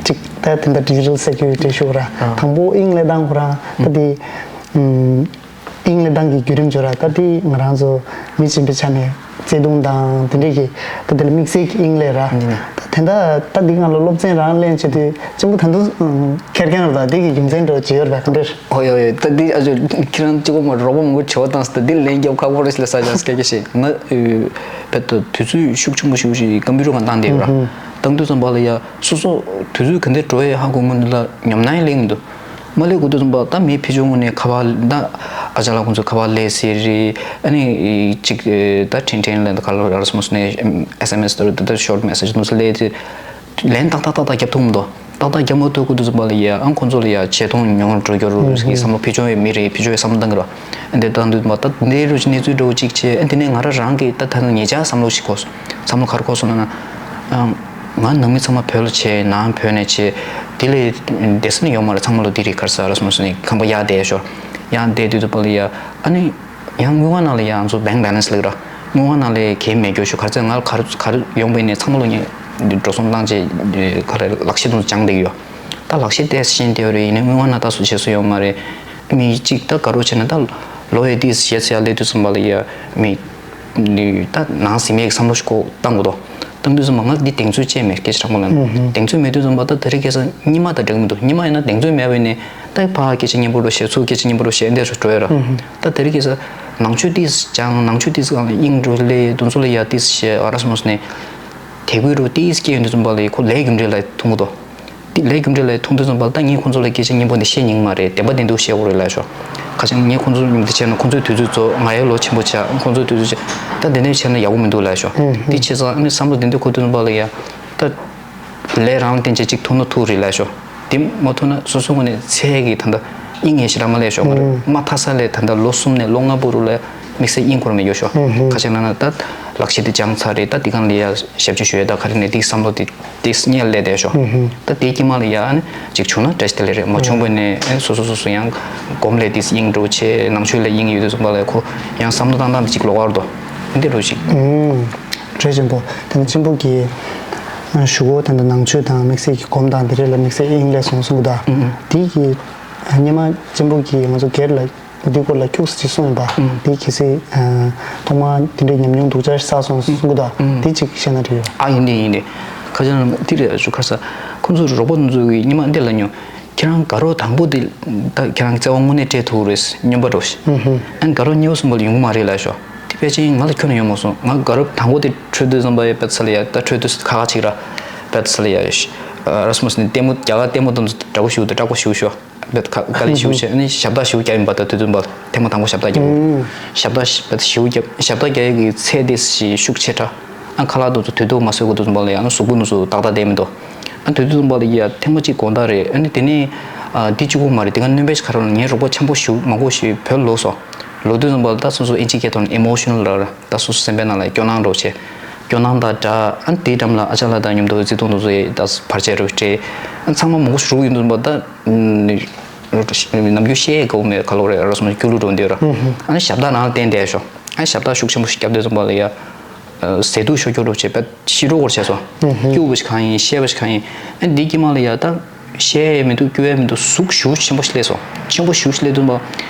ཅིག་ད་དེ་འདྲ་ཌི་ཇི་ཊལ་སེ་ཀིའུ་རི་ཊི་ཞུ་ར། དང་པོ་དབྱིངས་གླེགས་བམ་ཁོ་རང་ད་དེ་དབྱིངས་གླེགས་བམ་གྱི་བརྒྱུད་རིམ་ཅིག་ཡོད་ར། ད་དེ་ང་རང་ཚོ་མི་གཅེས་པའི་ཆ་ནས་བརྩེ་དུང་དང་དེ་འདྲ་གི་ད་དེ་ལ་དམིགས་བསལ་གྱི་དབྱིངས་གླེགས་ར། ད་དེ་འདྲ་ད་འདི་ང་ལ་སློབ་ཚན་རང་ལེན་བྱེད་དུས་གཅེན་པོ་ད་དུང་ཁེར་རྐྱང་རེད། ད་འདི་གི་རྒྱུ་མཚན་འདྲ་བོ་ཅིག་ཡོད་རེད་པས། ག་འདྲ་ཨོ་ཡོ་ཡོ། ད་འདི་ཨ་ཅོ་ཁྱེད་རང་གཅིག་པོ་མ་རོགས་པ་མང་པོ་བྱེད་པ་བཏང་སོང་། ད་འདི་ལན་རྒྱབ་ཁག་པོ་རེད་ཟེར་ལབ་ས་ཅང་སྐད་ཆ་བཤད། ང་བེད་དུ་དུས་ཚོད་ཤུགས་ཆེན་པོ་ཞིག་ཞིག་ཀམ་པུ་ཊར་སྒང་བཏང་བསྡད་ཡོད་ར། བཏང་དུས་ཙམ་པ་ལ་ཡ་སོ་སོ་དུས་ཚོད་ག་འདྲ་འགྲོ་ཡས་ཧ་གོ་མི་འདུག་ལ་ཉོབ་སྣང་ཡང་སླེབས་མི་འདུག་མ་སླེབས་གོ་དུས་ཙམ་པ་ད་མི་ཕི་ཆོ་ངོས་ནས་ཁ་པར་ད་ཨ་ཅག་ལགས་ཁོང་ཚོ་ཁ་པར་སླེབས་ཟེར་རེད། ཨ་ནི་ཅིག་ད་ཕྲན་ཕྲན་ལ་ད་ག་ལ་ར་སོང་སོང་ནས་ཨེས་ཨེམ་ཨེས་ད་ད་ཤོཊ་མེ་སེ་ཇི་དེ་ཚོ་སླེབས་ཏེ་ལན་ཏག་ཏག་ཏག་ཏག་རྒྱབ་ཐུབ་མི་འདུག་ཏག་ཏག་རྒྱབ་མ་ཐུབ་གོ་དུས་ཙམ་པ་ལ་ཡ་ཨང་ཁོང་ཚོ་ལ་ཡ་ཆེ་མཐོང་ཉུང་འགྲོ་རྒྱུ་རུ་གི་བསམ་བློ་ཕི་ཆོ་ཡ་མི་རེད། ཕི་ཆོ་ཡ་བསམ་བློ་བཏང་གི་ར། འདི་བཏང་དུས་མ་ད་འདི་རུ་གནས་ཚུལ་འདྲ་བོ་གཅིག་བྱས། ཨ་དེ་ནས་ང་རང་རང་གིས་ད་ད་ནང་ཉེ་ཆར་བསམ་བློ་ཞིག་གོ་བསམ་བློ་ག་རེ་གོ་སོང་ན་ཨང་ང་ནང་མི་ཚང་མ་བོད་ལ་བྱས། ནང་བོད་ནས་བྱས། དེ་ལས་བསྡད་ས་ནས་ཡོད་མ་རེད། ཚང་མ་ལ་འདི་རེད་ག་རེ་ཟེར་ར་སོང་སོང་ནས་ཁང་པ་གཡར་བསྡད་ཤོག་ཡར་བསྡད་དུས་ཙམ་པ་ལ་ཡ་ཨ་ནི་ཡང་དངུལ་ཁང་ནང་ལ་ཡ་ང་ཚོ་བེང་བེ་ལེན་སི་ལབ་ཀྱི་ར། དངུལ་ཁང་ནང་ལ་གལ་མེད་སྐྱོ་ཤོག་ག་རེ་ཟེར་ང་ལ་ག་རེ་ག་རེ་ཡོང་པ་ཡིན་ནའི་ཚང་མ་ལ་ངས་འགྲོ་སོང་བཏང་བྱས་ག་རེ་ལག་ཤེས་དེ་ཚོ་སྦྱངས་བསྡད་ཀྱི་ཡོད། ད་ལག་ཤེས་དེ་ཤེས་བསྡད་ཡོད་རེད། ཡིན་ནའི་དངུལ་ཁང་ནང་ད་སུ་བྱེད་སུ་ཡོད་མ་རེད། མི་གཅིག་ད་དགའ་རོགས་བྱས་ན་ད་ལོ་ཡས་ཏིས་ཞེས་ཟེར་ཡ་སླེབས་དུས་ཙམ་པ་ལ་ཡ་མི་ད་ནང་སེམས་ཡས་བསམ་བློ་ཞིག་གོ་བཏང་དགོས་དོ། བཏང་དུས་ཙམ་པ་ང་འདི་གདེང་ཚོད་ཅན་མེད། སྐད་ཆ་དྲང་པོ་ལབ་ན་གདེང་ཚོད་མེད་དུས་ཙམ་པ་ད་དེ་རིང་ཁ་སང་ཉི་མ་དང་འདྲ་གི་མི་འདུག་ཉི་མ་ཡིན་ན་གདེང་ཚོད་མེད་པ་ཡིན་ནའི་ད་ཕར་སྐད་ཆ་སྙན་པོ་འདྲ་བཤད། ཚུར་སྐད་ཆ་སྙན་པོ་འདྲ་བཤད། འདི་འདྲ་འགྲོ་ཡ་ར། ད་དེ་རིང་ཁ་སང་ནང་ཆོས་ཏིས་སྦྱངས། ནང་ཆོས་ཏིས་སྒང་ལ་དབྱིངས་འགྲོ་སླེབས། དེ་ཚོ་ལ་ཡ་ཏིས་བཤད་ཨ་ར་སོང་སོང་ནས་དད་གུས་རུ་ཏིས་སྐྱེ་ཡོང་དུས་ཙམ་པ་ལ་ཡ་ཁོ་ལས་རྒྱུ་འབྲས་ལ་མཐོང་གི་འདུག་དེ་ལས་རྒྱུ་འབྲས་ལ་མཐོང་དུས་ཙམ་པ་ལ་ད་ངས་ཁོང་ཚོ་ལ་སྐད་ཆ་སྙན་པོ་འདི་བཤད་མྱོང་མ་རེད། བདེན་པ་བདེན་འདུག་བཤད་དགོས་རེད་ལབ་ཤོག་ཁ་ཆེམས་ངས་ཁོང་ཚོ་མཉམ་དུ་བྱས་ན་ཁོང་ཚོའི་དུས་ཚོད་རྫོགས། ང་ཡང་ལོ་ཆེན་པོ་ཆགས། ཁོང་ཚོའི་དུས་ཚོད་ཆགས། ད་འདི་འདྲ་བྱས་ན་ཡག་པོ་མི་འདུག་ལབ་ཤོག་དེ་བྱས་ཙང་ཨ་ནི་བསམ་བློ་འདི་འདྲ་འཁོར་དུས་ཙམ་པ་ལ་ཡ་ད་ དེ་ལས་རང་ལ་བརྟེན་བྱས་གཅིག་ཐུག་ན་ཐུག་རེད་ལབ་ཤོག་དེ་མ་ཐུག་ན་སོ་སོ་ངོས་ནས་ཚད་ཀྱི་ད་ལྟ་དབྱིངས་ཡེ་ཞེ་དྲག་མ་སླེབས་ཤོག་མ་རེད། མ་མཐའ་ས་ལས་ད་ལྟ་ལོ་གསུམ་ནས་ལོ་ལྔ་བར་དུ་ལ་དམིགས་བསལ་དབྱིངས་ཁོ་རང་མེད་ཡོད་ཤོག་ཁ་ཅིག་ན་ན་ད་ལག་ཤེས་དེ་སྦྱངས་ཚར་རེད། ད་དེ་གང་ལ་ཡ་ཞབས་ཕྱི་ཞུ་ཡ་ད་ག་རེ་ནས་དེ་བསམ་བློ་དེ་དེ་སྙེལ་ལས་བསྡད་ཤོག་ད་དེའི་དཀྱིལ་མ་ལ་ཡ་ཨ་ནི་གཅིག་བྱུང་ན་བཀྲ་ཤིས་བདེ་ལེགས་རེད། མ་བྱུང་བ་ནས་ཨ་ནི་སོ་སོ་སོ་སོ་ཡང་སྒོམ་ལས་དེ་དབྱིངས་འགྲོ་ཆེ་ནང་ཆོས་ལས་དབྱིངས་ཡོད་དུས་ཙམ་པ་ལ་ཁོ་ཡང་བསམ་བློ་བཏང་སྟངས་དེ་གཅིག་ལོགས་ཀར་འདུག་འདི་འདྲ་ཞིག་རེད་ཆེན་པོ། དེ་ནི་གཅེན་པོ་གིས་ཞུ་གོ་དེ་འདྲ་ནང་ཆོས་དང་དམིགས་བསལ་གྱི་སྒོམ་དང་དེ་རིགས་ལ་དམིགས་བསལ་དབྱིངས་སླེབས་སོང་གསུང་གི་འདུག་དེ་གི་སྔོན་མ་གཅེན་པོ་གིས་ང་ཚོ་སྒེར་ལ་འདི་སྐོར་ལ་ཁྱུག་ཙམ་ཅིག་གསུངས་ཡིན་པ། དེ་གལ་སྲིད་ཐོག་མར་དེ་འདྲའི་ཉམས་མྱོང་སྡུག་ཅག་བསགས་སོང་གསུང་གི་འདུག་དེ་གཅིག་བཤད་ན་འགྲིག་ཡོད། ཨ་ཡིན་ཏེ་ཡིན་ཏེ། ཁ་ཅང་དེ་རེད་ཞུ་ཁར་ས་ཁོང་ཚོ་རོགས་པ་ཚོ་གིས་སྔོན་མ་འདི་ལ་ཉོ། ཁྱེད་རང་དགའ་རོགས་དང་པོ་དེ་ད་ཁྱེད་རང་རྩ་བ་དངོས་གནས་སྤྲད་ཐུབ་རེད་སྙོམས་པ་འགྲོ་ཞིག་ཨ་ནི་དགའ་རོགས་གཉིས་པ་གསུམ་པ་ལ་ཡོང་གི་མ་རེད་ལབ་ཤོག་དེ་ཕལ་ཆེར་ང་ལ་ཁྱོན་ནས་ཡོང་མ་སོང་། ང་དགའ་རོགས་དང་པོ་དེ་འཕྲོད་དུས་ཙམ་པ་ཡ་དཔེ་ཚ་ལ་ཡ་ད་འཕྲོད་དུས་ཁ་ཁ་ཅིག་ར་དཔེ་ཚ་ལ་ཡ་ཡོད་ཤིག་ར་སི་མོ་སི་ནི་ལྟད་མོ་རྒྱ་གར་ལྟད་མོ་དེ་ཚོ་འདྲ་པོ་ཞིག་འདུག་སྐྲག་པོ་ཞིག་ཤོག་དཔེ་ཁ་དཀའ་ལས་ཞིག་བྱས་ཨ་ནི་ཞབས་བཏགས་ཞིག་བརྒྱབ་ཡིན་པ་ད་དུས་ཙམ་པ་ཐེངས་མ་དང་པོ་ཞབས་བཏགས་བརྒྱབ་ཡོད། ཞབས་བཏགས་དཔེ་ཞིག་བརྒྱབ་ཞབས་བཏགས་རྒྱག་ཡས་ཀྱི་ཚད་དེ་ཞིག་ཤུགས་ཆེ་དྲགས། ཨ་ཁ་ལག་དེ་ཚོ་དུས་ཐོག་མ་བཟོས་གོ་དུས་ཙམ་པ་ལ་ཡང་ན་གཟུགས་པོ་དེ་ཚོ་ཏག་ཏག་བསྡད་མི་འདུག་ཨ་དུས་ཚོད་བར་དུ་ཡ་ཐེངས་མ་གཅིག་དགོངས་དག་རེད། ཨ་ནི་དེ་ནས་ཨ་འདི་གཅིག་པོ་མ་རེད། དེ་ག་སྣོན་པ་ཞིག་ག་རེ་ལབ་ན་ངའི་རོགས་པ་ཆེན་པོ་ཞིག་མང་པོ་ཞིག་བོད་ལོག་སོང་། ལོག་དུས་ཙམ་པ་ད་སོ་སོ་ཨིན་ཇི་སྐད་ཐོག་ནས་ཨི་མོ་ཤ་ནལ་ར་ར་ད་སོ་སོ་སེམས་པའི་ནང་ལ་སྐྱོ་སྣང་འདྲ་བོ་བྱས། སྐྱོ་སྣང་དང་འདྲ་ཨ་ནི་དེའི་འགྲམ་ལ་ཨ་ཅག་ལགས་དང་མཉམ་དུ་བརྩེ་དུང་དེ་ཚོ་ཡི་ད་བར་ཆད་རུ་སྤྲད། ཨ་ཚང་མ་མང་པོ་ཞིག་རུ་ཡིན་དུས་ཙམ་པ་ད་ནམ་རྒྱུན་བཤད་དགོས་མེད་ག་ལོག་རེད་ར་སོང་སྐྱོ་གླུ་འགྲོ་འདི་ར། ཨ་ནི་ཞབས་བཏགས་ནང་ལ་བསྟན་བསྡད་ཤོག་ཨ་ནི་ཞབས་བཏགས་ཤུགས་ཆེན་པོ་ཞིག་བརྒྱབ་དུས་ཙམ་པ་ལ་ཡ། ཟས་དུག་ཤོར་སྐྱོ་རུ་བྱས་པ་ཤི་འགྲོ་སྐོར་བྱས་སོང་། སྐྱུག་པ་ཞིག་གང་ཡིན་བཤད་པ་ཞིག་གང་ཡིན། ཨ་འདི་དཀྱིལ་མ་ལ་ཡ་ད་བཤད་ཡས་མི་འདུག་སྐྱུག་ཡས་མི་འདུག་ཟུག་ཞེ་པོ་ཆེན་པོ་ཞིག་སླེབས་སོང་། ཆེན་པོ་ཞེ་པོ་ཞིག་སླེབས་དུས་པ་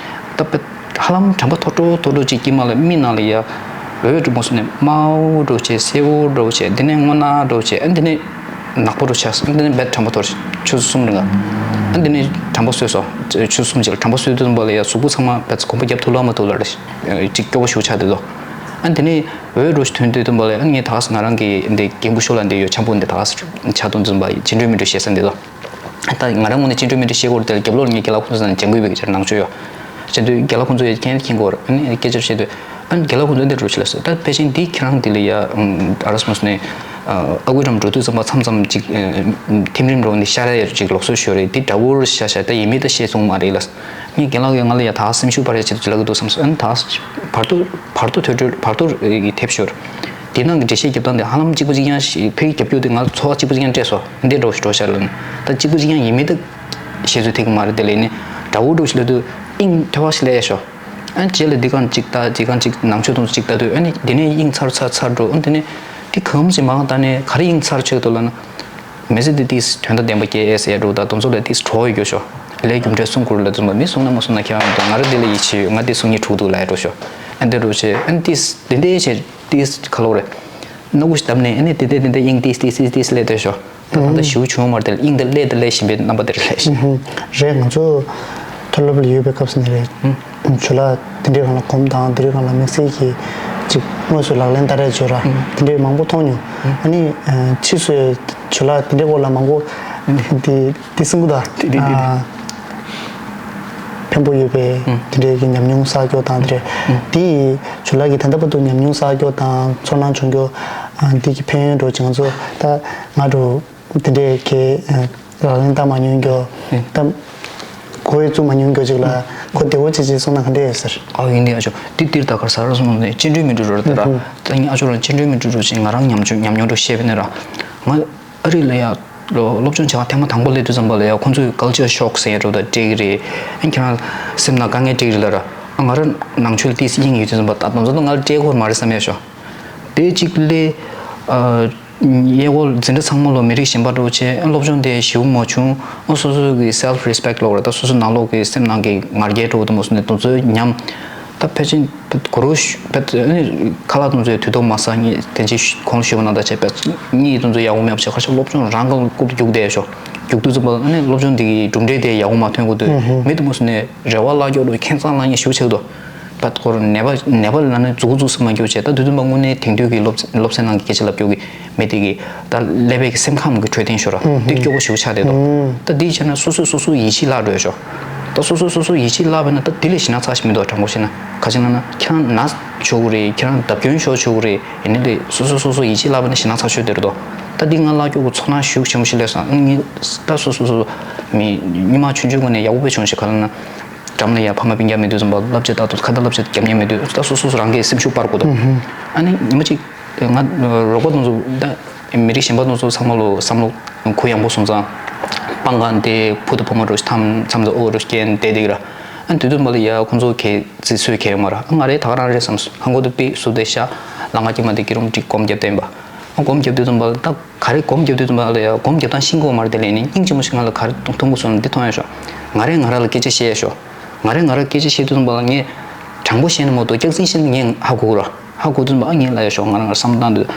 ད་དཔེ་ཧ་ལམ་དྲན་པ་ཐོར་འགྲོ་ཐོར་འགྲོ་ཅིག་དཀྱིལ་མ་ལ་མིག་ནང་ལ་ཡ་འོད་འགྲོ་མ་སོང་ནས་དམར་པོ་འགྲོ་བྱས་སེར་པོ་འགྲོ་བྱས་འདི་ནས་སྔོ་ནག་འགྲོ་བྱས་ཨ་འདི་ནས་ནག་པོ་འགྲོ་བྱས་ཨ་འདི་ནས་རྦད་དྲན་པ་ཐོར་ཆུ་ཚོད་གསུམ་རིང་ལ་ཨ་འདི་ནས་དྲན་པ་གསོས་སོང་། ཆུ་ཚོད་གསུམ་ཅིག་ལ་དྲན་པ་གསོས་དུས་པ་ལ་ཡ་གཟུགས་པོ་ཚང་མ་དཔེ་གོམ་པ་རྒྱབ་ཐུབ་ལ་མ་ཐུབ་ལ་རེད་ཅིག་སྐྱོ་པོ་ཞེ་པོ་ཆགས་བསྡད་འདུག་ཨ་འདི་ནས། འོད་འགྲོ་ཞིག་ཐོན་དུས་དུམ་པ་ལས་ཨ་ངས་ད་ག་ས་ང་རང་གི་འདི་རྒན་བུ་ཤོ་ལ་འདི་ཡོད་ཆམ་པོ་འདི་ད་ག་ས་ཆ་དུང་འཛིན་པ་ཅི་འདྲའི་མི་འདྲ་བཤད་ས་འདི་ལ། ད་ང་རང་ངོས་ནས་ཅི་འདྲའི་མི་འདྲ་བཤད་སྐོར་དེ་ལ་རྒྱབ་ལོགས་ངས་རྒན་ལགས་ཁོང་ཚོ་ནང་ལྗང་གུ་བའི་གི་ཆར་ནང་ཆོས་ཡོད། བྱས་དུས་རྒན་ལགས་ཁོང་ཚོ་ཡོད་མཁན་མཁྱེན་གོ་ར་ཨ་ནི་སྐད་ཆ་བཤད་དུས་ཨ་ནི་རྒན་ལགས་ཁོང་ཚོ་འདི་འགྲོ་ཆི་ལ་ཟེར་ད་ཕལ་ཆེར་འདི་ཁྱེད་རང་འདི་ལ་ཡ་ཨ་ར་སི་མོ་སི་ནས་ཨ་ཁུ་འགྲམ་འགྲོ་དུས་ཙམ་པ་མཚམས་མཚམས་ཅིག་ཐིམ་རིམ་འགྲོ་འདི་ཤར་ཡ་ཅིག་ལོག་སོ་ཤོར་རེད་འདི་འདྲ་བོར་ཤ་ཤ་ད་ཡིན་མིན་ད་བཤད་སོང་མ་རེད་ལ། ངས་རྒན་ལགས་ཀྱིས་ང་ལ་ཡ་ད་སེམས་ཤུགས་སྤར་ཡ་ཆེད་དུ་ཅི་ལབ་ཀྱི་འདུག་བསམ་སོང་ཨ་ནི་ད་བར་དུ་བར་དུ་ཐོས་གྲོལ་བར་དུ་ཡི་དེབ་ཤོར། དེ་ནང་གི་འགྲེལ་བཤད་རྒྱབ་སྟངས་དེ་ཧ་ལམ་གཅིག་པ་གཅིག་རྐྱང་ཞིག་ཕ་གི་རྒྱབ་སྐྱོར་དེ་ང་ལ་ཚོར་བ་གཅིག་པ་གཅིག་རྐྱང་སྤྲད་སོང་འདི་འགྲོ་ཞིག་འགྲོ་ཤར་ལ་ནི་ད་གཅིག་པ་གཅིག་རྐྱང་ཡིན་མིན་ད་བཤད་ཚོད་ཐིག་གི་མ་རེད་དེ་ལས་ནི་དགྲ་བོ་འགྲོ་ཞིག་ལབ་དུས་དབྱིངས་ཐོལ་བ་ཞིག་སླེབས་ཤོག་ཨ་ནི་རྗེས་ལ་འདི་གང་གཅིག་ལྟ་འདི་གང་གཅིག་ནང་ཆོས་དང་གཅིག་ལྟ་དུས་ཨ་ནི་འདི་ནས་དབྱིངས་ཚར་ཚར་ཚར་འགྲོ་ཨ་ནི་འདི་ནས་འདི་གམ་གཅིག་མང་ད་ནས་ག་རེ་དབྱིངས་ཚར་ཆོད་འདུག་ལབ་ན། མི་ཚེ་འདི་ཏིས་དོན་དང་ལྡན་པ་སྐྱེལ་ཨེ་ཟེར་འགྲོ་ད་དུང་ཚོ་ལ་ཏིས་གྲོགས་ཡོད་རྒྱུ་ཤོག་ལས་རྒྱུ་འབྲས་གསུང་དགོས་ལ་དུ་མ་མི་གསུང་ན་མ་གསུང་ན་ཁྱེད་རང་མི་འདུག་ང་ར་འདི་ལ་ཡིད་ཆེས་ཡོད་ང་འདི་གསུང་ཉིད་ཕྲུག་འདུག་ལ་ཡ་འགྲོ་ཤོག་ཨ་འདི་འགྲོ་ཆེ་ཨ་ཏིས་འདི་འདྲའི་ཆེ་ཏིས་ཁ་ལོ་རེ་སྣ་ཁུ་ཞིག་བཏབ་ནས་ཨ་ནི་འདི་འདྲའི་འདི་འདྲའི་དབྱིངས་ཏིས་ཏིས་ཏིས་ཏིས་ལས་དེ་ཤོག་ད་ད་ལྟ་ཞིའུ་བྱུང་མར་དེ་ལ་དབྱིངས་འདི་ལས་དེ་ལས་བཞིན་པའི་རྣམ་པ་དེ་རེད་ལས་ཤིང་། རེད་ང་ཚོ་མཐོ་སློབ་ལ་ཡོད་པའི་སྐབས་སུ་ནས་རེད། ཇོ་ལགས་དེ་འདྲའི་སྒང་ལ་གོམ་དང་དེ་འདྲའི་སྒང་ལ་དམིགས་བསལ་གྱི་ཅིག་དངོས་སུ་ལག་ལེན་བསྟར་ཡས་ཇོ་ར་དེ་འདྲའི་མང་པོ་མཐོང་མྱོང་། ཨ་ནི་ཕྱིས་སུ་ཇོ་ལགས་དེ་འདྲའི་སྐོར་ལ་མང་པོ་དེ་དེ་གསུང་གི་འདུག་དེ་དེ་དེ་ཨ་ཕན་པོ་ཡོད་པའི་དེ་འདྲའི་གི་ཉམས་མྱོང་བསགས་རྒྱུ་དང་དེ་འདྲའི་དེ་ཇོ་ལགས་ཀྱིས་ད་ལྟ་བར་དུ་ཉམས་མྱོང་བསགས་རྒྱུ་དང་ཚོར་སྣང་བྱུང་རྒྱུ་དེ་གི་ཕན་ཡོན་འགྲོ་ཅིག་ང་ཚོ་ད་ང་འགྲོ། དེ་འདྲའི་གི་ལག་ལེན་བསྟར་མ་མྱོང་རྒྱུ་ཨེ། ད་གོ་ཡི་བཙུགས་མ་མྱོང་རྒྱུ་ཅིག་ལ་གོ་བདེ་བོ་ཅིག་ཅིག་གསུངས་ན་ག་འདྲ་ཡོད་ཟེར། ཨ་ཡིན་ནི་ཨ་ཅོ་འདི་འདིར་ད་གར་ས་ར་སོང་ནས་བཅིངས་འགྲོལ་མི་འགྲོ་ར་དེ་ར། ད་ངས་ཨ་ཅོ་རང་བཅིངས་འགྲོལ་མི་འགྲོ་རུ་ཅིག་ང་རང་ཉམས་ཆུ་ཉམས་མྱོང་རུ་བཤད་པ་ནི་ར། ང་ཨ་རི་ལ་ཡ་སློབ་སྦྱོང་བྱེད་ཀ་ཐེངས་མ་དང་པོ་སླེབས་དུས་ཙམ་པ་ལ་ཡ་ཁོང་ཚོས་ཀལ་ཅར་ཤོག་ཟེར་ཡ་འགྲོ་ད་སྤྲད་གི་རེད། ཨ་ཁྱེད་རང་སེམས་ནང་དཀའ་ངལ་སྤྲད་གི་རེད་ལ་ར། ཨ་ང་ར་ནང་ཆོས་ལ་ཏིས་དབྱིངས་ཡོད་དུས་ཙམ་པ་ད་དོན་ཚོ་ད་ང་ར་སྤྲད་ཁོ་མ་རེད་བསམ་ཡ་ཤོ། དེ་གཅིག་ལས། གཡས་སྐོར་འཛིན་གྲྭ་ཚང་མ་ལོ་མི་རིགས་གཞན་པ་འགྲོ་བྱས་སློབ་སྦྱོང་དེ་ཞེ་པོ་མ་བྱུང་། ཨོ་སོ་སོ་གི་self respect ལོག་རེད་ད་སོ་སོ་ནང་ལོགས་ཀྱི་སེམས་ནང་གི་ང་རྒྱལ་འགྲོ་དུ་མ་སོང་ནས་དུ་ཚོད་ཉམས། ད་ཕལ་ཆེར་གོ་རུ་ཕལ་ཁ་ལག་དུ་ཚོད་དུས་ཐོག་མ་ས་ངས་དེ་རྗེས་གོང་ཞུས་པ་ནང་ལྟར་བྱས་པས་གཉིད་དུ་ཚོད་ཡག་པོ་མེད་པ་བྱས་ཁ་ཤས་སློབ་སྦྱོང་རང་གི་རྐུབ་ཏུ་རྒྱུག་བསྡད་ཤོག་རྒྱུག་དུས་ཙམ་པ་ཨ་ནི་སློབ་སྦྱོང་དེ་གི་གྲུབ་འབྲས་དེ་ཡག་པོ་མ་ཐོན་གོ་དུས་མེད་དུ་མ་སོང་ནས་རེ་བ་བརླག་རྒྱུ་རུ་ཁྱད་མཚར་ལ་ངས་ཞུ་ཆེ་གོ་དུ། བད་སྐོར་ནད་པ་ནད་པ་ལ་ནི་མཛུག་གུ་མཛུག་ས་མ་རྒྱུ་བྱས་ད་དུས་དུས་མ་དངོས་གནས་དེང་དུས་ཀྱི་སློབ་སློབ་ཚན་ནང་གི་སྐད་ཆ་ལབ་རྒྱུ་གི་མི་དེ་གི་ད་ཀླད་པའི་གི་སེམས་ཁམས་ཀྱི་འཕྲོད་བསྟེན་ཤོར་ར་དེ་སྐྱོ་པོ་ཞིག་ཆགས་བསྡད་འདུག་ད་དེའི་ཆ་ནས་སོ་སོས་སོ་སོ་ཡིད་ཆེས་བརླག་འགྲོ་ཡ་ཤོག་ད་སོ་སོས་སོ་སོ་ཡིད་ཆེས་བརླག་པས་ན་ད་དེ་ལས་ཞེད་སྣང་ཚ་ཞིག་མི་འདུག་དྲང་པོ་བཤད་ན་ཁ་ཅིག་ན་ན་ཁྱེད་རང་ན་ཆོག་གི་རེད་ཁྱེད་རང་བརྡབ་སྐྱོན་ཤོར་ཆོག་གི་རེད་ཡིན་ནའི་ལས་སོ་སོས་སོ་སོ་ཡིད་ཆེས་བརླག་པས་ན་ཞེད་སྣང་ཚ་ཤོར་བསྡད་རེད་དོ། ད་འདི་ང་ལ་སྐྱོ་གི་ཚོར་སྣང་ཞེ་པོ་ཞིག་སླེབས་སོང་། ཨ་ནི་ད་སོ་སོ་སོ་མི་སྔོན་མ་ཆུང་ཆུང་ངོས་ནས་ཡག་པོ་དཔེ་བྱུང་ཞིག་ག་ལ་ན། འགྲམ་ལ་ཡ་ཕ་མ་སྤུན་ཀྱག་མེད་དུས་ཙམ་པ་བསླབ་བྱ་ལྟ་དུས་ཁ་ཏ་བསླབ་བྱ་རྒྱབ་མཁན་མེད་དུས་ད་སོ་སོ་སོ་རང་གི་སེམས་ཤུགས་སྤར་དགོས་འདུག་ཨ་ནི་ཉི་མ་གཅིག་ང་རོགས་པ་དེ་ཚོ་ད་མི་རིགས་གཞན་པ་དེ་ཚོ་ཚང་མ་ལོ་བསམ་བློ་གུ་ཡངས་པོ་སོང་ཙང་། སྤང་གང་དེ་བུ་དང་བུ་མོ་རོགས་མཚམས་མཚམས་དུ་ཨོ་རོགས་སྐྱེན་དེ་དེ་གི་ར། ཨ་དུས་དུས་མ་ལ་ཡ་ཁོང་ཚོ་གས་རྩིས་སུ་གས་ཡོད་མ་ར། ཨ་ང་རེ་ད་ག་རང་རེད་བསམ་སོང་། ཧང་གོ་དུ་པི་སུ་དེ་ཤ་ལ་ང་སྐྱེ་མ་དེ་ཀི་རུམ་གཅིག་སྒོམ་རྒྱབ་བསྟན་པ། ཨ་སྒོམ་རྒྱབ་དུས་དུས་མ་ལ་ད་ག་རེ་སྒོམ་རྒྱབ་དུས་དུས་མ་ལ་ཡ་སྒོམ་རྒྱབ་སྟངས་ཤེས་དགོས་མ་རེད། དེ་ལས་ནི་སྙིང་རྗེ་མོ་ཞིག་ང་ལ་ག་རེ་མཐོང་གི་སོང་ན་འདི་མཐོང་ཡ་ཤོག་ང་རེ་ང་ར་ལ་སྐད་ཆ་བཤད་ཡ་ཤོག་ང་རེ་ང་ར་སྐད་ཆ་བཤད་དུས་དུས་མ་ལ་ངས་དྲང་པོ་བཤད་ན་མ་གཏོགས་སྐྱག་རྫུན་བཤད་ན་ངས་ཧ་གོ་གི་ར། ཧ་གོ་དུས་མ་ཨ་ངས་ལབ་ཡ་ཤོག་ང་རང་ང་བསམ་བཏང་དུས།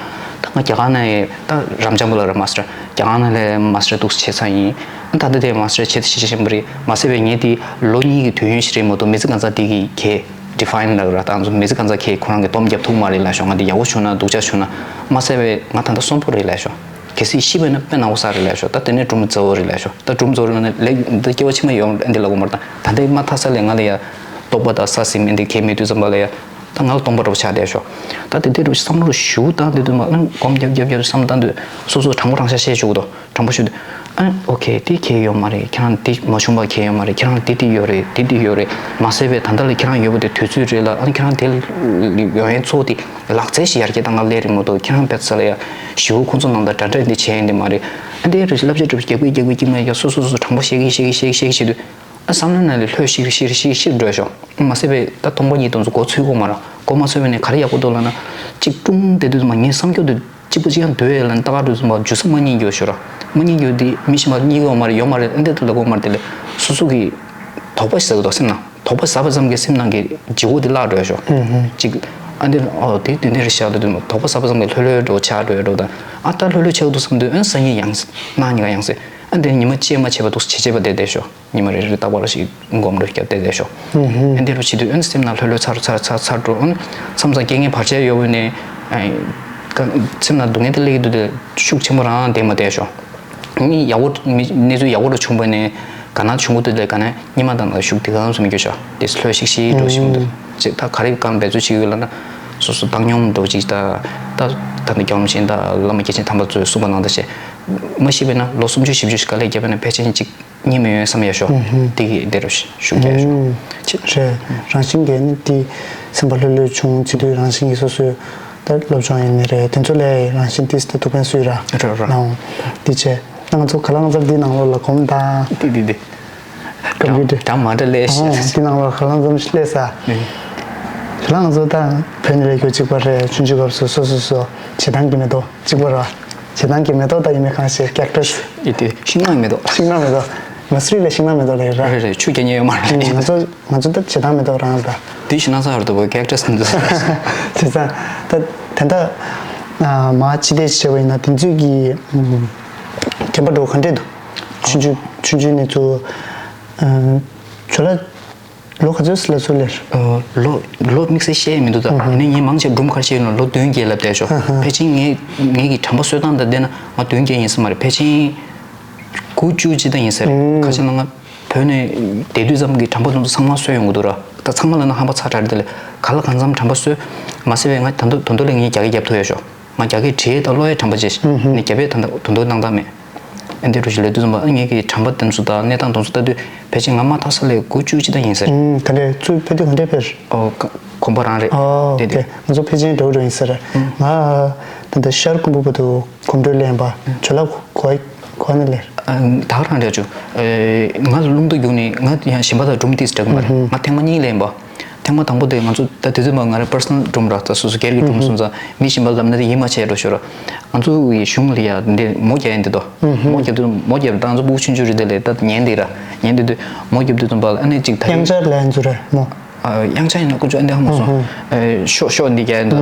ད་ང་རྒྱ་གར་ན་ཡ་ད་རབ་འབྱམས་པོ་ལ་ར་མ་སི་ཊར། རྒྱ་གར་ན་ལས་མ་སི་ཊར་འདུག་སེ་བྱས་ཚར་ཡིན། ད་ལྟ་དེ་མ་སི་ཊར་བྱེད་དུ་བྱེད་བཞིན་པ་རེད། མ་ཟད་པའི་ངས་དེ་ལོ་གཉིས་ཀྱི་དུས་ཡུན་ཞིག་རེད་མ་གཏོགས་མི་ཚེ་གང་ཚང་དེ་གི་གས་ཌི་ཕ་ཡིན་ལབ་ར། ད་ང་ཚོ་མི་ཚེ་གང་ཚང་གས་ཁོ་རང་གི་སྡོམ་རྒྱབ་ཐུབ་མ་རེད་ལབ་ཤོག་ང་དེ་ཡག་པོ་བྱུང་ན་སྡུག་ཅག་བྱུང་ན། མ་ཟད་པའི་ང་ད་ལྟ་གསོན་པོ་རེད་ལབ་ཤོག་གལ་སྲིད་ཤི་བས་ན་དཔེ་ནག་པོ་ས་རེད་ལབ་ཤོག་ད་དེ་ནས་སྒྲུང་མཚར་བོ་རེད་ལབ་ཤོག་ད་སྒྲུང་མཚར་བོ་རེད་ལབ་ན་ལས་འདི་སྐྱེ་བ་ཕྱི་མ་ཡོང་འདི་ལ་གོ་མར་དང་ད་ལྟའི་མ་ཐ་ས་ལས་ང་ལ་ཡ་རྟོགས་པ་དང་ས་སིམ་འདི་གས་མེད་དུས་ཙམ་པ་ལ་ཡ། ད་ང་ལ་སྟོང་པ་འདྲ་པོ་ཆགས་བསྡད་ཤོག་ད་དེ་འདྲ་བསམ་བློ་ཞུ་བཏང་དུས་དུས་མ་ཨ་སྒོམ་རྒྱབ་རྒྱབ་རྒྱབ་བསམ་བཏང་དུས་སོ་སོ་དྲང་པོ་དྲང་བཞག་བཤད་བཅུག་དོ། དྲང་པོ་ཞུ་དུས་ཨ་ཨོ་ཁེ་དེ་གས་ཡོད་མ་རེད། ཁྱེད་རང་དེ་མ་བྱུང་པ་གས་ཡོད་མ་རེད། ཁྱེད་རང་དེ་དེ་ཡོད་རེད། དེ་དེ་ཡོད་རེད། མ་ཟད་པའི་ད་ལྟ་ལ་ཁྱེད་རང་ཡོད་པ་དེ་དུས་ཚོད་རེད་ལ། ཨ་ནི་ཁྱེད་རང་དེ་ཡོང་ཡན་ཚོགས་དེ་ལག་རྩལ་ཞིག་ཡར་རྒྱས་གཏང་ག་སླེབས་རེད་མ་གཏོགས་ཁྱེད་རང་བལ་ས་ལ་ཡ་ཞི་བོ་ཁོང་ཚོ་ནང་དང་འདྲ་འདྲ་འདི་བྱས་ཡིན་དེ་མ་རེད། ཨ་འདི་རེད་བསླབ་བྱ་སྒྲུབ་རྒྱག་གི་རྒྱག་གི་ཀྱི་མ་ཡ་སོ་སོ་སོ་སོ་དྲང་པོ་བཤད་གི་བཤད་གི་བཤད་གི་བཤད་གི་བཤད་དུས། ཨ་བསམ་བློ་ནང་ལས་ལྷོད་ཤིག་ཤིག་ཤིག་ཤིག་འགྲོ་ཤོག་མ་ཟད་པའི་ད་སྟོང་པ་ཉིད་དོན་ཚོ་མགོ་ཚོས་དགོས་མ་ར། མགོ་མ་ཚོས་པའི་ནས་ག་རེ་ཡག་པོ་འདུག་ལབ་ན། གཅིག་ཀྲུང་དེ་དུས་མ་ངའི་བསམ་སྐྱོ་དུ་གཅིག་པུ་གཅིག་ཡང་འདོད་ཡས་ལ་ནི་ལྟ་ག་དུས་མ་འཇུ་ས་མ་རྙེད་རྒྱུ་ཤོར་ར། མ་རྙེད་རྒྱུ་དེ་མི་ཤི་མ་རྙེད་གི་ཡོད་མ་རེད། ཡོད་མ་རེད། ཨ་འདི་ད་ལ་གོ་མ་རེད། དེ་ལས་སོ་སོ་གི་དོགས་པ་ཞིག་ཟ་གི་འདུག་སེམས་ནང་དོགས་པ་ཟ་བ་ཙམ་གྱིས་སེམས་ནང་གི་ལྗིད་ཁོག་དེ་བརླག་འགྲོ་ཡ་ཤོག་གཅིག་ཨ་འདི་ཨོ་དེ་དེ་འདྲ་རེད་ཤག་དུས་མ་དོགས་པ་ཟ་བ་ཙམ་གྱིས་ལྷོད་ལྷོད་འགྲོ་ཆགས་འགྲོ་ཡ་འགྲོ་དང་། ཨ་ད་ལྷོད་ལྷོད་ཆགས་འདུག་བསམ་དུས་ཨ་སང་ཉིན་ཡང་སྣང་ཉིན་ག་ཡང་སེ་ཨ་འདི་ཉི་མ་གཅིག་མ་བྱས་པ་འདུག་སེ་བྱེད་བྱེད་པ་བསྡད་བསྡད་ཤོག་ཉི་མ་རེ་རེ་རྟག་པར་ཞིག་སྒོམ་རེ་བརྒྱབ་བསྡད་བསྡད་ཤོག་ཨ་འདི་རུ་བྱེད་དུས་ཨ་ནི་སེམས་ནང་ལྷོད་ལྷོད་ཚར་ཚར་ཚར་ཚར་འགྲོ། ཨ་ནི་མཚམས་མཚམས་རྐྱེན་ངན་བར་ཆད་ཡོད་པ་ནས་ཨ་ཀ་སེམས་ནང་སྡུག་བསྔལ་དེ་སླེབས་ཀྱི་འདུག་དེ་ཤུགས་ཆེན་པོ་རང་བསྡད་མ་བསྡད་ཤོག་ཨ་ནི་ཡག་པོ་མི་གནས་ཚུལ་ཡག་པོ་རུ་བྱུང་བ་ནས་ག་ན་བྱུང་གི་འདུག་དེ་ག་ན་ཉི་མ་དང་ན་ཤུགས་དེ་ག་ཚོད་མི་འགྱུར་ཤོག་དེ་ལྷོད་ཤིག་ཤིག་འགྲོ་བཞིན་འདུག་ཅེས་ད་ག་རེ་གང་འབད་རྩོལ་བྱེད་ཀྱི་ཡོད་ལབ་ན་སོ་སོ་བཏང་སྙོམས་འགྲོ་ཅིག་ད་ད་ད་ནི་རྒྱལ་བ་རིན་པོ་ཆེ་དང་བླ་མ་རྒྱལ་ཆེན་དམ་པ་ཚོས་གསུངས་པ་ནང་ལྟར་བྱས་མ་ཤེས་པས་ན་ལོ་སུམ་ཅུ་བཞི་བཅུ་ཞིག་དཀའ་ལས་བརྒྱབ་པ་ན་ཕལ་ཆེར་གཅིག་རྙེད་མི་ཡོང་བསམ་ཡ་ཤོག་དེ་གི་འདི་རུ་ཞུ་རྒྱུ་ཡ་ཤོག་ཅི། རེད། རང་བཞིན་གྱིས་ནི་དེ་སེམས་པ་ལྷོད་ལྷོད་བྱུང་བྱེད་དུས་རང་བཞིན་གྱིས་སོ་སོའི་ད་སློབ་སྦྱོང་ཡིན་ནི་རེད། དེ་ཚོ་ལས་རང་བཞིན་དེ་སྟེ་ཐུགས་ཕན་གསོས་ར་ར་ར་ནའང་དེ་བྱས་ན་ང་ཚོ་ག་ལ་ང་ཚོ་འདི་ནང་ལོགས་ལ་གོམས་དང་དེ་དེ་དེ་ཀམ་པུ་ཊར་གྲམ་མ་འདྲ་ལས་ཤེས་འདི་ནང་ལོགས་ག་ལ་ང་ཚོ་སླེབས་ས་ཞེ་ལ་ང་ཚོ་ད་བོད་ནས་ལས་རྒྱུ་གཅིག་པ་རེད། ཆུང་ཆུང་སྐབས་སུ་སོ་སོ་སོ་བྱེད་སྟངས་ཀྱི་མེ་ཏོག་གཅིག་པ་ར། བྱེད་སྟངས་ཀྱི་མེ་ཏོག་ད་ཡིན་མིན་གང་ཤེས་ཀེག་ཊས། ཨི་དེ་ཤིང་ནགས་མེ་ཏོག་ཤིང་ནགས་མེ་ཏོག་མ་སུ་རི་ལ་ཤིང་ནགས་མེ་ཏོག་ལ་ཡོད་ར། རེད་རེད། ཆུ་རྒྱག་མཁན་ཡོད་མ་རེད། ང་ཚོ་ང་ཚོ་ད་བྱེད་སྟངས་མེ་ཏོག་རང་ད། དེ་ཤིང་ནགས་ས་ཡོད་འདུག་བ་ཀེག་ཊས་འདུག་བྱས་ཙང་ད་ད་ལྟ་མ་ཕྱི་བལྟས་བྱས་པ་ཡིན་ན་དེ་ཚོས་ཀྱི་ཁྱད་པར་འགྲོ་ག་འདྲས་འདུག་ཆུང་ཆུང་ཆུང་ཆུང་ནས་ཚུར་ཇོ་ལ། ལོ་ག་ཚོད་ལ་ཚུར་སླེབས། ལོ་ལོ་དམིགས་བསལ་བཤད་ཡས་མི་འདུག་ད་ནི་ངས་མང་ཆེ་སྒྲུང་ཁ་ཤས་ལ་ལོ་བདུན་བརྒྱད་ལབ་བསྡད་ཤོག་ཕལ་ཆེར་ངས་ངས་ཀྱི་དྲན་པ་གསོ་སྟངས་དང་བསྡད་ན་ང་བདུན་བརྒྱད་ཡིན་ས་མ་རེད། ཕལ་ཆེར་དགུ་བཅུ་ཅི་ད་ཡིན་ས་རེད། ཁ་ཤས་ལ་ང་བོད་ནས་བསྡད་དུས་ཙམ་གྱི་དྲན་པ་དེ་ཚོ་ཚང་མ་གསོས་ཡོང་གི་འདུག་ར། ད་ཚང་མ་ལ་ན་ཧམ་པ་ཚ་དྲགས་རེད། དེ་ལས་ག་ལ་གང་འཚམ་དྲན་པ་གསོས་མ་ཟེར་བས་ང་ད་དུང་ད་དུང་ལ་ངས་རྒྱ་སྐད་རྒྱབ་ཐུབ་ཡོད་ཤོག་ང་རྒྱ་སྐད་བྲིས་དང་ཀློག་ཡས་དྲན་པ་བྱས་ནས་རྒྱབ་ཡས་ད་ལྟ་དོན་དུ་སྣང་དག་མེད། ཨ་འདི་འདྲ་ཞིག་ལས་དུས་ཙམ་པ་ཨ་ངེད་ཀྱི་དྲན་པ་དེ་ཚོ་དང་གནས་སྟངས་དེ་ཚོ་ལྟ་དུས་ཕལ་ཆེར་ང་མ་མཐའ་ས་ལས་དགུ་བཅུ་ཅི་ད་ཡིན་ཟེར། ཨུམ་ད་ལྟ་ཚུར་ཕེབས་དུས་ག་འདྲས་ཕེབས། ཨོ་ག་གོམ་པ་རང་རེད། ཨོ་དེ་དེ་ང་ཚོ་ཕལ་ཆེར་འདྲ་བོ་འདྲ་ཡིན་ཟེར། ང་ད་ལྟ་ཤར་ཀོང་པོ་བར་དུ་གོམ་བགྲོད་ལེན་པ་ཇོ་ལ་གོ་གོ་ནས་ལེར། ད་ག་རང་རེད་ཅུ། ང་ལ་རླུང་རྟ་རྒྱུག་ནས་ང་ཡང་གཞན་པ་དང་སྒྲུང་ཏིས་འདྲ་གི་མ་རེད། ང་ཐེངས་མ་གཉིས་ལེན་པ། ཐེངས་མ་དང་པོ་དེ་ང་ཚོ་ད་དེ་ཚོ་མ་ང་རང་པར་སོ་ནལ་སྒྲུང་ར་ད་སོ་སོ་སྒེར་གྱི་སྒྲུང་སོང་ཙང་མི་གཞན་པ་ལབ་ན་དེ་ཡིད་མ་ཆེས་འགྲོ་ཤོར་ར། ང་ཚོ་ཡི་གཞུང་ལ་ཡ་འདི་མོ་རྒྱག་ཡིན་འདི་དོ། མོ་རྒྱབ་དུས་མོ་རྒྱབ་ད་ང་ཚོ་སྤུ་གུ་ཆུང་ཆུང་རེད་དེ་ལས་ད་ཉན་འདི་ར་ཉན་འདི་དུས་མོ་རྒྱབ་དུས་ཙམ་པ་ལ་ཨ་ནི་ཅིག་ད་དབྱངས་འཆར་ལ་ཡིན་ཚུ་རེད་མོ། དབྱངས་འཆར་ཡིན་ན་ཀུ་ཅོ་ཨ་འདི་ཧ་མ་སོང་། ཤོག་ཤོག་འདི་རྒྱག་ཡིན་འདི་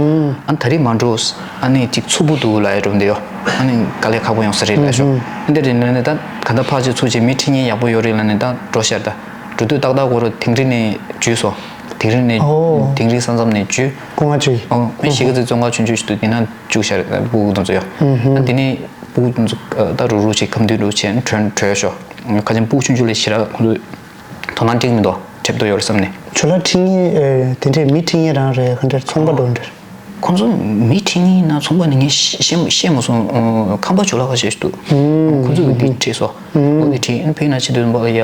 ཨ་ད་རེས་མ་འགྲོ། ཨ་ནི་ཅིག་མཚུར་ཕུ་འདུག་ལ་ཡ་འགྲོ་འདི་ཡོ། ཨ་ནི་དཀའ་ལས་ཁག་པོ་ཡོང་ས་རེད་ལ་ཤོག་ཨ་འདི་རེད་ལ་ནི་ད་ག་ད་ཕར་ཅིག་ཚུར་ཅིག་མི་ཁྲིད་མཁན་ཡག་པོ་ཡོད་རེད་ལ་ནི་ད་འགྲོ་ཤར་ད། འགྲོ་དུས་ཏག་ཏག་གོ་རོ་དིང་རི་ནས་འཇུས་སོ། དིང་རི་ནས་ཨོ། དིང་རི་ས་མཚམས་ནས་འཇུས། སྐུ་ངལ་བྱུས། ཨོ་མི་ཞིག་གི་ཚེ་བཙོན་ཁང་ཆུང་ཆུང་ཞིག་ཏུ་དེ་ན་བཅུག་ཤར་སྤུ་གུ་དེ་ཚོ་ཡོ། ཨ་དེ་ནས་སྤུ་གུ་དེ་ཚོ་ད་རུག་རུག་བྱས་ཁམས་དུས་རུག་བྱས་བྲོས་བྲོས་ཤོག་ཁ་ཅན་སྤུ་གུ་ཆུང་ཆུང་ལས་ཞེ་དྲག་ཁོང་ཚོས་དོ་སྣང་སྤྲད་མི་འདུག་ཁྲེབ་ཏོ་ཡོད་རེད་བསམ་ནས། ཇོ་ལ་ཁྲིད་མཁན་དེ་འདྲས་མི་ཁྲིད་མཁན་རང་རེད་ག་འདྲས་ཚོང་པ་འགྲོ་འདྲ། ཁོང་ཚོ་མི་ཁྲིད་མཁན་ཡིན་ན་ཚོང་པ་ནས་ངས་ཤེས་ཤེས་མ་སོང་། ཁམས་པ་ཇོ་ལགས་ཁ་ཤས་ཤིག་འདུག་ཁོང་ཚོ་གིས་འདི་ཁྲིད་སོང་། འོ་འདི་ཁྲིད་ཨ་ནི་ཕ་གི་ནང་ཕྱིན་དུས་ཙམ་པ་ལ་ཡ་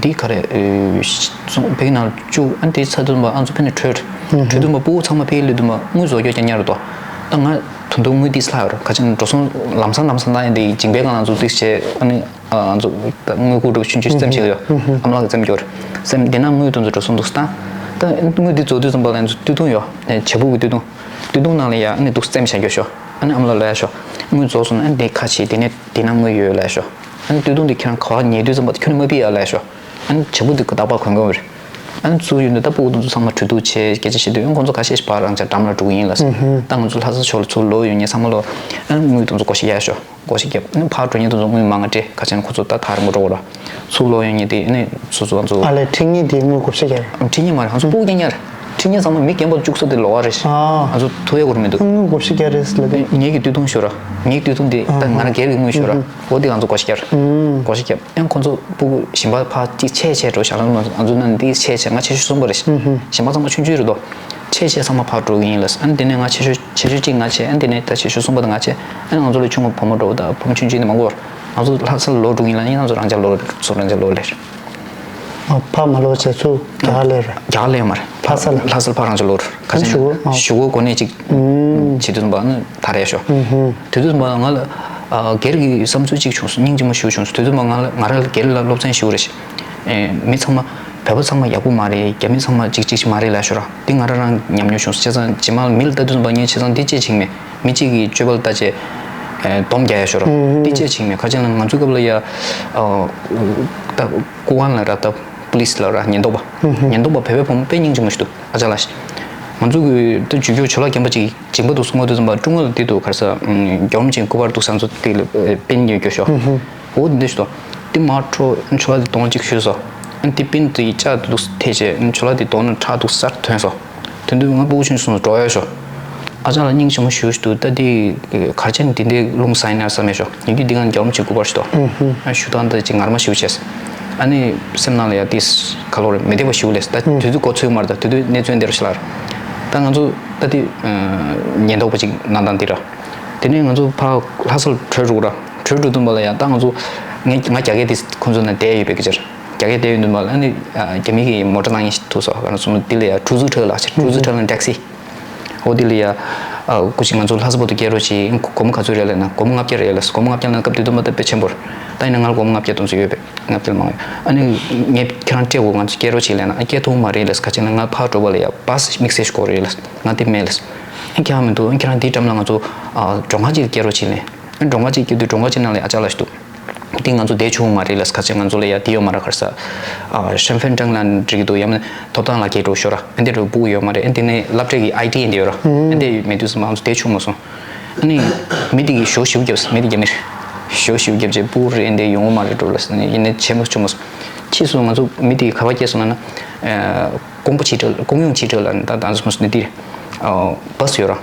འདི་ག་རེ། ཚོང་ཕ་གི་ནང་བཅུག་ཨ་ནི་དེ་ཚར་དུས་ཙམ་པ་ཨ་ཚོ་ཕ་གི་ནས་བྲོས། བྲོས་དུས་ཙམ་པ་སྤུ་གུ་ཚང་མ་ཕ་གི་སླེབས་དུས་ཙམ་པ་དངུལ་བཟོ་རྒྱུ་རྐྱང་རྐྱང་རེད་དོ། ད་ང་ད་དུང་དངུལ་ཏིས་ལྷག་ཡོད་རེད། ག་ཅིག་འགྲོ་སོང་ལམ་སང་ལམ་སང་བཏང་ཡིན་དེ་འཇིང་པའི་སྒང་ལ་ང་ཚོ་ཏིས་བྱས་ཨ་ནི། ང་ཚོ་དངུལ་ཁུག་འགྲོ་ཆུང་ཆུང་བཙེམ་བྱེད་ཀྱི་ཡོད། ཨ་མ་ལགས་ཀྱིས་བཙེམ་རྒྱུ་རེད། བཙེམ་དེ་ན་དངུལ་དེ་ཚོ་འགྲོ་སོང་འདུག་སྟངས། ད་དངུལ་དེ་བཟོ་དུས་ཙམ་པ་ལ་ང་ཚོ་སྟོད་ཐུང་ཡོད། བྱ་ཕོ་གི་སྟོད་ཐུང་། སྟོད་ཐུང་ནང་ལ་ཡ་ཨ་ནི་འདུག་བཙེམ་བྱ་རྒྱུ་ཤོག་ཨ་ནི་ཨ་མ་ལགས་ལ་ཡ་ཤོག་དངུལ་རྫོགས་སོང་ན་ཨ་ནི་དེ་ཁ་ཕྱེ་དེ་ནས་དེ་ན་དངུལ་ཡོད་ལ་ཡ་ཤོག་ཨ་ནི་སྟོད་ཐུང་དེ་ཁྱེད་རང་ག་བ་ཉལ་དུས་ཙམ་པ་ཁྱོན་ནས་མ་ཕུད་ཡ་ལ་ཡ་ཤོག་ཨ་ནི་བྱ་ཕོ་དེ་ག་ད་པར་གོན་གོན་རེད། ཨ་ནི་ཚུར་ཡོང་དུས་ད་སྤུ་གུ་དེ་ཚོ་ཚང་མ་གྲོས་བསྡུར་བྱས་སྐད་ཆ་བཤད་དུས་ཨ་ཁོང་ཚོ་ཁ་ཤས་ཤིག་ཕར་རང་ཅག་འགྲམ་ལ་འགྲོ་གི་ཡིན་ལ་ཟེར། ད་ང་ཚོ་ལྷ་ས་ཕྱོགས་ལ་ཚུར་ལོག་ཡོང་མཁན་ཚང་མ་ལོ་ཨ་ནི་དངུལ་དེ་ཚོ་བགོ་བཤའ་རྒྱག་ཤོག་བགོ་བཤའ་བརྒྱབ། ཨ་ནི་ཕར་འགྲོ་མཁན་དེ་ཚོ་དངུལ་མང་ང་སྤྲད། ག་ཅན་ཁོ་ཚོ་ད་ཐག་རིང་པོ་འགྲོ་དགོས་ར། ཚུར་ལོག་ཡོང་མཁན་དེ་ཨ་ནི་སོ་སོ་ང་ཚོ། ཨ་ལས་ཁྲིད་མཁན་དེ་དངུལ་བགོ་བཤའ་རྒྱག་རེད། ཁྲིད་མཁན་མ་རེད། ང་ཚོ་སྤུ་གུ་རྐྱང་རྐྱང་རེད། ཁྲིད་མཁན་ཚང་མ་མི་རྒན་པ་བཅུ་གསུམ་དེ་ལོག་པ་རེད། ཨ་ང་ཚོ་ཐུག་ཡ་སྐོར་མི་འདུག་དངུལ་བགོ་བཤའ་རྒྱག་རེད་ཟེར་ལབ་པས། ངེད་ཀྱི་སྟོད་ཐུང་ཤོར་ར། ངེད་ཀྱི་སྟོད་ཐུང་དེ་ད་ང་རང་སྒེར་གྱི་དངུལ་ཤོར་ར། འོ་དེ་ང་ཚོ་བགོ་བཤའ་རྒྱག་རེད། བགོ་བཤའ་རྒྱབ། ཨ་ཁོ་ཚོ་སྤུ་གུ་གཞན་པ་ཕར་གཅིག་ཆད་ཆད་འགྲོ་བཞག་ན་ང་ཚོ་ནང་འདི་ཆད་ཆད་ང་ཆེ་ཤོས་གསུམ་པ་རེད། གཞན་པ་ཚང་མ་ཆུང་ཆུང་རེད་དོ། ཆད་ཆད་ཚང་མ་ཕར་འགྲོ་གི་ཡིན་ལ། ཨ་ནི་དེ་ནས་ང་ཆེ་ཤོས་ཆེ་ཤོས་གཅིག་ང་བྱས། ཨ་ནི་དེ་ནས་ད་ཆེ་ཤོས་གསུམ་པ་དང་ང་བྱས། ཨ་ནི་ང་ཚོ་ལས་ཆུང་བ་བུ་མོ་འགྲོ་བ་དང་བུ་མོ་ཆུང་ཆུང་དེ་མང་པོ་ཡོད། ང་ཚོ་ལྷ་ས་ལ་ལོག་འགྲོ་གི་ཡིན་ལ། ཨ་ནི་ང་ཚོ་རང་ཅག་ལོག་ཚུར་རང་ཅག་ལོག་ལེ་རེད། ཨ་ཕར་མ་ལོག་བྱས་ཚུར་རྒྱ་གར་ལེ་རེད། རྒྱ་གར་ལེ་མ་རེད། ལྷ་ས་ལ། ལྷ་ས་ལ་ཕར་རང་ཅག་ལོག་རེད། ག་ཅི་ན་གཞུག་གུ་གཞུག་གུ་གོ་གནས་གཅིག་བྱེད་དུས་ཙམ་པ་ཨ་ནི་ད་རེད་ཤོ། དེ་དུས་ཙམ་པ་ང་ལ་ཨ་སྒེར་གྱི་བསམ་ཚུལ་གཅིག་བྱུང་སོང་། སྙིང་རྗེ་མོ་ཞིག་བྱུང་སོང་། དེ་དུས་ཙམ་པ་ང་ལ་ང་རང་ལ་སྒེར་ལ་སློབ་ཚན་ཞུ་རེད། ཨེ་མི་ཚང་མ་བོད་པ་ཚང་མ་ཡག་པོ་མ་རེད། རྒྱ་མི་ཚང་མ་གཅིག་གཅིག་ཞིག་མ་རེད་ལབ་ཤོ་ར། འདི་ང་རང་རང་ཉམས་མྱོང་བྱུང་སོང་། བྱས་ཙང་རྗེས་མ་མི་ལ་ལྟ་དུས་ཙམ་པ་ངས་བྱས་ཙང་འདི་ཅི་བྱེད་ཀྱི་མེད། མི་གཅིག་གི་སྤྱོད་པ་ལ་ལྟ་བྱས་ཨེ་སྡོམ་རྒྱག་ཡ་ཤོ་ར། འདི་ཅི་བྱེད་ཀྱི་མེད། ག་ཅི་ལབ་ན་ང་ཚོའི་སྐབས་ལ་ཡ་ཨ་ད་སྐུ་ཁང་ལ་ར་ད་པུ་ལིས་ལ་ར་ཉེན་རྟོག་པ། ཉེན་རྟོག་པ་བོད་པའི་བུ་མོ་དཔེ་སྙིང་རྗེ་མོ་ཞིག་འདུག་ཨ་ཅག་ལགས་ཤིག་ང་ཚོ་གི་ད་ཇུས་སྐྱོར་ཇོ་ལགས་རྒན་པ་ཅིག་སྦྱིན་པ་འདུག་གསུང་བ་དུས་ཙམ་པ་ཀྲུང་ཨ་ལ་དེ་འདུག་ག་རེ་ཟ། རྒྱལ་བ་རིན་པོ་ཆེའི་སྐུ་པར་འདུག་ས། ང་ཚོ་དེ་ལ་པིན་ཡོད་རྒྱུ་ཤོ། འོ་དེ་འདྲ་ཞིག་འདུག་དེ་མར་འཕྲོ་ཇོ་ལགས་དེ་གདོང་གཅིག་ཞུས་སོ། དེ་པིན་དེ་ལྕགས་དེ་འདུག་ཐེ་བྱས་ཇོ་ལགས་དེ་གདོང་ནས་ཁྲག་འདུག་སར་ཐོན་སོ། དེ་དུས་ང་སྤུ་གུ་ཆུང་ཆུང་འགྲོ་ཡ་ཤོ། ཨ་ཅག་ལགས་སྙིང་རྗེ་མོ་ཞེ་པོ་ཞིག་འདུག་ད་དེ་གར་ཆེན་དེ་འདྲའི་རླུང་ཟ་ཡིན་ན་བསམ་ཡ་ཤོ། ཡིན་རྒྱུ་འདི་གང་རྒྱལ་བ་རིན་པོ་ཆེའི་སྐུ་པར་ཞིག་འདུག་ཨ་ཞུ་སྟངས་ད་ཅིག་ངར་མ་ཞེ་པོ་བྱས། ཨ་ནི་སེམས་ནང་ལ་ཡ་དེ་ག་ལོ་རེད། མི་བདེ་བ་ཞེ་པོ་སླེབས། ད་དུས་ཚོད་གོ་ཚོད་མ་རེད། ད་དུས་ཚོད་གནས་ཚུལ་འདི་རུ་ཤི་ལ་རེད། ད་ང་ཚོ་ད་དེ་ཉེན་རྟོག་པ་ཅིག་གནང་སྟངས་འདི་ར། དེ་ནས་ང་ཚོ་ཕར་ལྷ་ས་ལ་བྲོས་འགྲོ་ར། བྲོས་འགྲོ་དུས་ཙམ་པ་ལ་ཡ་ད་ང་ཚོ་ངས་ང་རྒྱ་སྐད་དེ་ཁོང་ཚོ་ནང་བསྡད་ཡོད་པའི་སྐད་ཆ་རེད། རྒྱ་སྐད་བསྡད་ཡོད་དུས་ཙམ་པ་ལ་ཨ་ནི་རྒྱ་མི་གིས་མོ་ཊ་བཏང་མཁན་ཞིག་ཐུག་སོང་། ང་ཚོ་འདི་ལ་ཡ་ཀྲུའུ་ཙུའུ་ཁྲའོ་ལགས་ཟེར། ཀྲུའུ་ཙུའུ་ཁྲའོ་ལ་ཊེག་སི། འོ་དེ་ལ་ཡ། ཨ་སྐུ་མཁྱེན་ང་ཚོ་ལྷ་ས་བར་དུ་སྐྱེལ་རོགས་བྱེད། སྒོར་མོ་ག་ཚོད་རེད་ལབ་ན་སྒོར་མོ་ལྔ་བརྒྱ་རེད་ལབ་སོང་། སྒོར་མོ་ལྔ་བརྒྱ་ལབ་ན་སྐབས་དེ་དུས་ཙམ་པ་ད་དཔེ་ཆེན་པོ་རེད། ད་ཡིན་ན་ང་ལ་སྒོར་མོ་ལྔ་བརྒྱ་དེ་ཚོ་ཡོད་པས། ལྔ་བརྒྱ་ལས་མང་ཡོད། ཨ་ནི་ངས་ཁྱེད་རང་སྤྲད་དགོས། ང་ཚོ་སྐྱེལ་རོགས་བྱེད་ལབ་ན། ཨ་སྐྱེལ་ཐུབ་མ་རེད་ལབ་སོང་། ག་ཅི་ན་ང་ཕར་འགྲོ་བ་ལ་ཡ་བཱས་དམིགས་བསལ་ཞིག་དགོས་རེད་ལབ་སོང་། ང་དེ་མེད་ལབ་སོང་། ཨ་ཁྱད་པར་མི་འདུག་ཨ་ཁྱེད་རང་དེའི་འགྲམ་ལ་ང་ཚོ་ཨ་མགྲོན་ཁང་ཅིག་ལ་སྐྱེལ་རོགས་བྱེད་ལབ། ཨ་མགྲོན་ཁང་ཅིག་སྐྱེལ་དུས་མགྲོན་ཁང་ཅིག་ནང་ལ་ཡ་ཨ་ཅག་ལགས་ཤིག་འདུག་དེ་ང་ཚོ་བསྡད་ཆོག་མ་རེད་ལབ་སོང་། ག་ཅི་ང་ཚོ་ལ་ཡ་དེ་ཡོད་མ་རེད། ག་རེ་ཟ། ཨ་ཤན་ཧྥེན་ཀྲང་ལབ་ན་འགྲིག་གི་འདུག་ཡང་མིན་ཐོབ་ཐང་ལག་ཁྱེར་འདྲ་བོ་ཤོར་ར། ཨ་འདི་འདྲ་བོ་སྤུ་གུ་ཡོད་མ་རེད། ཨ་འདི་ནས་སློབ་གྲྭ་གི་ཨའི་ཌི་ཨ་འདི་ཡོད་ར། ཨ་འདི་མེད་དུས་ཙམ་པ་ང་ཚོ་བསྡད་ཆོག་མ་སོང་། ཨ་ནི་མི་དེ་གིས་ཞོ་བཞི་པོ་བརྒྱབ་སོང་། མི་དེ་རྒྱ་མི་རེད། ཞོ་བཞི་པོ་བརྒྱབ་བྱས་སྤུ་གུ་རེད་ཨ་འདི་ཡོང་གི་མ་རེད་འགྲོ་ལབ་སོང་། ཡིན་ནའི་བྱེད་མ་ཆོག་མ་སོང་། ཕྱིས་སུ་ང་ཚོ་མི་དེ་གིས་ག་པར་སྐྱེལ་སོང་ལབ་ན། ཨ་ཀོང་པོ་ཆེ་ཁྲི་ལ། ཀོང་ཡུང་ཆེ་ཁྲི་ལ་ད་ད་ཚོ་མ་སོང་ནི་དེ་རེད། ཨ་བཱས་ཡོད་ར།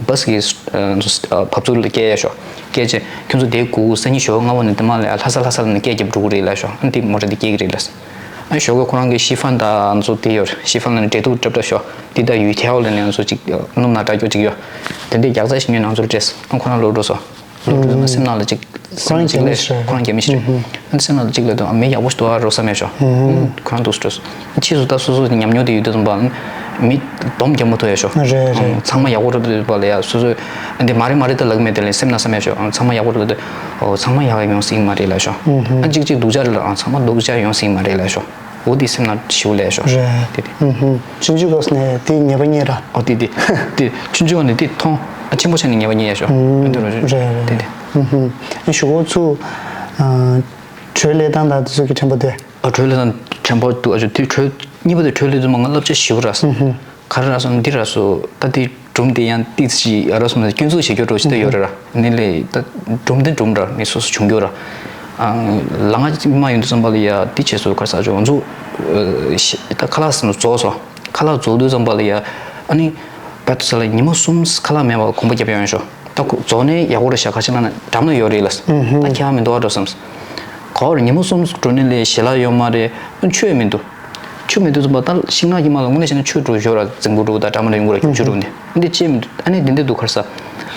བཱས་ཀྱིས་ཨ་ཚོ་ཨ་བབས་ཚུགས་ལ་སྐྱེལ་ཡ་ཤོག་སྐྱེལ་བྱས་ཁྱོད་ཚོ་དེ་སྒུག་སང་ཉིན་ཞོགས་པ་སྔ་པོ་ནས་དེ་མ་ལ་ལྷ་ས་ལྷ་ས་ལ་ནས་སྐད་རྒྱབ་འགྲོ་གི་རེད་ལབ་ཤོག་ཨ་དེ་མོ་ཊ་དེ་སྐྱེལ་གི་རེད་ལབ། ཨ་ཞོགས་ཀས་ཁོ་རང་གི་ཤི་ཧྥན་དང་ཚོ་དེ་ཡོད་རེད། ཤི་ཧྥན་ལ་ནས་འབྲས་ཐུག་འཁྲབ་འཁྲབ་ཤོག་དེ་ད་ཡུལ་ཐེའོ་ལ་ནས་ཚོ་ཅིག་སྣུམ་ནག་འདྲ་སྐྱོ་ཅིག་ཡོད། དེ་འདྲས་རྒྱག་རྩ་ཞིག་ཉོས་ནས་ཚོ་སྤྲད། ཨ་ཁོ་རང་ལོག་འགྲོ་སོང་། ལོག་འགྲོ་སོང་ན་སེམས་ནང་ལ་ཅིག་སེམས་ནང་ཅིག་སླེབས། ཁོ་རང་རྒྱ་མི་ཞིག་རེད། ཨ་ནི་སེམས་ནང་ལ་ཅིག་སླེབས་དུས་ཨ་མི་ཡག་པོ་ཞིག་འདུག་ཨ་རོ་བསམ་ཡ་ཤོག་ཁོ་རང་འདུག་སྤྲོད་སོང་། ཕྱིས་སུ་ད་སོ་སོ་ཉམས་མྱོང་དེ་ཡོད་དུས་ཙམ་པ་མི་སྡོམ་རྒྱག་མ་ཐུབ་ཡ་ཤོག་རེད་རེད། ཚང་མ་ཡག་པོ་འགྲོ་དུས་པ་ལ་ཡ་སོ་སོས་ཨ་འདི་མ་རེད་མ་རེད་ད་ལབ་ཀྱི་མེད། དེ་ལས་སེམས་ནང་བསམ་ཡ་ཤོག་ཚང་མ་ཡག་པོ་འགྲོ་དུས་ཨོ་ཚང་མ་ཡག་ཡ་ཡོང་སྲིད་མ་རེད་ལབ་ཤོག་ཨ་གཅིག་གཅིག་སྡུག་ཅག་རེད་ལ་ཨ་ཚང་མ་སྡུག་ཅག་ཡོང་སྲིད་མ་རེད་ལབ་ཤོག་འོ་དེ་སེམས་ནང་ཞིའུ་ལས་ཤོག་རེད། དེ་དེ། ཨུ་ཧུམ། ཆུང་ཆུང་སྐབས་ནས་དེ་ངེས་པ་རྙེད་ར། ཨོ་དེ་དེ། དེ་ཆུང་ཆུང་ནས་དེ་མཐོང་། ཨ་ཆེན་པོ་ཆགས་ནས་ངེས་པ་རྙེད་ཡ་ཤོག་ཨུ་དེ་རོ་རེད་རེད། དེ་དེ། ཨུ་ཧུམ། ཨ་ཞུ་གོ་ཚུ། ཨ་བྲོས་ལས་སྟངས་དང་དེ་ཚོ་གི་ཕྲན་བུ་དེ། ཨ་བྲོས་ལས་སྟངས་ཕྲན་བུ་འདུག་ཨ་ཅོ་དེ་བྲོས་གཉིས་པ་དེ་བྲོས་ལས་དུས་མ་ང་བསླབ་བྱ་ཞིའུ་ར་སོང་། ཨུ་ཧུམ། ག་རེ་རག་སོང་འདི་རག་སོང་། ད་དེ་སྒྲུང་དེ་ཡང་ཏིག་ཙི་ཞིག་ཡ་རག་སོང་ན་སྐྱོན་འཛུགས་བྱེད་རྒྱུ་འགྲོ་ཅི་ད་ཡོད་རེད་ར། ནི་ལས་ད་སྒྲུང་དེ་སྒྲུང་ར་ནི་སོ་སོ་བྱུང་རྒྱུ་ར། ལ་ང་མ་ཡོང་དུས་ཙམ་པ་ལ་ཡ་དེ་བྱས་སོ་ག་རེ་ཟ་ཅོ་ང་ཚོ་ད་ཁ་ལག་ཟེར་ནོ་རྫོགས་སོང་། ཁ་ལག་རྫོགས་དུས་ཙམ་པ་ལ་ཡ་ཨ་ནི་བད་ས་ལ་ཉི་མ་གསུམ་ཁ་ལག་མེད་པ་གོམ་པ་རྒྱབ་ཡོང་ཤོག་ད་ཁོ་རྫོགས་ནས་ཡག་པོ་རེད་ཤག་ག་ཅི་ལ་ན་འགྲམ་ལ་ཡོད་རེད་ལ། ད་ཁྱེད་མི་འདུག་ཨ་འགྲོ་བསམ། ག་བར་ཉི་མ་གསུམ་འགྲོ་ནི་ལས་ཞལ་ལག་ཡོད་མ་རེད། ཨ་ཆོས་མི་འདུག་ཆུ་མེད་དུས་ཙམ་པ་ད་ཤིང་ནགས་ཀྱི་མ་ལ་དངོས་གནས་བྱས་ན་ཆུ་འགྲོ་ཞོར་ར་རྫིང་བུ་འགྲོ་ད་འདྲ་མ་འདྲ་ཡོང་གི་ར། ཁྱུ་ཆུ་འགྲོ་ནས་འདི་ཅི་མི་འདུག་ཨ་ནི་འདི་འདི་འདུག་ག་རེ་ཟ།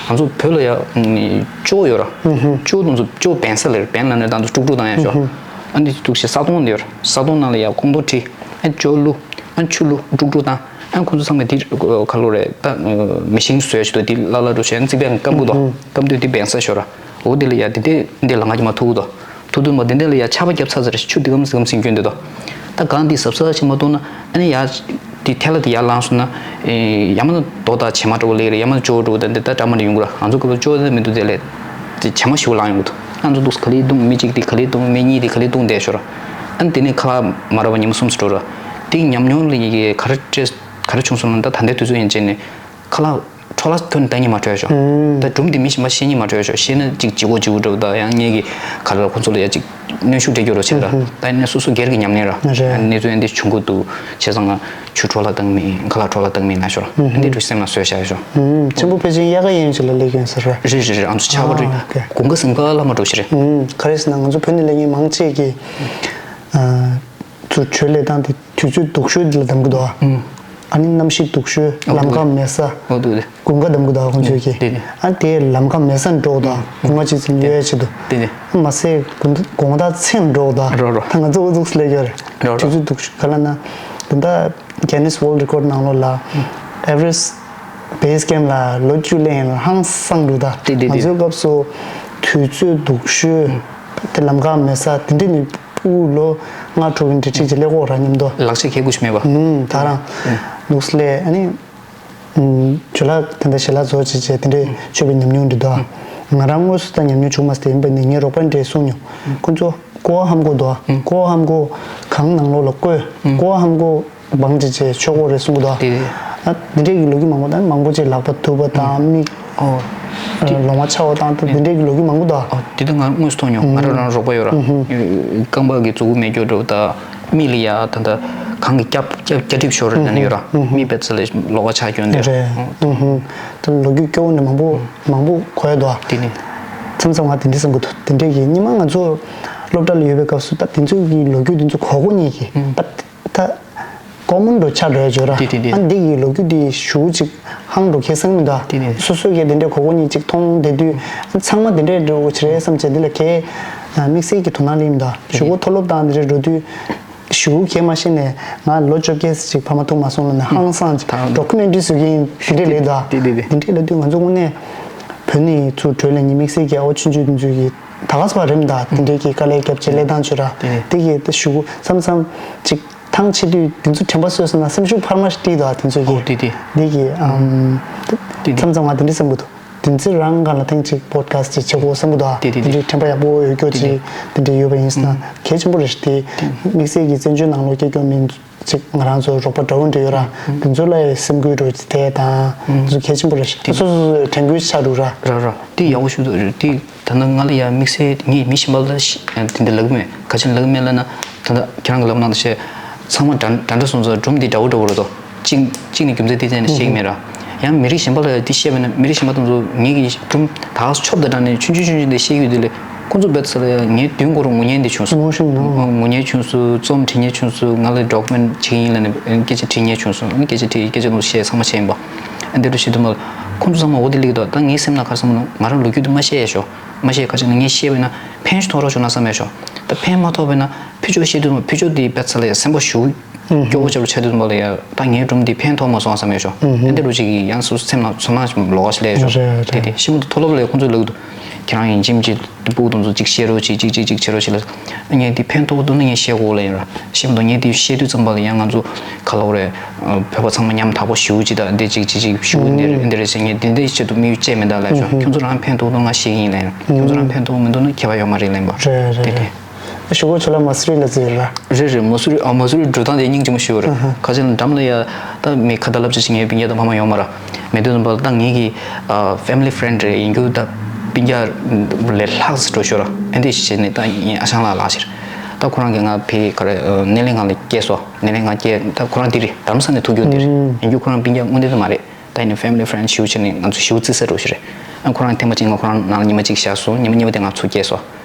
ང་ཚོ་བོད་ལ་ཡ་ཅོག་ཡོད་ར། ཅོག་དང་ཚོ་ཅོག་བེན་ས་ལེར་བེན་ལ་ནས་དང་དུ་དཀྲུག་དཀྲུག་བཏང་ཡ་ཞོ། ཨ་འདི་འདུག་ཞེ་ས་དོང་འདི་ཡོད་ར། ས་དོང་ནང་ལ་ཡ་ཁོང་ཏོ་ཁྲི་ཨ་ཅོག་བླུག་ཨ་ཆུ་བླུག་དཀྲུག་དཀྲུག་བཏང་། ཨ་ཁོང་ཚོ་ཚང་མས་དེ་ཁ་ལོ་རེད་ད། མེ་ཤིང་བཟོས་ཆུ་དོ་དེ་ལ་ལ་འགྲོ་བྱས་རྩིག་པའི་སྐམ་གུ་དོ། སྐམ་དུས་དེ་བེན་ས་ཞོ་ར། འོ་དེ་ལ་ཡ་དེ་དེ་འདི་ལ་ང་ཅི་མ་ཐུག་དོ། ཐུག་དུས་མ་དེ་འདི་ལ་ཡ་ཆར་པ་བརྒྱབ་ཚར་ཚར་ཆུ་དེ་གམ་སི་གམ་སིང་སྐྱོན་དེ་དོ། ད་གང་འདི་ཟབ་ཟབ་བྱེད་མ་ཐུབ་ན་ཨ་ནི་ཡ། དེ་ཐལ་ལ་དེ་ཡར་ལངས་སོང་ན། ཡ་མ་ན་རྡོ་དང་བྱེ་མ་འདྲ་བོ་ལེགས་རེད། ཡ་མ་ན་ཅོ་འདྲ་བོ་དང་འདི་ད་འདྲ་མ་འདྲ་ཡོང་གི་ར། ང་ཚོ་སྐབས་ལ་ཅོ་དེ་མི་འདུག་དེ་ལས། དེ་བྱེ་མ་ཞིག་ལངས་ཡོང་གི་འདུག་ང་ཚོ་འདུག་ག་ལེ་བཏུང་མི་གཅིག་དེ་ག་ལེ་བཏུང་མི་གཉིས་དེ་ག་ལེ་བཏུང་བསྡད་ཤོར་ར། ཨ་ནི་དེ་ནས་ཁ་ལག་མ་རག་པ་ཉི་མ་གསུམ་ཙམ་འགྲོ་ར། དེ་ཉམས་མྱོང་ལ་ཡི་གེ་ག་རེ་སྤྲད། ག་རེ་བྱུང་སོང་ན་ད་ད་ལྟའི་དུས་ཚོད་ཡན་ཆད་ནས་ཁ་ལག་འཕྲོ་བརླག་ཁྱོན་ནས་བཏང་སྙིང་མ་བྲོས་ཤོག་ད་སྒྲུང་འདི་མི་གཞན་པ་བཤད་སྙིང་མ་བྲོས་ཤོག་བཤད་ན་ཅིག་ལྗིད་ཁོག་ལྗིད་ཁོག་འདྲ་བོ་དང་ཡང་ངེད་ཀྱི་ག་རེ་ལ་ཁོ་ཚོ་ལ་ཡ་ཅིག་གནོན་ཤུགས་སྤྲད་རྒྱུ་རོ་བྱེད་ད་ཨ་ནི་སོ་སོ་སྒེར་གྱི་ཉམས་ལེན་ར་གནས་ཚུལ་ཡན་དེ་བྱུང་གི་འདུག་བྱས་ཙང་ང་ཆུ་འཕྲོ་བརླག་བཏང་མིན་ཁ་ལག་འཕྲོ་བརླག་བཏང་མིན་ན་ཤོར་འདི་འདྲ་སེམས་ལ་བཟོས་བཞག་ཤོག་ཆེན་པོ་ཕལ་ཆེར་དབྱར་ཁ་ཡན་ཆད་ལ་སླེབས་ཡོང་ཟེར་ར། རེད་རེད་རེད། ཨང་ཚོ་ཆར་པ་རེད། ཨ་ཨོ་ཁེ། དགུན་ཁ་ཟིམ་ཁ་ལ་མ་འགྲོ་ཞིག་རེད། ག་རེ་ཟེར་ན་ང་ཚོ་བོད་ནས་སླེབས་མཁན་མང་ཆེ་གིས། ཚུར་བྲོས་ལས་བཏང་སྟེ་དུས་ཚོད་སྡུག་ཤོས་འདི་ལ་གདམ་གི་འདུག་ཨ། ཨ་ནི་གནམ་གཤིས་སྡུག་ཤོས། ཨོ་ལམ་ཁ་མེད་ས། ཨོ་འདུག་རེད། དགུན་ཁ་གདམ་གི་འདུག་ཁོང་ཚོས་ཀྱིས། དེ་དེ། ཨ་དེ་ལམ་ཁ་མེད་ས་འགྲོ་གི་འདུག་དགུན་ཁ་ཅིག་ཙམ་གཡོལ་ཡ་ཆེད་དུ། དེ་དེ། ཨ་མ་ཟད་དགུན་དགུན་ཁ་ཚེམ་འགྲོ་གི་འདུག་རོ་རོ། ད་ང་ཚོ་ཨུ་ཚུགས་སུ་སླེབས་ཡོད་རེད། རོ་རོ། དུས་ཚོད་སྡུག་ཤོས་ག་ལ་ན། ད་ལྟ་Guinness World Record ནང་ལོགས་ལ་Everest Base Camp ལ་ལོ་བཅུ་སླེབས་ཡིན་ལ་ཧང་སང་འདུག་ད། དེ་དེ་དེ། ང་ཚོའི་སྐབས་སུ་དུས་ཚོད་སྡུག་ཤོས། དེ་ལམ་ཁ་མེད་ས་དེ་འདྲ་ནི། ཕྲུ་གུ་ལོ་ལྔ་དྲུག་གི་འབྲེལ་འདྲིས་ཀྱི་ཀླད་ཀོར་ར་མཉམ་དུ། ལག་ཆ་གལ་དགོས་ཤིག་མེད་པ། ཨུམ། ད་རང་། ཨུམ། ལུགས་སྲོལ་ཨ་ནི། ཨུམ། ཇོ་ལགས་དེ་འདྲ་ཞལ་ལག་བཟོ་བྱེད་བྱེད་དེ་འདྲས་མཆོད་པའི་ཉམས་མྱོང་འདྲི་དོ། ང་རང་དངོས་སུ་ད་ཉམས་མྱོང་བྱུང་མ་སྟེ་ཡིན་པ་ནི་ངའི་རོགས་པ་འདྲས་གསུངས་མྱོང་། ཁོ་ཚོ་ཀོ་ཧམ་གོ་དོ། ཀོ་ཧམ་གོ་གང་ནང་ལོགས་ལ་བཀོད། ཀོ་ཧམ་གོ་བང་ཅི་ཅེ་ཆོག་གོ་རེ་གསུང་གི་འདུག་དེ་ཨ། འདི་འདྲས་ཀྱི་ལོ་རྒྱུས་མང་པོ་དང་མང་པོ་ཅིག་ལག་པ་གཏུབ་པ་དང་མིག་ཨོ། ལོང་བ་ཆགས་པ་དང་དེ་འདྲས་ཀྱི་ལོ་རྒྱུས་མང་པོ་འདུག་ཨ། དེ་དུས་ང་དངོས་སུ་མཐོང་མྱོང་། ང་རང་རང་རོགས་པ་ཡོད་ར། རྐང་པ་གི་མཛུ་གུ་མེད་རྒྱུ་འདྲ་བོ་དང་མིག་ལ་ཡ་ད་ལྟ་གང་གི་སྐྱབས་སྐྱབས་སྐྱ་གྲིབ་ཤོར་རེད་ན་ནི་ཡོད་ར། མིག་པད་ཚ་ལས་ལོག་པ་ཆགས་སྐྱོན་དེ་རེད། ད་ལོ་རྒྱུས་སྐྱོ་བོ་ནི་མང་པོ་མང་པོ་གོ་ཡ་འདུག་ཨ། དེ་ནི་མཚམས་མཚམས་ང་དེ་འདྲས་བསམ་གི་འདུག་དེ་འདྲས་ཀྱི་སྔོན་མ་ང་ཚོ་སློབ་གྲྭ་ལ་ཡོད་པའི་སྐབས་སུ་ད་དེ་ཚོའི་གི་ལོ་རྒྱུས་དེ་ཚོ་གོ་གོ་ནས་ཀྱི་ད། ད། ཀོ་མོན་འགྲོ་ཆ་འགྲོ་ཡ་བརྗོད་ར། དེ་དེ་དེ། ཨ་འདི་གི་ལོ་རྒྱུས་འདི་ཞུ་ཅིག་ཧང་འགྲོ་ཁེ་སང་མི་འདུག་དེ་དེ། སོ་སོ་གི་དེ་འདྲའི་གོ་གོ་གཉིས་ཅིག་མཐོང་བསྡད་དུས་ཚང་མ་དེ་འདྲའི་འགྲོ་གོ་ཆི་རེད་བསམ་བྱས་འདི་ལ་གས་དམིགས་བསལ་གྱི་དོ་སྣང་ལེན་མི་འདུག་གཞུག་གུ་མཐོ་སློབ་དང་དེ་འདྲའི་འགྲོ་དུས་ཞུ་ཁེ་མ་ཤེས་ནས་ང་ལོ་བཅོ་བརྒྱད་ཅིག་ཕ་མ་ཐུག་མ་སོང་ལ་ནས་ཧང་སང་ཅིག་ད་ཌོ་ཀུ་མེན་ཊི་རི་བཟོ་གི་ཡིན་དེ་འདྲའི་ལས་འདུག་དེ་དེ་དེ། དེ་འདྲའི་ལས་དུས་ང་ཚོ་དངོས་གནས་བོད་ནས་ཚུར་བྲོས་ལ་ཉིན་དམིགས་བསལ་གྱི་ཨ་བོ་ཆུང་ཆུང་དེ་ཚོ་གི་ད་ག་ས་པ་རེད་མི་འདུག་དེ་འདྲའི་གི་དཀའ་ལས་བརྒྱབ་བྱས་ལས་སྟངས་བྱོས་ར། དེ་དེ་གི་ད་ཞུ་གུ་མཚམས་མཚམས་ཅིག་ཐང་ཆད་དུས་དེ་ཚོ་དྲན་པ་གསོས་སོང་ན་སེམས་ཤུགས་འཕར་མ་ཞིག་སྤྲད་འདུག་དེ་ཚོ་གི། ཨོ་དེ་དེ། འདི་གི་ཨམ། དེ་དེ། མཚམས་མཚམས་ང་དེ་འདྲ་བསམ་གི་འདུག་དེ་ཚོ་རང་ག་ལ་ཐེངས་གཅིག་པོ་ཌི་ཁ་སི་ཊི་ཅིག་བྱེད་དགོས་བསམ་གི་འདུག་དེ་དེ་དེ། དེ་འདྲའི་དྲན་པ་ཡག་པོ་ཡོད་རྒྱུ་དེ་དེ། ཅིག་དེ་འདྲ་ཡོད་པ་ཡིན་ཟེར་ན་གལ་ཆེན་པོ་རེད་ཤག་དེ་དམིགས་བསལ་གྱི་བཙན་བྱོལ་ནང་ལོགས་སྐྱེས་སྐྱོང་མི་ཅིག་ང་རང་ཚོ་རོགས་པ་འདྲ་བོ་འདྲ་ཡོད་ར། དེ་ཚོ་ལ་སེམས་འགུལ་འགྲོ་དེ་དང་དེ་ཚོ་གལ་ཆེན་པོ་རེད་ཤག་དེ་སོ་སོ་སོའི་དྲན་སྐུལ་ཆགས་འགྲོ་ར། ར་ར། དེ་ཡག་པོ་ཞིག་འདུག་དེ། ད་ནི་ང་ལ་ཡང་དམིགས་བསལ་ངས་མི་གཞན་པ་ལ་ཤི་དེ་འདྲ་ལབ་ཀྱི་མེད། ག་ཅི་ལབ་ཀྱི་མེད་ལབ་ན། ད་ལྟ་ཁྱེད་རང་གི་ལབ་ནང་དུ་བཤད། ཚང་མ་འདྲ་འདྲ་འདྲ་སོང་ཙང་སྒྲུང་འདི་འདྲ་བོ་འདྲ་བོ་རེད་དོ། གཅིག་གཅིག་ནི་རྒྱུ་མཚན་དེ་བཙལ་ནས་བཤད་ཀྱི་མེད་ར། ཡང་མི་རིགས་གཞན་པ་ལ་ཡང་འདི་བཤད་པ་ན་མི་རིགས་གཞན་པ་དེ་ཚོ་ངེད་ཀྱི་སྒྲུང་ད་ག་ཆོབ་དང་འདྲ་ནས་ཆུང་ཆུང་ཆུང་ཆུང་དེ་བཤད་ཀྱི་ཡོད་དེ་ལས་ཁོང་ཚོ་བལྟས་ཚེ་ལ་ཡང་ངའི་མདུན་སྐོར་ངུ་མཁན་དེ་བྱུང་སོང་། ངུ་ཤེས་ནོ། ངུ་མཁན་བྱུང་སོང་། རྩོམ་འབྲི་མཁན་བྱུང་སོང་། ང་ལ་ཌོ་ཀུ་མེན་ཊི་བྱེད་ཀྱི་ཡིན་ལབ་ནས་སྐད་ཆ་དྲི་མཁན་བྱུང་སོང་། སྐད་ཆ་དྲིས་སྐད་ཆ་དེ་ཚོ་བཤད་ཚང་མ་བྱས་ཡིན་པ། འདི་འདྲ་བྱེད་དུས་མ་ཁོང་ཚོ་ཚང་མ་འོ་དེ་ལེགས་འདུག་ད་ངའི་སེམས་ནང་ག་རེ་བསམ་ན་ང་རང་ལོ་རྒྱུས་དེ་མ་བཤད་ཡ་ཤོག་མ་བཤད་ཁ་ཅིག་ན་ངས་བཤད་པས་ན་ཕན་ཞིག་ཐོགས་རོགས་བྱུང་ན་བསམ་ཡ་ཤོག་ད་ཕན་མ་ཐོགས་པས་ན་ཕུ་ཅོ་བཤད་དུས་མ་ཕུ་ཅོ་དེ་བལྟས་ཚེ་ལ་ཡ་སེམས་པ་ཞུ་སྐྱོ་བོ་ཆེ་རུ་ཆགས་དུས་མ་ལ་ཡ་ད་ངའི་སྒྲུང་འདི་ཕན་ཐོགས་མ་སོང་བསམ་ཡ་ཤོག་ཨེ་འདི་རུ་ཅིག་ཡང་སུ་སེམས་ནང་ཚོར་སྣང་ཞིག་ལོགས་ཀ་ཞིག་སླེབས་ཤོག་རེད་དེ་རེད། དེ་ཤི་མ་ཐོག་མཐོ་སློབ་ལ་ཡ་ཁོང་ཚོས་ལབ་འདུག་ཁྱེད་རང་ཡིན་གཅིག་མིན་གཅིག་སྤུ་གུ་དེ་ཚོ་ཅིག་བཤད་རོགས་བྱེད་ཅིག་ཅིག་ཅིག་བྱེད་རོགས་བྱེད་ལ། ངས་འདི་ཕན་ཐོགས་འདུག་ན་ངས་བཤད་དགོས་ལ་ཡིན་ར། ཤེས་མི་འདུག་ངས་འདི་བཤད་དུས་ཙམ་པ་ལ་ཡང་ང་ཚོ་ག་ལབ་རེད། བོད་པ་ཚང་མ་མཉམ་དག་པོ་ཞུ་ཅི་ད་འདི་ཅིག་ཅིག་ཅིག་ཞུ་འདི་རེད་འདི་རེད་ཟེར་ངས་འདི་འདི་ཆེད་དུ་དམིགས་ཡུལ་བཅད་མི་འདུག་ལབ་ཤོག་ཁྱོད་ཚོ་རང་ཕན་ཐོགས་འདུག་ང་བཤད་ཀྱི་ཡིན་ལབ་ཡིན་ར། ཁྱོད་ཚོ་རང་ཕན་ཐོགས་མི་འདུག་ན་ཁྱད་པར་ཡོད་མ་རེད་ལབ་ཡིན་པ། རེད་རེད། དེ་དེ། ཞུ་གོ་ཆོ་ལ་མ་སུ་རི་ལ་ཟེར་ར། རེད་རེད། མ་སུ་རི་ཨ་མ་སུ་རི་འགྲོ་སྟངས་དེ་སྙིང་རྗེ་མོ་ཞིག་ཡོད་རེད། ཁ་ཆེ་ལ་འགྲམ་ལ་ཡ་ད་མི་ཁ་ད་ལབ་ཅི་ཞིག་ངའི་སྤུན་ཀྱག་དང་ཕ་མ་ཡོད་མ་ར། མེད་དུས་ཙམ་པ་ད་ངེད་ཀྱི་ཨ་family friend་རེད་ཡིན་རྒྱུ་ད་སྤུན་ཀྱག་ལས་ལྷག་ཙམ་འགྲོ་ཤོར་ར། ཨེ་འདི་ཞིག་བྱས་ནས་ད་ཡིན་ཨ་ཞང་ལགས་ལགས་ཤིར། ད་ཁོ་རང་གིས་ང་ཕའི་ག་རེ་ནེ་ལེ་ང་ལ་སྐྱེས་སོ། ནེ་ལེ་ང་སྐྱེས་ད་ཁོ་རང་འདི་རེད། རྡ་རམ་ས་ནས་ཐུག་རྒྱུ་འདི་རེད། ཡིན་རྒྱུ་ཁོ་རང་སྤུན་ཀྱག་དངོས་གནས་དུ་མ་རེད། ད་ཡིན་ན་family friend་ཞིག་བྱས་ནས་ང་ཚོ་ཞིག་རྩིས་ས་འགྲོ་ཤི་རེད། ཨ་ཁོ་རང་ཐེངས་མ་གཅིག་ང་ཁོ་རང་ནང་ཉི་མ་གཅིག་བཞག་སོང་། ཉི་མ་གཉིས་པ་དེ་ང་ཚུར་སྐྱེས་སོ།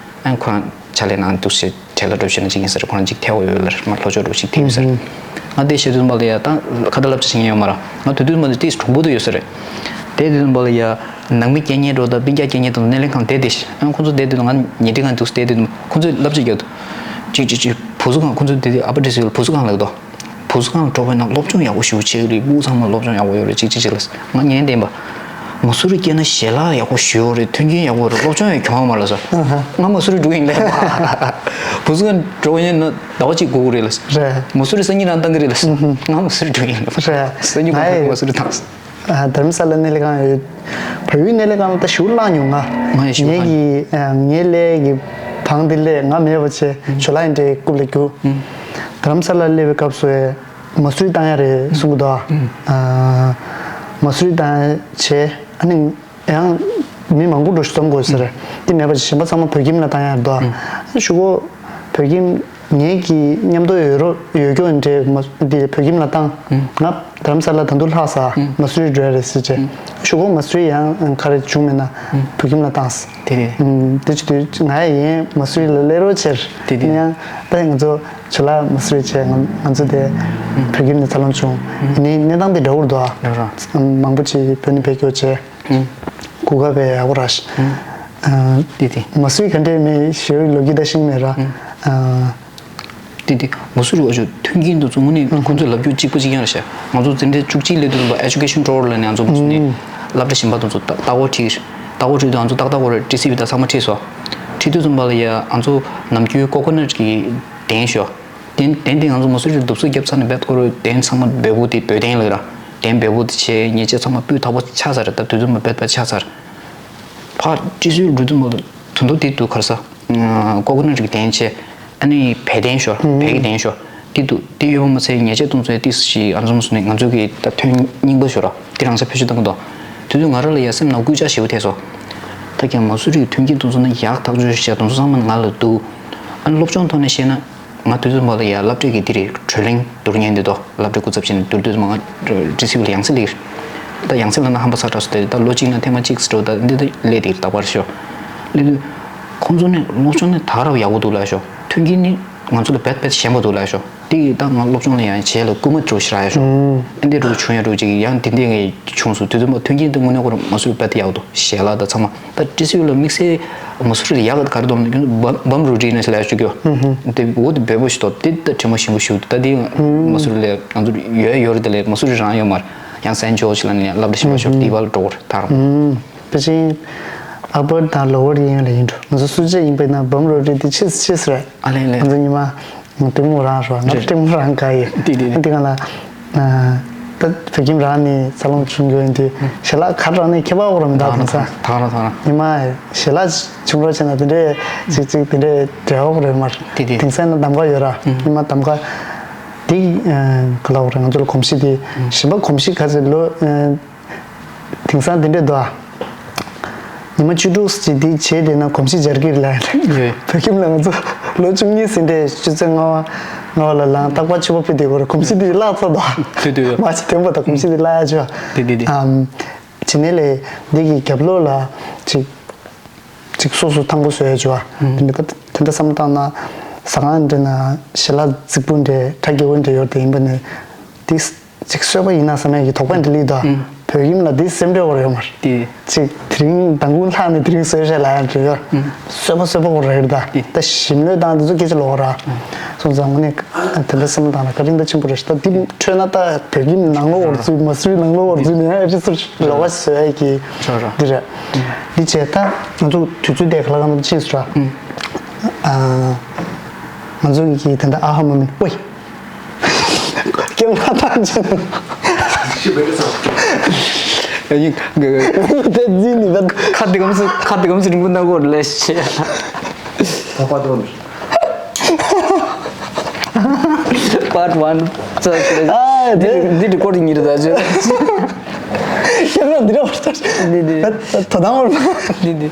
ཨ་ཁོ་རང་ཕྱག་ལས་གནང་འདུག་ཟེར། གྲལ་ལ་འགྲོ་བྱས་ན་ཅིག་ཡིན་ཟེར། ཁོ་རང་ཅིག་ཐལ་བ་ཡོད་ལ་མ་ལྷོ་ཕྱོགས་འགྲོ་ཞིག་དེ་ཡོད་ཟེར། ང་དེ་བཤད་དུས་མ་ལ་ཡ་ད་ཁ་ད་ལབ་ཅིག་ཡིན་ཡོད་མ་ར། ང་དེ་དུས་མ་དེ་ཏིས་གྲུང་པོ་དུ་ཡོད་ཟེར། དེ་དུས་མ་ལ་ཡ་ནང་མི་སྐད་ཉན་འགྲོ་དང་སྤུན་ཀྱག་སྐད་ཉན་དང་སྣེ་ལེན་ཁང་དེ་དེ་ཤི། ཨ་ཁོང་ཚོ་དེ་དུས་ང་ཉེ་འབྲེལ་ཁང་འདུག་དེ་དུས་ཁོང་ཚོས་ལབ་ཅིག་ཡོད། ཅིག་ཅིག་ཅིག་བུ་གསོ་ཁང་། ཁོང་ཚོ་དེ་དུས་ཨ་ཕ་འདྲི་སུ་ཡོད་བུ་གསོ་ཁང་ལབ་དོ། བུ་གསོ་ཁང་འགྲོ་བས་ན་སློབ་སྦྱོང་ཡག་པོ་ཞེ་པོ་བྱེད་ཀྱི་རེད། སྤུ་གུ་ཚང་མ་སློབ་སྦྱོང་ཡག་པོ་ཡོད་རེད། ཅིག་ཅིག་ཅིག་ལ་ང་ཉན་བསྡད་པ། མ་སུ་རི་སྐྱེས་ན་ཞལ་ལག་ཡག་པོ་ཞུ་ཡོད་རེད། མཐུན་རྐྱེན་ཡག་པོ་རེད། སློབ་སྦྱོང་ཡང་གྱོང་མ་ལ་ས། ང་མ་སུ་རི་འགྲོ་གི་ཡིན་ལ། བུ་གསོ་ཁང་འགྲོ་བ་ཡིན་ན་ཟླ་བ་གཅིག་སྒུག་དགོས་རེད་ལ། རེད། མ་སུ་རི་སང་ཉིན་རང་བཏང་གི་རེད་ལ། ང་མ་སུ་རི་འགྲོ་གི་ཡིན་ལ། རེད། སང་ཉིན་ང་ཡི་མ་སུ་རི་བཏང་། ཨ། དྷ་རམ་ས་ལ་སྣེ་ལེན་ཁང་ཡོད། བལ་ཡུལ་སྣེ་ལེན་ཁང་ལ་ད་ཞུ་ལངས་མྱོང་ང་། ང་ཡི་ཞུ་ངེད་ལངས་ཀྱི་ཨ། ངའི་ལས་ཀྱི་བང་དེ་ལས་ང་མེད་པ་བྱས་ཇོ་ལགས་ཡིན་འདྲའི་རྐུབ་ལ་རྒྱུག་དྷ་རམ་ས་ལ་སླེབས་པའི་སྐབས་སུ་ཨེ། མ་སུ་རི་བཏང་ཡ་རེད་གསུང་གི་འདུག་ཨ། མ་སུ་རི་བཏང་ཡ་བྱས། ཨ་ནི་ཡང་མི་མང་པོ་འགྲོ་ཞིག་འཛོམས་དགོས་ཟེར། དེ་མེད་པ་གཞན་པ་ཚང་མ་བོད་ཁྱིམ་ལ་བཏང་ཡ་འདུག་ཨ་ཞུ་གོ། བོད་ཁྱིམ་ངེད་ཀྱི་མཉམ་དུ་ཡོད་རོགས་ཡོད་སྐྱོ་འདྲེ་མ་འདི་བོད་ཁྱིམ་ལ་བཏང་། ང་དྷ་རམ་ས་ལ་ད་དུང་ལྷག་ས་མ་སུ་རི་འགྲོ་ཡ་རེད་ཟེར་བྱས། ཞུ་གོ་མ་སུ་རི་ཡང་ག་རེ་བྱུང་མེད་ན་བོད་ཁྱིམ་ལ་བཏང་། དེ་རེད། ཨུམ། དེ་ཅི་དུས་ང་ཡང་མ་སུ་རི་ལ་སླེབས་རོགས་བྱེད། དེ་དེ། ཡང་ད་ང་ཚོ་ཇོ་ལགས་མ་སུ་རི་བྱས། ང་ང་ཚོ་དེ་བོད་ཁྱིམ་ནས་འཚར་ལོངས་བྱུང་། ཡིན་ནའི་གནས་སྟངས་དེ་འདྲ་བོ་རེད་འདུག་ཨ། རེད་རེད། ཨུམ། མང་པོ་ཅིག་བོད་ནས་ཕེབས་སྐྱོད་བྱས། གུ་ག་བའི་ཨ་བོ་ར་ཤི། ཨུམ། ཨ། དེ་དེ། མ་སུ་རི་ག་འདྲས་མེད་ཞེས་ལོ་རྒྱུས་ད་ཤེས་མེད་ར། ཨུམ། ཨ། དེ་དེ། མ་སུ་རི་བ་ཅོ་མཐུན་རྐྱེན་དུ་ཚོ་དངོས་གནས་ཁོང་ཚོས་ལབ་རྒྱུ་གཅིག་པ་གཅིག་རྐྱང་རེད་ཤག་ང་ཚོ་འཛིན་གྲྭ་བཅུ་གཅིག་སླེབས་དུས་ཙམ་པ་ཨེ་ཇུ་ཀེ་ཤན་ཊོར་ལབ་ནས་ང་ཚོ་མ་སུ་ནས་སློབ་གྲྭ་གཞན་པ་དུ་ཚོ་ལྟ་ལྟ་སྐོར་ཁྲིད། ལྟ་སྐོར་ཁྲིད་དུས་ང་ཚོ་ཏག་ཏག་སྐོར་རེད། ཊི་སི་བི་དང་ཚང་མ་ཁྲིད་སོང་། ཁྲིད་དུས་ཙམ་པ་ལ་ཡ་ང་ཚོ་ནམ་རྒྱུན་ཀོ་ཀོ་ནཊ་གི་གདན་ཤོག་དེ་དེ་འདི་ང་ཚོ་མ་སུ་རི་རྡོབ་སོ་བརྒྱབ་ཚར་ནས་རྦད་ཁོ་རོ་གདན་ཚང་མ་འབེལ་པོ་དེ་འབོལ་གདན་ལ་ར། གདན་འབེལ་པོ་དེ་བྱས་ཉེས་ཆད་ཚང་མ་སྤུས་དག་པོ་ཆགས་ཚར། ད་དུས་ཚོད་མ་རྦད་རྦད་ཆགས་ཚར། ཕར་ཊི་སི་ཡུ་འགྲོ་དུས་མ་དུ་འདུག་དེ་འདུག་གར་ས། ཀོ་ཀོ་ནཊ་གི་གདན་བྱས། ཨ་ནི་བལ་གདན་ཤོ་བལ་གི་གདན་ཤོ། དེ་འདུག་དེ་ཡོད་པ་མ་ཚད་ཉེས་ཆད་གཏོང་ཚོད་ཏིས་ཞིག་ཨ་ཚོམ་སོང་ནས་ང་ཚོ་གི་ད་ཐོན་རྙིང་པ་ཤོ་ར་དེ་རང་ས་ཕེ་ཤུ་བཏང་གི་འདུག་དེ་དུས་ང་ར་ལ་ཡ་སེམས་ནང་སྐུལ་ལྕག་ཞེ་པོ་ཐེབས་སོང་། ད་ཀྱང་མ་སུ་རི་གི་མཐུན་རྐྱེན་དེ་ཚོ་ནི་ཡག་ཐག་ཆོད་བཤད་དེ་ཚོ་ཚང་མ་ང་ལ་འདུག་ཨ་ནི་སློབ་སྦྱོང་ཐོག་ནས་བཤད་ན། ང་དུས་ཚོད་མ་ལ་ཡ་སློབ་གྲྭའི་གི་དེ་རེད་གྲོས་གླེང་བསྡུར་མཁན་དེ་དོ་སློབ་གྲྭའི་སྐུ་ཚབ་བྱས་ནས་བསྡུར་དུས་མ་ང་ཊི་སི་ཝི་ལ་ཡང་སེ་ལེགས། ད་ཡང་སེ་ལ་ན་ཧམ་པ་ཚ་དྲགས་སུ་དེ་ད་ལོ་གཅིག་ན་ཐེངས་མ་གཅིག་སྤྲོ་ད་འདི་ད་ལས་དེ་རྟག་པར་ཤོ། ལས་དུས་ཁོང་ཚོ་ནས་སློབ་སྦྱོང་ནས་ད་རབ་ཡག་པོ་འདུག་ལ་ཤོ། མཐུན་རྐྱེན་ནི་ང་ཚོ་ལ་བེད་བེད་ཞན་པོ་འདུག་ལ་ཤོ། དེ་ཡི་ད་ང་སློབ་སྦྱོང་ལ་ཡང་བྱས་ལ་སྐུལ་མ་འགྲོ་ཤི་ར་ཡ་ཤོ། ཨ་འདི་རུ་བྱུང་ཡ་རུ་ཅིག་ཡང་དེ་འདྲས་ངས་བྱུང་སོང་དུས་ཚོད་མ་མཐུན་རྐྱེན་དེ་དངོས་གནས་ཁོ་རང་ང་ཚོ་ལ་བེད་ཡག་འདུག་ཞལ་ལག་ད་ཚང་མ། ད་ཊི་སི་ཝི་ལ་དམིགས་བསལ་མ་སུ་རི་ལ་ཡག་ག་རེ་འདུག་ན་བམ་བམ་རུ་རི་ན་ཞིག་ལ་ཡག་ཤོད་ཀྱོ། དེ་འོ་དེ་འབེལ་པོ་ཞིག་འདུག་དེ་ད་དྲི་མ་ཞིམ་པོ་ཞིག་འདུག་ད་དེ་མ་སུ་རི་ལ་ང་ཚོ་ཡོད་ཡོད་རེད། དེ་ལས་མ་སུ་རི་རང་ཡོད་མ་རེད། ཡང་སན་ཇོར་ཇི་ལ་ནི་ཡང་སློབ་གྲྭ་ཞིམ་པོ་ཞིག་དེ་བ་ལ་འགྲོ་གི་རེད་ད་རུང་། པེ་ཅིན་ཨ་པར་དང་ལོ་ཝར་ཡིན་ལ་ཡིན་འགྲོ། ང་ཚོ་སུ་ཅེ་ཡིན་པས་ན་བམ་རུ་རི་དེ་ཆེས་ཆེས་རེད། ཨ་ལེ་ལེ། ང་ཚོ་ཉི་མ། ང་ལྟད་མོ་རང་རོ། ང་རེད། ལྟད་མོ་རང་དགའ་ཡི། དེ་དེ་དེ། དེ་ག་ལ། ད་བོད་ཁྱིམ་རང་ནས་འཚར་ལོངས་བྱུང་རྒྱུ་ཡིན་དུས་ཞལ་ལག་ག་རང་ནས་ཁྱད་པར་འོག་ར་མི་འདུག་དེང་སང་། ཐང་ར་ཐང་ར། ཉི་མ་ཞལ་ལག་བྱུང་རོགས་བྱས་ན་དེ་འདྲས་ཅིག་ཅིག་དེ་འདྲས་འབྲེལ་བ་རེད་མར། དེ་དེ། དེང་སང་ན་གདམ་ག་ཡོད་ར། ཉི་མ་གདམ་ག་དེ་ག་ལ་འོག་ར་ང་ཚོ་ལ་གོམས་གཤིས་དེ་གཞན་པ་གོམས་གཤིས་ག་ཚོད་ལོ། དེང་སང་དེ་འདྲས་འདུག་ཨ། ཉི་མ་བཅུ་དྲུག་ཅིག་འདི་བྱས་བསྡད་ན་གོམས་གཤིས་འཇར་གྱི་རེད་ལ། ཡོད། བོད་ཁྱིམ་ལ་ང་ཚོ་ལོ་བཅུ་གཉིས་ཟིན་འདྲས་ཆུ་ཚོད་ལྔ་པ་ལྔ་པ་ལ་ལངས་རྟག་པར་ཕྱུ་པ་ཕུད་བསྡད་དགོས་རེད། གོམས་གཤིས་འདི་བརླག་ཚར་འདུག་དུས་དུས། མ་ཅི་དེ་འབོ་དང་གོམས་གཤིས་འདི་བརླག་ཡ་ཆོ། དེ་དེ་དེ། ཨམ། བྱས་ནས་ལས་འདི་གི་རྒྱབ་ལོགས་ལ་ཅིག་ཅིག་སོ་སོ་ཐང་པོ་བཟོ་ཡ་ཆོ། དེ་འདྲ་ད་དེ་འདྲ་བསམ་བློ་བཏང་ན་ཟ་ཁང་འདྲ་ན་ཞལ་ལག་རྫིག་པོ་འདྲ་ཁྲ་རྒྱས་པོ་འདྲ་ཡོད་དེ་ཡིན་པ་ནས་དེ། ཅིག་གསོད་པ་ཡིན་ན་བསམ་ཡས་ཀྱི་དོགས་པ་འདི་ལི་དོ། ཨུམ། བོད་ཁྱིམ་ལ་འདི་སེམས་ཁྲལ་བོར་ཡོད་མ་རེད། དེ། ཅིག་དེ་རིང་མདང་དགོང་ལྷག་ནས་དེ་རིང་གསོད་བྱས་ལ་ཡང་འགྲོ་ཡོད། ཨུམ། གསོད་པ་གསོད་པ་བོར་རེད་ད། དེ། ད་ཞིམ་ལོས་དང་འདི་ཚོ་སྐད་ཆ་ལོག་ར། སོང་ཙང་དངོས་གནས་དེ་འདྲ་བསམ་བློ་བཏང་ན་བཀའ་དྲིན་ད་ཆེན་པོ་རེད། ད་འདི་འཕྲོད་ན་ད་བོད་ཁྱིམ་ནང་ལོགས་བོར་ཚུལ་མ་སུའི་ནང་ལོགས་བོར་ཚུལ་ནས་ཨ་རི་སོར་ལོག་པ་བཟོ་ཡས་ཀྱི་ར་ར། འདི་རེད། འདི་བྱས་ད་ང་ཚོ་དུས་ཚོད་དེ་ག་ལ་གང་ལ་ཕྱིན་སོང་ར། ཨུམ། ང་ཚོ་གི་དེ་འདྲ་ཨ་ཧ་མ་མིན་ཝེ། ཀེམ་ར་ཐང་ཆེན། ཤི་བེ་ཀེ་སོ། ཡིན། དེ་འཛིན་ནི་བ། ཁ་དེ་གམ་སི་ཁ་དེ་གམ་སི་རིང་པོ་ན་གོ་ལེ་ཤེ། ཨ་པ་དོན། Part one. ཨ་དེ། འདི་འདི་རི་ཀོར་ཌིང་ཡིན་རེད་ད་ཅེ། ཀེམ་ར་འདི་ར་བར་ཐག་འདི་འདི། ད་ད་དང་བར། འདི་འདི།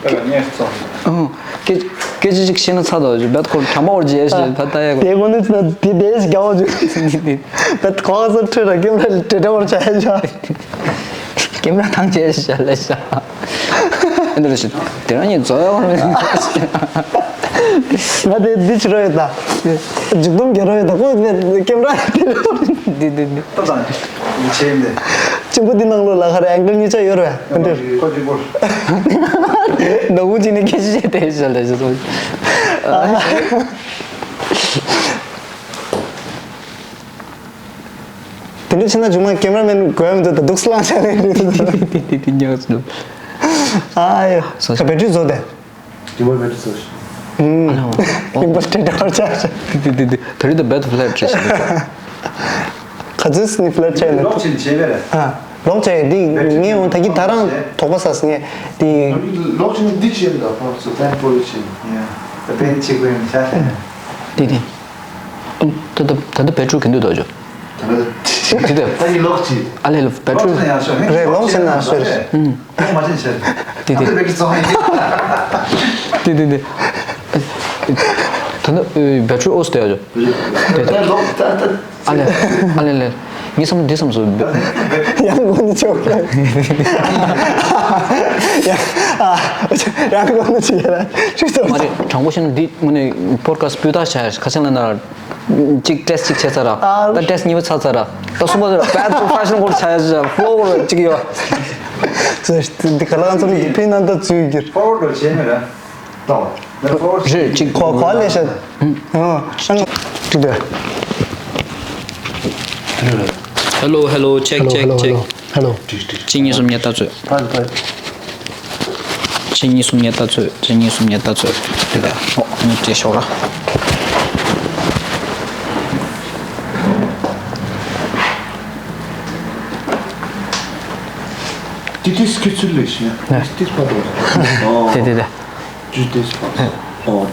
ཨ་ངས་སོ། ཨང་། སྐད་སྐད་ཆ་ཅིག་བཤད་ན་ཚར་དོ་ཇུ་བད་ཁོ་གྲམ་པ་བར་རྗེས་ཞེས་ད་ད་ཡ་གོ། དེ་གོ་ནི་ཚ་དེ་དེ་ཞིག་རྒྱ་བོ་ཇུ། འདི་འདི། བད་ཁོ་ཚོ་ཁྲོད་ར་ཀེམ་ར་དྲེ་དྲེ་བར་བྱ་ཡ་ཇུ། ཀེམ་ར་ཐང་ཆད་ཞེས་ལེ་ཤ། ཨ་འདི་རེད་ཤི། དེ་རང་ཉིད་རྫོགས་ཡོང་རེད། ང་དེ་འདི་ཕྱི་རོལ་ཡོད་ད། མཇུག་སྡོམ་རྒྱལ་རོལ་ཡོད་ད། ཁོ་ཀེམ་ར་དེ་རེད། འདི་འདི་འདི། ཏོ་དང་། འདི་ཆེན་འདི། གཅིག་པོ་འདི་ནང་ལོགས་ལ་ཁ་རེ་ཨེང་གལ་གཉིས་ཆ་ཡོད་རེད་བས། འདི། ཁོ་གཅིག་པོ། ནོར་བུ་གཅིག་ནས་སྐད་ཆ་བཤད་དེ་བཤད་ལས་བཤད་སོང་། དེ་འདྲ་བྱས་ན་ཆུང་མ་ཀེམ་ར་མེན་དགོས་ཡ་མི་འདུག་ད་འདུག་སེ་བླངས་བྱས་ནས་རེད། དེ་དེ་དེ་དེ་ཉག་སོང་། ཨ་ཡོ། ད་བེ་ཊི་རི་བཟོ་དེ། དེ་བར་བེ་ཊི་རི་བཟོ་ཞིག་ཨུམ། ཨ་ལོ། ཨོ། ལིང་པ་སྤྲད་འདྲ་བར་ཆགས་ཤག་དེ་དེ་དེ་དེ་ད་རེས་ད་བེ་ཊི་ཕི་ལེཊ་རེད་ཤག་ག་ཚོད་སི་ནི་ཕི་ལེཊ་བྱས་ནས། ལོག་ཕྱིན་བྱས་པས་རེད། ཨ། ལོག་བྱས་འདི་ངས་འོང་ད་གི་ད་རང་དོགས་པ་ཟ་སོང་ངས་འདི། ལོག་ཕྱིན་འདི་ཕྱིན་ད་ཕར་ཚུར་ཕན་པོ་ལི་ཕྱིན། ཡ། ད་ཕན་ཆེ་གོ་ཡང་ཆ་ཤ་ཡ། དེ་དེ། ད་ད་ད་ད་བེ་ཊི་རི་ག་འདུག་དོ་ཅོ། ད་ད་ད་ཡི་ལོག་ཅི། ཨ་ལེ་ལོ་བེ་ཊི་རི། ལོག་ཕྱིན་ན་ཡང་ཤོ་རེད། ལོག་ཕྱིན་ན་ཤོ་རེད། ཨུམ། ལོག་མ་ཕྱིན་ཤ་རེད། དེ་དེ། ད་བེ་ཊི་རི་ཚོ་ཧ་ཡིན། དེ་དེ་དེ། ད་ད་བེ་ཊི་རི་ཨོ་སི་དེ་ཡ་ཅོ། ད་ལོག་ད་ད། ཨ་ལེ། ཨ་ལེ་ལེ། ངས་བསམ་འདི་བསམ་སོང་། ཡང་དགོངས་ནས་ཆོག་ཡང་ཨ། ཡང་དགོངས་ནས་ཆོག་ཡ་ཆུ་ཚོད། མ་རེད། དྲང་པོ་བཤད་ན་འདི་དངོས་གནས་པོ་ཌི་ཁ་སི་སྤུས་དག་ཆགས་ཡ་ཁ་ཆེན་ལ་ན་གཅིག་ཊེ་སི་ཊི་གཅིག་བྱས་ཚར་ར། ད་ཊེ་སི་ཊི་གཉིས་པ་ཚར་ཚར་ར། ད་གསུམ་པ་ཚར་ར། བེད་པྲོ་ཕེ་ཤི་ནལ་སྐོར་ཆགས་ཡ་ཆགས་ཡ་ཕོ་ལོ་ཝར་གཅིག་ཡོད། འདི་ག་ལ་ང་ཚོ་མི་ཕིན་ནང་ད་ཚུད་ཀྱི། ཕོ་ཝར་ཌི་བྱས་མེད་ར། རེད་ཅིག་གོ་གོ་ལས་ཤ། ཨང་། ཅིག་དེ། ཧེ་ལོ་ཧེ་ལོ། ཅེག་ཅེག་ཅེག་ཧེ་ལོ། གཅིག་གཉིས་གསུམ་ཉེ་ལྟ་ཚོད། གཅིག་གཉིས་གསུམ་ཉེ་ལྟ་ཚོད། གཅིག་གཉིས་གསུམ་ཉེ་ལྟ་ཚོད། དེ་ལ་ཨོ་ངས་བྲིས་ཤོག་ར། དེ་དུས་སྐྱེ་ཚུལ་ལས་ཤེས། ནས་དེ་པ་དོ། དེ་དེ་དེ། ཇུ་ཏེས་པ། ཨོ།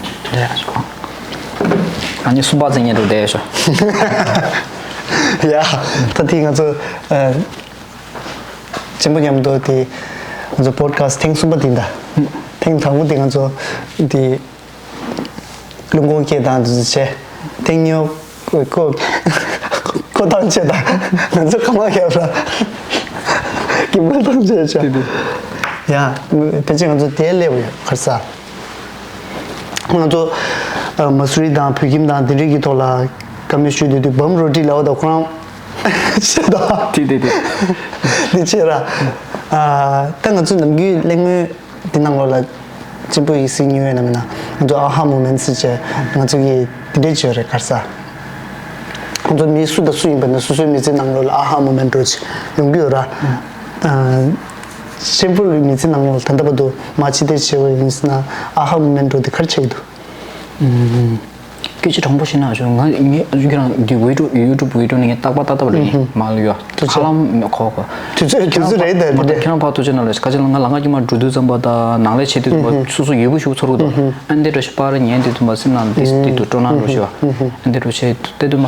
ཨ་ནི་གསུམ་པ་ཚེ་ཉེ་དུ་བསྡད་ཤོག་ཡ། ད་དེ་ང་ཚོ་ཨ། གཅེན་པོ་མཉམ་དུ་དེ་ང་ཚོ་པོ་ཌི་ཁ་སི་ཐེངས་གསུམ་པ་དེ་ད། ཐེངས་དང་པོ་དེ་ང་ཚོ་དེ་ཀླུ་འགོང་སྐད་བཏང་དུ་བྱས། ཐེངས་གཉིས་པ་ཀོ་ཀོ་བཏང་བྱས་ད། ང་ཚོ་ཁ་མ་ཁྱབ་ལ་ཀི་མ་བཏང་བྱས་བྱས། དེ་དེ། ཡ། ཕལ་ཆེར་ང་ཚོ་དེ་སླེབས་ཡོད་ཁར་ས། ང་ཚོ་ཨ། མ་སུ་རི་དང་བོད་ཁྱིམ་དང་དེ་འདྲའི་གི་ཐོག་ལ་བཀའ་མོལ་ཞུས་དུས་དུས་བམ་རོ་ཏི་ལབ་པ་དང་ཁོ་རང་ཤེས་དོ། དེ་དེ་དེ། དེ་ཆེ་ར། ཨ། ད་ང་ཚོ་ནམ་རྒྱུན་གླེང་མོལ་འདི་ནང་ལོགས་ལ་གཅེན་པོ་ཡིས་སྲིད་ཉོས་ཡོད་ན་མིན་ན། ང་ཚོ་ཨ་ཧ་མོ་མེན་སི་བྱས་ང་ཚོ་གི་དེ་འདྲའི་བྱས་རེད་ཁར་ས། ང་ཚོ་མི་སུ་དང་སུ་ཡིན་པ་ན་སོ་སོའི་མི་ཚེ་ནང་ལོགས་ལ་ཨ་ཧ་མོ་མེན་འགྲོ་ཅིག་ཡོང་གི་ཡོད་ར། ཨ། གཅེན་པོ་གི་མི་ཚེ་ནང་ལོགས་ལ་ད་ལྟ་བར་དུ་མ་ཕྱི་བལྟས་བྱས་པ་ཡིན་ན་ཨ་ཧ་མོ་མེན་འགྲོ་དེ་ག་རེ་བྱེད་ཀྱི་འདུག་སྐད་ཆ་དྲང་པོ་བཤད་ན་ང་ངས་ཁྱེད་རང་གི་ཝི་ཌི་ཡུ་ཊུབ་ཝི་ཌི་ཡོ་ནས་ངས་རྟག་པར་ལྟ་ལྟ་བ་རེད། ངས་མ་ལ་ཡོད་ཐུགས་རྗེ་ཆེ། ཧ་ལམ་ཁོ་ཁོ། དུས་ཚོད་དུས་ཚོད་རེད་དེ་མ་རེད། ཁྱེད་རང་ཕར་ཐུགས་རྗེ་གནང་ལ་ཁ་ཅིག་ལ་ང་ལ་ང་ཀྱི་མ་འགྲོ་དུས་ཙམ་པ་དང་ནང་ལས་བྱེད་དུས་ཙམ་པ་སོ་སོ་ཡོད་པོ་ཞུ་ཚོར་གི་འདུག་ཨ་འདི་འདྲ་ཞིག་པར་ཉན་དུས་ཙམ་པ་སེམས་ནང་འདི་འདི་འདུག་སྤྲོ་སྣང་འགྲོ་ཞུ་བ། ཨ་འདི་འདྲ་བྱེད་དུས་དེ་དུས་མ་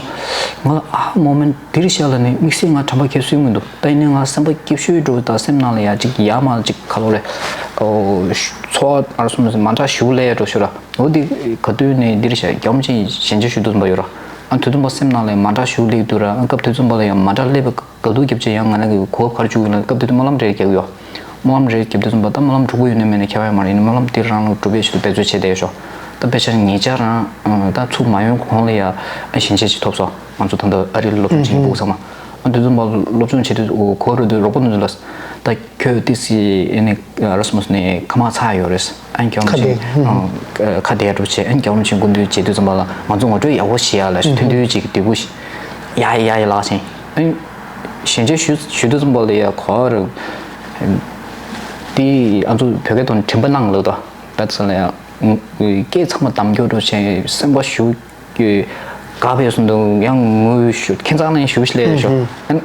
ང་ལ་ཨ་མོ་མེན་འདིར་བཞག་ལ་ནི་དམིགས་བསལ་ང་དྲན་པ་སྐྱེ་སྲིད་མི་འདུག་ད་ཡིན་ནའི་ང་སེམས་པ་སྐྱིད་ཤོས་འགྲོ་ད་སེམས་ནང་ལ་ཡ་ཅིག་ཡ་མ་ཅིག་ག་ལོ་རེད། ཨོ། ཚོར་བ་ཨར་སོང་མ་འདྲ་ཞུ་ལས་འགྲོ་ཤོད་ར། འོ་འདི་ག་དུས་ནས་འདིར་བཞག་རྒྱ་མོ་ཅིག་ཞལ་མཇལ་ཞུ་དུས་ཙམ་པ་ཡོད་ར། ཨ་དུས་ཙམ་པ་སེམས་ནང་ལ་མ་འདྲ་ཞུ་ལེགས་འདུག་ར། ཨ་སྐབས་དུས་ཙམ་པ་ལ་ཡང་མ་འདྲ་སླེབས་པ་ག་དུས་རྒྱབ་ཅེ་ཡང་ང་ལ་གི་གོ་བབ་ག་རེ་བཅུག་ཡོད་ན་སྐབས་དེ་དུས་སྨོན་ལམ་རེ་རྒྱག་གི་ཡོད། སྨོན་ལམ་རེ་རྒྱབ་དུས་ཙམ་པ་ད་སྨོན་ལམ་འགྲོ་གི་ཡོད་ནས་མེད་ནས་ཁྱད་པར་ཡོད་མ་རེད། སྨོན་ལམ་འདིར་རང་ལ་སྒྲུབ་པའི་ཆེད་དུ་འབད་རྩོལ་བྱས་བསྡད་ཤོག་ད་དཔེ་ཆ་ཉེ་ཆར་རང་ད་ཚུར་མ་ཡོང་གོང་ལ་ཡ་ཞལ་མཇལ་ཅིག་ཐོབ་སོང་། ང་ཚོ་ད་ལྟ་ཨ་རིའི་སློབ་སྦྱོང་བྱེད་མཁན་ཕྲུ་གུ་ཚང་མ། ཨ་དེ་ཚོ་མ་སློབ་སྦྱོང་བྱེད་དུས་གོ་རུ་དུས་རོགས་པ་དེ་ཚོ་ལ་ད་ཁྱོད་ཏི་སི་ཨེ་ནི་ར་སི་མུ་སི་ནས་ཁ་མ་ཚ་ཡོད་རེད། ཨན་ཀྱང་ཁ་ཆེ་བདེ། ཁ་བདེ་འགྲོ་ཆེ་ཨན་ཀྱང་ཆེ་འགུམ་དུས་བྱེད་དུས་ཙམ་པ་ལ་ང་ཚོ་ངོ་སྤྲོད་ཡག་པོ་བྱེད་ཡ་ལ་ཐུན་དུས་ཅིག་དུས་པོ་ཡ་ཡ་ཡ་ལག་ཆེན་ཨན་ཞལ་མཇལ་ཞུ་ཞུ་དུས་ཙམ་པ་ལ་ཡ་གོ་རུ་དེ་ཨ་ཚོ་བོད་སྐད་ཐོག་ནས་དྲན་པ་གནང་ལབ་དོ། ད་ཚོ་ལ་ཡ་སྐད་ཚང་མ་དམ་སྐྱོ་འགྲོ་ཆེ་སེམས་པ་ཞུ། གི་དགའ་བས་སུ་འདུག་ཡང་ངུ་ཞུ་ཁྱེད་ཚང་ནས་ཞུ་ཞིག་ལས་ཞོ། ཨ་ནི་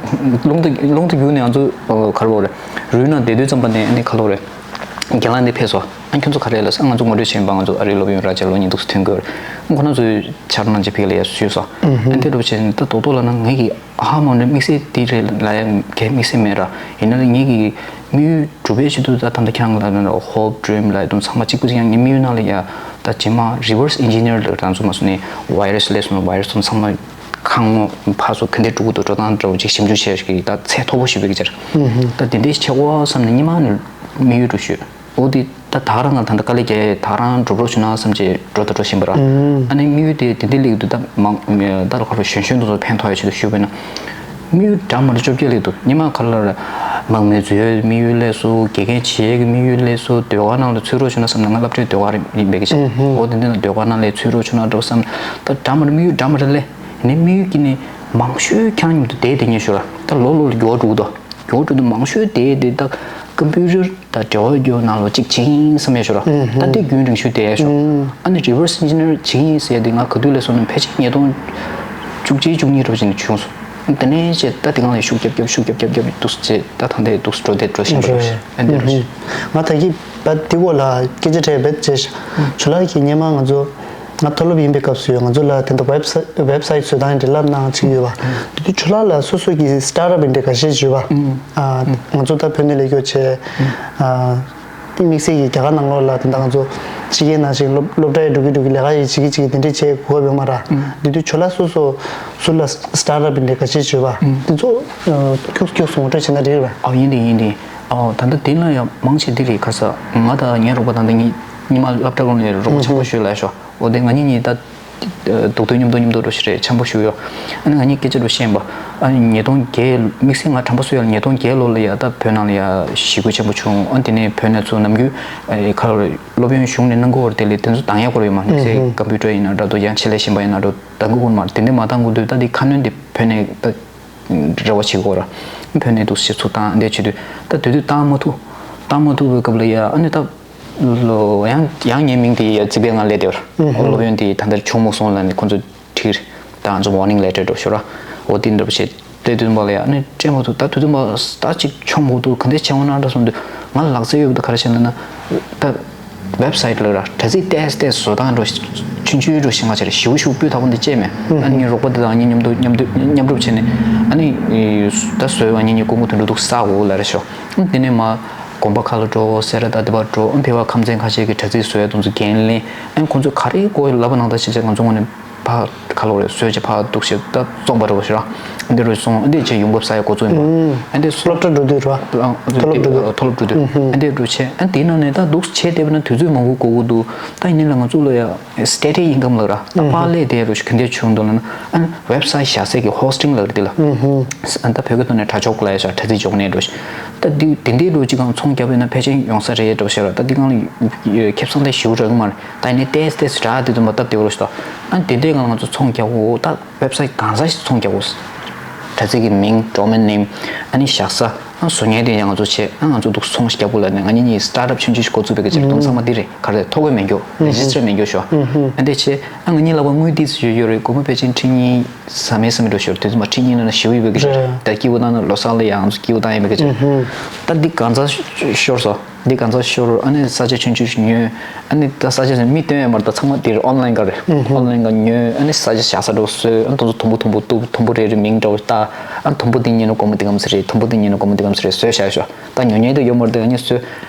རླུང་དུ་རླུང་དུ་རྒྱུག་ནས་ང་ཚོ་ཁ་ལོ་རེད། རུལ་ན་བསྡད་དུས་ཙམ་པ་ནས་ཨ་ནི་ཁ་ལོ་རེད། རྒན་ལགས་འདི་ཕེབས་སོ། ཨ་ཁྱོད་ཚོ་ག་རེ་ལ་ང་ཚོ་ངོ་སྤྲོད་བྱེད་པ་ང་ཚོ་ཨ་རིའི་སློབ་ཡོན་ར་ཆེ་ལོ་ཉིས་སྟོང་ཐོན་དགོས་རེད། ཁོ་ན་ཚོའི་ཆར་ནང་ཆེ་ཕིག་ལ་ཡ་ཞུས་སོ། ཨ་འདི་རུ་ཆེ་ད་དོ་དོ་ལ་ན་ངེད་ཀྱི་ཧ་མོ་ནི་དམིགས་བསལ་དེ་རེད་ལ་ཡ་གལ་དམིགས་བསལ་མེད་ར། ཡིན་ན་ལ་ངེད་ཀྱི་དམིགས་ཡུལ་གྲུབ་པའི་ཆེད་དུ་ད་ད་ལྟ་ཁྱེད་རང་ལ་ན་ཧོབ་ཌྲིམ་ལ་དུང་ཚང་མ་གཅིག་པུ་ཅིག་ཡང་ངའི་དམིགས་ཡུལ་ནང་ལ་ཡ་ད་རྗེས་མ་རི་ཝར་སི་ཨིན་ཇི་ནི་ཡར་ལ་རང་ཚོ་མ་སོང་ནས་ཝའི་ར་སི་ལས་སོང་ཝའི་ར་སི་དུང་ཚང་མ་ཁང་ངོ་ཕར་ཚུར་ག་འདྲས་འགྲོ་གི་འདུག་འགྲོ་སྟངས་འདྲ་བོ་ཅིག་ཞིབ་འཇུག་བྱས་ཤིག་ད་ཚད་མཐོ་པོ་ཞིག་བེད་ཀྱི་ཅར་ད་དེ་འདྲས་ཆེ་བ་བསམ་ནས་སྙེ་མ་ནས་དམིགས་ཡུལ་འགྲོ་ཞུས། འོ་དེ་ད་ད་རང་ང་ད་ལྟ་དཀའ་ལས་རྒྱག་ཡས། ད་རང་འགྲུབ་རོགས་བྱུང་ན་བསམ་བྱས་འགྲོ་ད་འགྲོ་བཞིན་པ་ར། ཨ་ནི་དམིགས་ཡུལ་དེ་དེ་འདྲ་སླེབས་ཀྱི་འདུག་ད་མང་ད་ལ་ཁ་ལོ་གཞོན་གཞོན་དུ་ཚོ་ཕན་ཐོགས་ཡ་ཆེད་དུ་ཞུས་པ་ཡིན་ན། དམིགས་ཡུལ་འདྲ་མི་འདྲ་བཅོ་བརྒྱད་སླེབས་འདུག་སྔོན་མ་ག་ལ་ར་དམག་མི་འཛུལ་ཡས་དམིགས་ཡུལ་སླེབས་སོང་། དགེ་རྒན་བྱེད་ཡས་ཀྱི་དམིགས་ཡུལ་སླེབས་སོང་། ཟློས་གར་ནང་ལ་ཚུད་རོགས་བྱུང་ན་བསམ་ན། ང་སློབ་གྲྭའི་ཟློས་གར་ཡིན་པའི་ཀྱི་ཆེད། འོ་དེ་འདྲ་ན་ཟློས་གར་ནང་ལ་ཚུད་རོགས་བྱུང་ན་འདྲ་བསམ། ད་འདྲ་མི་འདྲ་དམིགས་ཡུལ་འདྲ་མི་འདྲ་སླེབས། ནི་དམིགས་ཡུལ་གྱི་ནི་མང་ཤོས་ཁྱེད་རང་མཉམ་དུ་བསྡད་བསྡད་ཉན་ཤོག་ར། ད་ལོ་ལོ་ལ་འགྱུར་བ་འགྲོ་གི་འདུག་འགྱུར་བ་འགྲོ་དུས་མང་ཤོས་དེ་དེ་ད་ཀམ་པུ་ཊར་དང་འབྲེལ་བ་ཡོད་ནང་ལོགས་གཅིག་བྱེད་ཡིན་བསམ་ཡས་ཤོག་ར། ད་འདི་རྒྱུན་རིང་ཤོས་བསྡད་ཡས་ཤོག་ཨ་ནི་reverse engineer བྱེད་ཡིན་ཟེར་ཡས་དེ་ང་ག་དུས་ལས་བཟུང་ནས་ཕལ་ཆེར་ཉིས་སྟོང་བཅུ་གཅིག་བཅུ་གཉིས་རབ་ཅིག་ནས་བྱུང་སོང་། དེ་ནས་བྱས་ད་དེ་གང་ལས་ཤུགས་རྒྱབ་རྒྱབ་ཤུགས་རྒྱབ་རྒྱབ་རྒྱབ་འདུག་བྱས། ད་ད་ལྟའི་འདུག་འགྲོ་བསྡད་འགྲོ་བཞིན་པ་རེད། ཨ་འདི་རེད། ང་ད་གིན་ད་འདི་སྐོར་ལ་སྐད་ཆ་དྲིས་བེད་བྱས་ཤག་ཇོ་ལགས་ཀྱིས་སྔོན་མ་ང་ཚོ་ང་མཐོ་སློབ་ཡིན་པའི་སྐབས་སུ་ཡང་ང་ཚོ་ལ་དེ་འདྲ་website website བཟོ་སྟངས་འདྲ་བསླབ་གནང་བྱས་ཡོད་པ། དེ་དུས་ཇོ་ལགས་ལ་སོ་སོ་གི་startup འདྲ་ཁ་ཤས་ཡོད་པ། ཨ་ང་ཚོ་ད་བོད་ནས་སླེབས་ཡོད་བྱས། ཨ་དམིགས་བསལ་གྱི་རྒྱ་གར་ནང་ལོགས་ལ་དེ་འདྲ་ང་ཚོ་ཕྱི་རྒྱལ་ནང་བཞིན་སློབ་སློབ་གྲྭ་ཡི་འགྲོ་གི་འགྲོ་གི་ལས་ཀ་ཡི་བྱེད་ཀྱི་བྱེད་ཀྱི་དེ་འདྲ་བྱེད་དགོས་པ་ཡོད་མ་རེད། དེ་དུས་ཇོ་ལགས་སོ་སོ་ཟུར་ལ་startup འདྲ་ཁ་ཤས་ཡོད་པ། དེ་ཚོ་ཁྱུག་ཁྱུག་ངོ་སྤྲོད་བྱས་ན་འགྲིག་རེད་པ། ཨ་ཡིན་དེ་ཡིན་དེ། ཨ་ད་ལྟ་དེ་ལ་ཡང་མང་ཆེ་འདི་རེད། ག་རེ་ཟེར། ང་དང་ངའི་རོགས་པ་ད་ལྟ་གཉིས་གཉིས་མ་སློབ་གྲྭ་སྒང་ནས་རོགས་པ་ཆེན་པོ་ཞིག་ལ་ཤོག་འོ་དེ་ང་གཉིས་གཉིས་ད་རྡོག་རྡོག་མཉམ་དུ་མཉམ་དུ་འགྲོ་ཞིག་རེད། ཆེན་པོ་ཞིག་ཡོད། ཨ་ནི་ང་གཉིས་སྐད་ཆ་འགྲོ་བཤད་པ། ཨ་ནི་ཉིས་སྟོང་བརྒྱད་དམིགས་བསལ་ང་དྲན་པ་གསོ་ཡག་ལ་ཉིས་སྟོང་བརྒྱད་ལོ་ལ་ཡ་ད་བོད་ནང་ལ་ཡ་ཞི་རྒོལ་ཆེན་པོ་བྱུང་། ཨ་ནི་དེ་ནས་བོད་ནས་ཚུར་ནམ་རྒྱུན་ཁ་ལོ་སློབ་ཡོན་གཞུང་ནས་གནང་གི་ཡོད་རེད། དེ་ལས་དེ་ཚོ་འདང་ཡག་པོ་རེད་ཡོད་མ་རེད། དམིགས་བསལ་ཀམ་པུ་ཊར་ཡིན་ན་འདྲ་འདུག་ཡང་ཆེད་ལས་གཞན་པ་ཡིན་ན་འདྲ་འདང་གི་ཡོད་མ་རེད། དེ་འདྲ་མ་འདང་གི་འདུག་ད་དེ་ཁ་སྣོན་དེ་བོད་ནས་ད་རེ་བ་བྱེད་དགོས་ར། བོད་ནས་འདུག་སེ་ཚུར་བཏང་འདི་བྱེད་དུས་ད་དེ་དུས་བཏང་མ་ཐུབ། བཏང་མ་ཐུབ་པའི་སྐབས་ལ་ཡ་ཨ་ནི་ད་ལོ་ཡང་ཡང་ངའི་མིང་དེ་ཡ་རྩིས་པའི་ངང་སླེབས་བསྡད་པ་ར། སློབ་ཡོན་དེ་ད་ལྟ་བྱུང་མ་སོང་ལབ་ནས་ཁོང་ཚོས་བྲིས། ད་ང་ཚོ་warning letter འདྲ་ཞུ་ར། འོ་དེ་འདྲ་བྱས་དེ་དུས་མ་ལ་ཡ་ཨ་ནི་སྤྲད་མ་ཐུབ། ད་དུས་དུས་མ་ད་ཅིག་ཆོམ་དགོས་འདུག་ག་འདྲ་བྱེད་འོང་ན་འདྲ་སོང་དུས་ང་ལ་ལག་རྩལ་ཡོད་པ་དེ་ག་རེ་བྱས་ན་ན་ད། website ལ་ར་དྲ་ཚིགས་ཏོག་ཙམ་ཏོག་ཙམ་བཟོ་སྟངས་འདྲ་ཆུང་ཆུང་འདྲ་ཞིག་ང་བྱས་རེད། ཞེ་པོ་ཞེ་པོ་སྤུས་དག་པོ་འདི་བྱས་མེད། ཨ་ནི་ངའི་རོགས་པ་དེ་དང་ངེད་མཉམ་དུ་མཉམ་དུ་མཉམ་རུབ་བྱས་ནས་ཨ་ནི་ད་བཟོས་པ་ངེད་གཉིས་ཀོང་པོ་དོན་གྲུབ་འདུག་ས་འོག་ལ་རེད་ཤོག་ཨ་དེ་ནས་མ་དགོན་པ་ཁག་ལ་འགྲོ། སེ་ར་དང་དེ་པར་འགྲོ། ཨ་ཕལ་པ་ཁམས་ཚན་ཁ་ཤས་ཀྱི་དྲ་ཚིགས་བཟོ་ཡ་དེ་ཚོ་འགན་ལེན། ཨ་ཁོང་ཚོས་ག་རེ་དགོས་ལབ་པ་ནང་ལྟར་བྱས་བྱས་ང་ཚོ་ངོས་ནས་ཕར་ཁ་ལོ་རེ་བཟོས་བྱས་ཕར་འདུག་བྱས་ད་བཙོང་པ་རེད་ཤོག་ཨ་འདི་རུ་སོང་། ཨ་འདི་བྱས་ཡོང་འབབ་བསགས་ཡ་འགོ་བཙུགས་ཡིན་པ། ཨ་འདི་སློབ་གྲྭ་འགྲོ་དུས་ར། མཐོ་སློབ་འགྲོ་དུས། མཐོ་སློབ་འགྲོ་དུས། ཨ་འདི་འགྲོ་བྱས་ཨ་འདི་ནང་ནས་ད་འདུག་བྱས་བསྡད་པ་ན་དུས་ཚོད་མང་པོ་འགོར་གི་འདུག་ད་ཡིན་ནའི་ལ་ང་ཚོ་ལ་ཡ་steady income ལབ་ར། ད་པཱ་ལས་དེ་རུ་ཞིག་ག་འདྲ་བྱུང་འདུག་ལབ་ན། ཨ་ནི་website བཞག་སའི་གི་hosting ལབ་རེད་དེ་ལ། ཨ་ད་བོད་སྐད་ཐོག་ནས་དྲ་ཕྱོགས་ལབ་ཡ་ཤག་དྲ་ཚིགས་འཇོག་གནས་འགྲོ་ཞིག་ད་འདི་དེ་འདྲའི་རུ་ཅིག་གང་ཚོང་རྒྱབ་ཡོད་ན་ཕལ་ཆེར་ཡོང་ས་རེད་འགྲོ་ཞེས་ར། ད་འདི་གང་ལ་ཁེ་བཟང་དེ་ཞེ་པོ་རག་གི་མ་རེད། ད་ཡིན་ནའི་ཏོག་ཙམ་ཏོག་ཙམ་རག་དེ་ཚོ་མ་སྟབས་བདེ་བོ་རུ་ཞིག་ད། ཨ་དེ་འདྲའི་གང་ལ་ང་ཚོ་ཚོང་རྒྱག་དགོས། ད་website གང་ས་ཞིག་ཚོང་རྒྱག་དགོས། དྲ་ཚིགས་ཀྱི་མིང་domain name ཨ་ནི་བཞག་ས། ཨ་བཟོ་མཁན་དེ་ཡང་ང་ཚོ་བྱས། ཨ་ང་ཚོ་འདུག་ཚོང་ཞིག་རྒྱག་དགོས་ལབ་ནས་ང་གཉིས་གཉིས་startup ཆུང་ཆུང་ཞིག་འགོ་བཙུགས་པའི་གི་ཆེད་དུ་ཚང་མ་འདི་རེད། ག་རེ་ཐོ་འགོད་མེད་རྒྱུ། register མེད་རྒྱུ་ཤོག་ཨ་འདི་བྱས་ཨ་ང་གཉིས་ལབ་པ་དངུལ་ཏོག་ཙམ་ཡོད་ཡོད་རེད། སྒོར་མོ་ཕལ་ཆེར་ཁྲི་གཉིས་ཟ་མེད་ཟ་མེད་འགྲོ་ཞོར་དུས་ཚོད་མ་ཁྲི་གཉིས་ནང་ན་ཞེ་པོ་ཡོད་པའི་གི་རེད། ད་སྐྱིད་པོ་བཏང་ན་ལོ་གསར་ལ་ཡང་སྐྱིད་པོ་བཏང་ཡིན་པའི་གི་ཆེད། ད་འདི་གང་ཚ་ཤོར་སོང་། འདི་གང་ཚ་ཤོར། ཨ་ནི་ས་ཆ་ཆུང་ཆུང་ཞིག་ཉོས། ཨ་ནི་ད་ས་ཆ་ཟེར་མི་སྟོན་ཡ་མ་རེད། ད་ཚང་མ་འདིར་online སྒང་རེད། online སྒང་ཉོས། ཨ་ནི་ས་ཆ་བཞག་ས་འདྲ་བོ་བཟོས། ཨ་ནི་དེ་ཚོ་དུམ་བུ་དུམ་བུ་གཏུབ། དུམ་བུ་རེ་རེ་མིང་འདྲ་བོ་བཏགས། ཨ་ནི་དུམ་བུ་འདི་ཉོས་ན་སྒོར་མོ་འདི་གམ་ཙམ་རེད། དུམ་བུ་འདི་ཉོས་ན་སྒོར་མོ་འདི་གམ་ཙམ་རེད་བཟོས་བཞག་ཤོག་ད་ཉོ་མཁན་དེ་ཡོད་མ་རེད། ད་ཨ་ནི་བཟོས།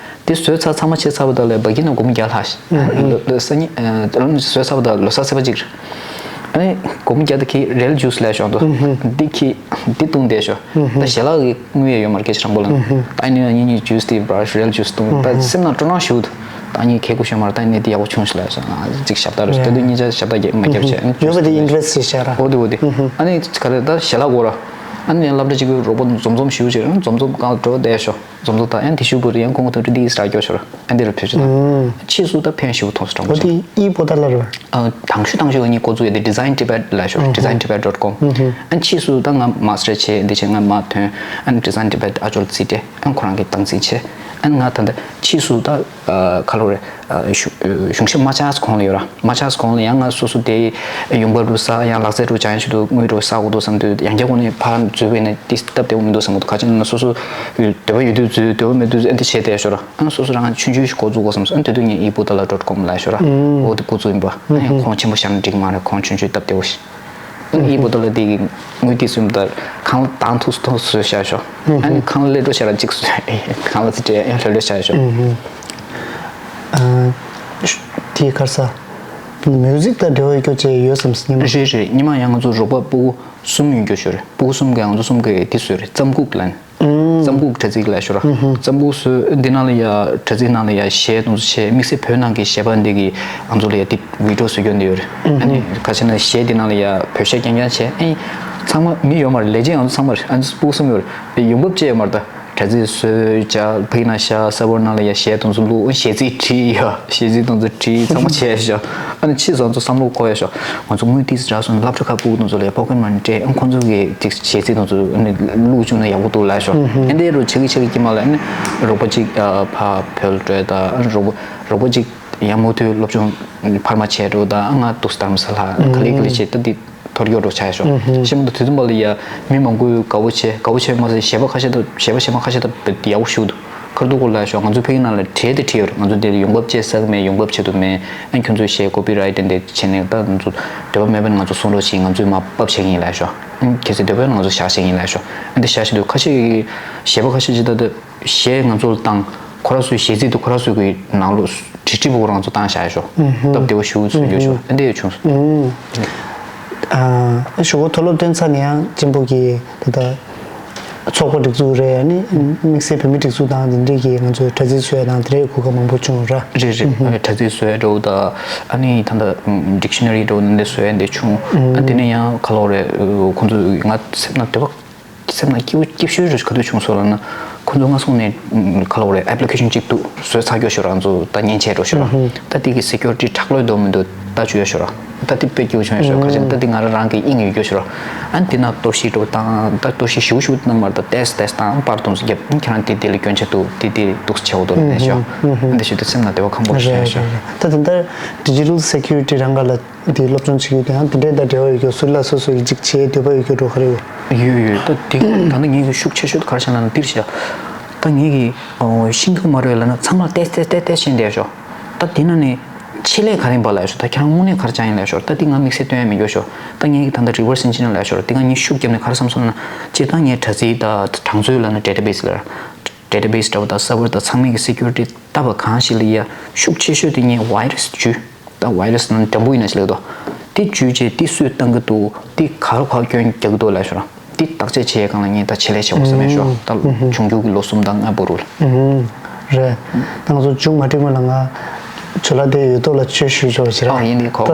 འདི་བཟོས་ཚར། ཚང་མ་བྱས་ཚར་བ་དང་ལས་བ་གི་ན་སྒོར་མོ་བརྒྱ་ལྷག་ཤག་ལོ་ལོ་སང་ཉིན་ཨ་ལོ་བཟོས་ཚར་བ་དང་ལོ་གསར་ཚེས་པ་གཅིག་རེད། ཨ་ནི་སྒོར་མོ་བརྒྱ་དེ་ཁྱེད་རེལ་ཇུས་ལས་ཤོག་འདུག་འདི་ཁྱེད་འདི་བཏུང་བསྡད་ཤོག་ད་ཞལ་ལག་གི་དངུལ་ཡང་ཡོད་མ་རེད། སྐད་ཆ་དྲང་པོ་ལབ་ན། ད་ཨ་ནི་ང་གཉིས་གཉིས་ཇུས་དེ་བར་རེལ་ཇུས་བཏུང་། ད་སེམས་ནང་སྤྲོ་སྣང་ཞེ་པོ་འདུག་ད་ཨ་ནི་ཁེ་གོ་ཤོད་མ་རེད། ད་ཨ་ནི་དེ་ཡག་པོ་བྱུང་ཞིག་ལབ་སོང་། ཨ་ཅིག་ཞབས་ཏག་རེད་ཤག་ད་དུང་གཉིས་ཆ་ཞབས་ཏག་མ་བརྒྱབ་བྱས། ཡོད་པ་དེ་ཨིན་ཝེ་སི་ཊི་བྱས་ར། འོ་དེ་འོ་དེ། ཨ་ནི་ག་རེ་ད་ཞལ་ལག་དགོས་ར། ཨ་ནི་ཡང་སློབ་གྲྭ་གཅིག་པུའི་རོགས་པ་འཛོམས་འཛོམས་ཞེ་པོ་བྱས་ར། འཛོམས་འཛོམས་གང་འགྲོ་བསྡད་ཤོག་འཛོམས་འཛོམས་ད་ཡང་དེ་ཤུ་པུ་རེ་ཡང་ཁོང་ཁོང་ཐོན་ཏི་ཏི་ས་སྐྱོ་ཤོར། ཨ་འདི་རུ་ཕེབས་ཤོག་ད་ཕྱིས་སུ་ད་ཕན་ཞེ་པོ་ཐོགས་སུ་དྲང་པོ་བྱུང་། ཨོ་དེ་ཨི་པོ་ཏ་ལ་རུ། ཨ་དང་ཤུ་དང་ཤུ་ཨ་ནི་འགོ་བཙུགས་ཡོད་དེ་design tibet ལ་ཤོར། design tibet dot com ཨ་ཕྱིས་སུ་ད་ང་མ་སི་ཊར་བྱས། འདི་བྱས་ང་མ་ཐོན། ཨ་ནི་design tibet ཨ་ཅོར་རྩིས་སྤྲད། ཨ་ཁོ་རང་གི་སྟངས་འཛིན་བྱས། ཨ་ང་ད་ལྟ་ཕྱིས་སུ་ད་ཁ་ལོ་རེ་གཞུང་ཞབས་མ་ཆགས་གོང་ལ་ཡོད་ར། མ་ཆགས་གོང་ལ་ཡང་ང་སོ་སོ་དེ་ཡོང་འབབ་རུ་ས་ཡང་ལག་རྩལ་རུ་སྦྱང་ཞུ་དུ་དངུལ་རུ་ས་འོ་དོ་བསམ་དུས་ཡང་རྒྱ་གོ་ནས་ཕར་འཛུལ་བས་ནས་དེ་སྟབས་བདེ་བོ་མི་འདུག་བསམ་གི་འདུག་ག་ཅི་ན་སོ་སོ་འདོད་པ་ཡོད་དུས་འཛུལ། འདོད་པ་མེད་དུས་ཨ་འདི་བྱས་བསྡད་ཤོར། ཨ་སོ་སོ་རང་ཆུང་ཆུང་ཞིག་འགོ་འཛུགས་དགོས་བསམ་སོང་། ཨ་དེ་དུས་ངས་ཨི་པོ་ཏ་ལ་dot com ལ་ཤོར་ར། འོ་དེ་འགོ་བཙུགས་ཡིན་པ། ཨ་ཁོང་ཆེན་པོ་བཞག་ན་འགྲིག་མ་རེད། ཁོང་ཆུང་ཆུང་སྟབས་བདེ་བོ་ཞིག་ཨི་པོ་ཏ་ལ་དེ་གི་དངུལ་དེ་སུམ་ད་ཁང་ལ་དང་ཐུག་ཐུག་བཟོས་བཞག་ཤོག་ཨ་ནི་ཁང་ལ་སླེབས་འགྲོ་བྱས་ར་གཅིག་བཟོས། ཁང་ལ་ཚི་སྤྲད་ཡང་ལྷོད་ལྷོད་བཞག་ཤོག་དེ་གར་ས་མིའུ་ཟིག་དང་འབྲེལ་བ་ཡོད་རྒྱུ་བཅས་ཡོད་བསམ་སྙམ། རེད་རེད། སྔོན་མ་ཡང་ང་ཚོ་རོགས་པ་སྤུ་གུ་གསུམ་ཡོད་རྒྱུ་ཞོར་རེད། སྤུ་གུ་གསུམ་གི་ང་ཚོ་གསུམ་གི་དེ་བཟོས་རེད། རྩམ་ཁུག་ལ་ནི། རྩམ་ཁུག་དྲ་ཚིགས་ལབ་ཤོག་ར། རྩམ་ཁུག་བཟོས་འདི་ནང་ལ་ཡ་དྲ་ཚིགས་ནང་ལ་ཡ་གཞས་དེ་ཚོ་བྱས། དམིགས་བསལ་བོད་ནང་གི་གཞས་པ་འདི་གི་ང་ཚོ་ལ་ཡ་འདི་བི་ཌི་ཡོ་བཟོ་སྐྱོན་འདི་ཡོད་རེད། ཨ་ནི་ཁ་ཤས་ན་གཞས་འདི་ནང་ལ་ཡ་བོད་གཞས་རྐྱང་རྐྱང་བྱས། ཨེ་ཚང་མ་མི་ཡོད་མ་རེད། ལས་བྱེད་ང་ཚོ་ཚང་མ་རེད། ཨ་ནི་སྤུ་གསུམ་ཡོད་རེད། ཡོང་འབབ་ཅི་ཡོད་མ་རེད། ད་དྲ་ཚིགས་བཟོས་བྱས་ཕ་གི་ནང་བཞག་སར་བར་ནང་ལ་ཡ་གཞས་དེ་ཚོ་བླུགས། གཞས་ཚིག་བྲིས་ཡ། གཞས་ཚིག་དེ་ཚོ་བྲིས་ཚང་མ་བྱས་ཤག་ཨ་ནི་ཕྱིས་སུ་ང་ཚོ་བསམ་བློ་འཁོར་ཡ་ཤག་ང་ཚོ་དངུལ་ཏིས་རག་སོང་ན་སློབ་གྲྭ་ཁག་སྤུ་གུ་དེ་ཚོ་ལ་ཡ་པོ་ཀེཊ་མ་ནི་སྤྲད། ཨ་ཁོང་ཚོ་གི་ཅིག་གཞས་ཚིག་དེ་ཚོ་ཨ་ནི་བླུགས་བཅུག་ན་ཡག་པོ་འདུག་ལབ་ཤག་ཨེ་འདྲའི་རུ་ཆག་གི་ཆག་གི་ཀྱི་མ་ལ། ཨ་ནི་རོགས་པ་ཅིག་ཨ་ཕ་བོད་ལ་འགྲོ་ཡ། ད་ཨ་ནི་རོགས་པ་རོགས་པ་ཅིག་ཡང་མུ་མཐུད་སློབ་སྦྱོང་འཕར་མ་བྱས་འགྲོ། ད་ང་འདུག་སེ་དྷ་རམ་ས་ལ་ག་ལེ་ག་ལེ་བྱས། ད་འདི་ཐོར་ཡོད་འགྲོ་ཆགས་ཤོག་ཤེས་མ་འདུག་དུས་ཐུང་པ་ལ་ཡ་མི་མང་པོས་དགའ་བོ་བྱས། དགའ་བོ་བྱས་མ་ཟད་གཞས་པ་ཁ་ཤས་དང་གཞས་པ་གཞས་མ་ཁ་ཤས་དང་ཡག་པོ་ཞུ་འདུག་ཁར་འདུག་གོ་ལབ་ཤོག་ང་ཚོ་ཕ་གི་ནང་ལ་གྲས་དེ་བྲིས་ཡོད་རེད། ང་ཚོ་འདིར་ཡོང་འབབ་བྱེད་ས་གི་མེད། ཡོང་འབབ་བྱེད་དུ་མེད། ཨ་ཁྱོད་ཚོའི་གཞས་ཀོ་པི་རའེ་ཊི་འདི་བྱས་ནས་ད་ང་ཚོ་འདོད་པ་མེད་པ་ན་ང་ཚོ་གསུང་རོགས་བྱེད། ང་ཚོས་མར་ཕབ་བྱེད་ཀྱི་ཡིན་ལབ་ཤོག་ཨ་གལ་སྲིད་འདོད་པ་ཡོད་ན་ང་ཚོ་བཞག་བྱེད་ཀྱི་ཡིན་ལབ་ཤོག་ཨ་འདི་བཞག་བྱེད་དུས་ཁ་ཤས་ཀྱིས་གཞས་པ་ཁ་ཤས་ཀྱིས་ད་ལྟ་གཞས་ང་ཚོ་ལ་བཏང་། ཁོ་རང་ཚོའི་གཞས་ཚིག་དེ་ཁོ་རང་ཚོ་གི་ནང་ལོགས་བྲིས་བྲིས་པོ་ཁོ་རང་ཚོ་བཏང་བཞག་ཡོད་ཤོག་སྟབས་བདེ་བོ་ཞེ་པོ་བཟོས་ཡོད་ཤོག་ཨ་འདི་ཡོད་བྱུང་སོང་། ཨ་གཞུག་གུ་མཐོ་སློབ་ཐོན་ཚར་ནས་ཡང་གཅེན་པོ་གི་ད་ལྟ་ཚོགས་པ་སྒྲིག་འཛུགས་རེད། ཨ་ནི་དམིགས་བསལ་བོད་མི་སྒྲིག་འཛུགས་དང་དེ་འདྲས་ཀྱི་ང་ཚོའི་དྲ་ཚིགས་བཟོ་ཡ་དང་དེ་འདྲའི་གོ་སྐབས་མང་པོ་བྱུང་ར། རེད་རེད། ཨ་དྲ་ཚིགས་བཟོ་ཡ་འདྲ་བོ་དང་ཨ་ནི་ད་ལྟ་ཌིག་ཤ་ན་རི་འདྲ་བོ་འདི་བཟོ་ཡ་འདི་བྱུང་། ཨ་དེ་ནས་ཡང་ག་ལབ་རེད། ཁོང་ཚོས་ང་སེམས་ནང་འདོད་པ་སེམས་ནང་སྐྱིད་པོ་སྐྱིད་ཤོས་རེ་ག་དུས་བྱུང་སོང་ལབ་ན། ཁོང་ཚོ་སྔ་སོང་ནས་ག་ལབ་རེད། ཨེབ་ལི་ཀེ་ཤན་གཅིག་འདུག་བཟོས་ཚར་ཀྱོག་ཤོག་ར། ང་ཚོ་ད་མཉེན་ཆས་འགྲོ་ཤོག་ར། ད་དེ་གི་སེ་ཀུ་རི་ཊི་ཁྲག་ལོས་འདུག་མི་འདུག་ལྟ་བཅུག་ཡ་ཤོག་ར། ད་དེ་དཔེ་སྐྱིད་པོ་བྱུང་ཡ་ཤོག་ཁ་ཅིག་ད་དེ་ང་རང་རང་གི་དབྱིངས་ཡོད་ཀྱོག་ཤོག་ར། ཨ་ནི་དེ་ན་གཏོར་བཤིག་འགྲོ་དང་ད་གཏོར་བཤིག་ཞུ་ཞུ་དང་མར་ད་ཏེས་ཏེས་དང་པར་དུང་སུ་རྒྱབ་ཁྱེད་རང་དེ་དེ་ལ་སྐྱོན་ཆ་འདུག་དེ་དེ་འདུག་ཆེ་བོ་འདུག་ལབ་ནས་ཤོག་ཨ་འདི་ཞུ་དུས་སེམས་ནང་བདེ་བ་ཁམ་པོ་རེད་ཤོག་ད་དེ་འདྲ་ཌི་ཇི་ཊལ་སེ་ཀུ་རི་ཊི་རང་ག་ལ། དེ་སློབ་སྦྱོང་བྱེད་རྒྱུ་དེ་ཡང་དེ་འདྲའི་དང་འབྲེལ་བ་ཡོད་རྒྱུ་སུ་ལ་སོ་སོའི་གཅིག་བྱེད་འདོད་པ་ཡོད་རྒྱུ་འགྲོ་ག་རེ་ཡོད། ཡོད་ཡོད། ད་དེ་ད་ནི་ངེད་ཀྱི་ཤུགས་ཆེ་ཤོས་དེ་ག་རེ་བྱས་ན་འདིར་བྱས། ད་ངེད་ཀྱི་ཤིང་གི་མ་རོལ་ལ་ན་ཚང་མ་ཏེས་ཏེས་ཏེས་ཏེས་བྱས་བསྡད་ཤོག་ད་དེ་ན་ནི་ཆེད་ལས་ག་རེ་ཡིན་པ་ལབ་ཤོག་ད་ཁྱེད་རང་དངོས་གནས་ག་རེ་བྱ་ཡིན་ལབ་ཤོག་ད་དེ་ང་དམིགས་བསལ་སྟོན་ཡ་མི་འགྱོ་ཤོག་ད་ངེད་ཀྱི་ད་ལྟ་རི་ཝར་སི་ཨིན་ཇི་ནི་ཡར་ལབ་ཤོག་དེ་ང་ངས་ཤུགས་བརྒྱབ་ནས་ག་རེ་བསམ་སོང་ན། སྤྱིར་བཏང་ངས་དྲ་ཚིགས་ད་གྲངས་ཚོད་ལ་ན་ཌེ་ཊ་བེ་སི་ལ་ཌེ་ཊ་བེ་སི་འདྲ་བོ་ད་སར་བར་ད་ཚང་མའི་གི་སེ་ཀུ་རི་ཊི་ལྟ་བ་གང་ཞིག་ལ་ཡ་ཤུགས་ཆེ་ཤོས་དེ་ངས་ཝའི་ར་སི་འཇུས། ད་ཝའི་ར་སི་ནང་འགྲམ་བུ་ཡིན་ན་ཞིག་ལབ་འདུག་དེ་འཇུས་རྗེས་དེ་སུས་བཏང་གི་འདུག་དེ་ག་རུ་ག་སྐྱོན་རྒྱག་གི་འདུག་ལབ་ཤོག་དེ་བརྟག་དཔྱད་བྱེད་ཡས་སྒང་ལ་ངས་ད་ཆེད་ལས་བྱེད་དགོས་བསམ་ཡས་ཤོག་ད་འབྱུང་འགྱུར་གྱི་ལོ་གསུམ་དང་ལྔ་བར་དུ་ལ། རེད། ད་ང་ཚོ་མཇུག་མ་སྒྲིལ་སྔོན་ལ་ང་ཇོ་ལགས་དེ་ཡོད་དོ་ལ་ཆོས་ཞུ་ཆོག་ཞེ་ར། ཨ་ཡིན་དེ་གོ་ད་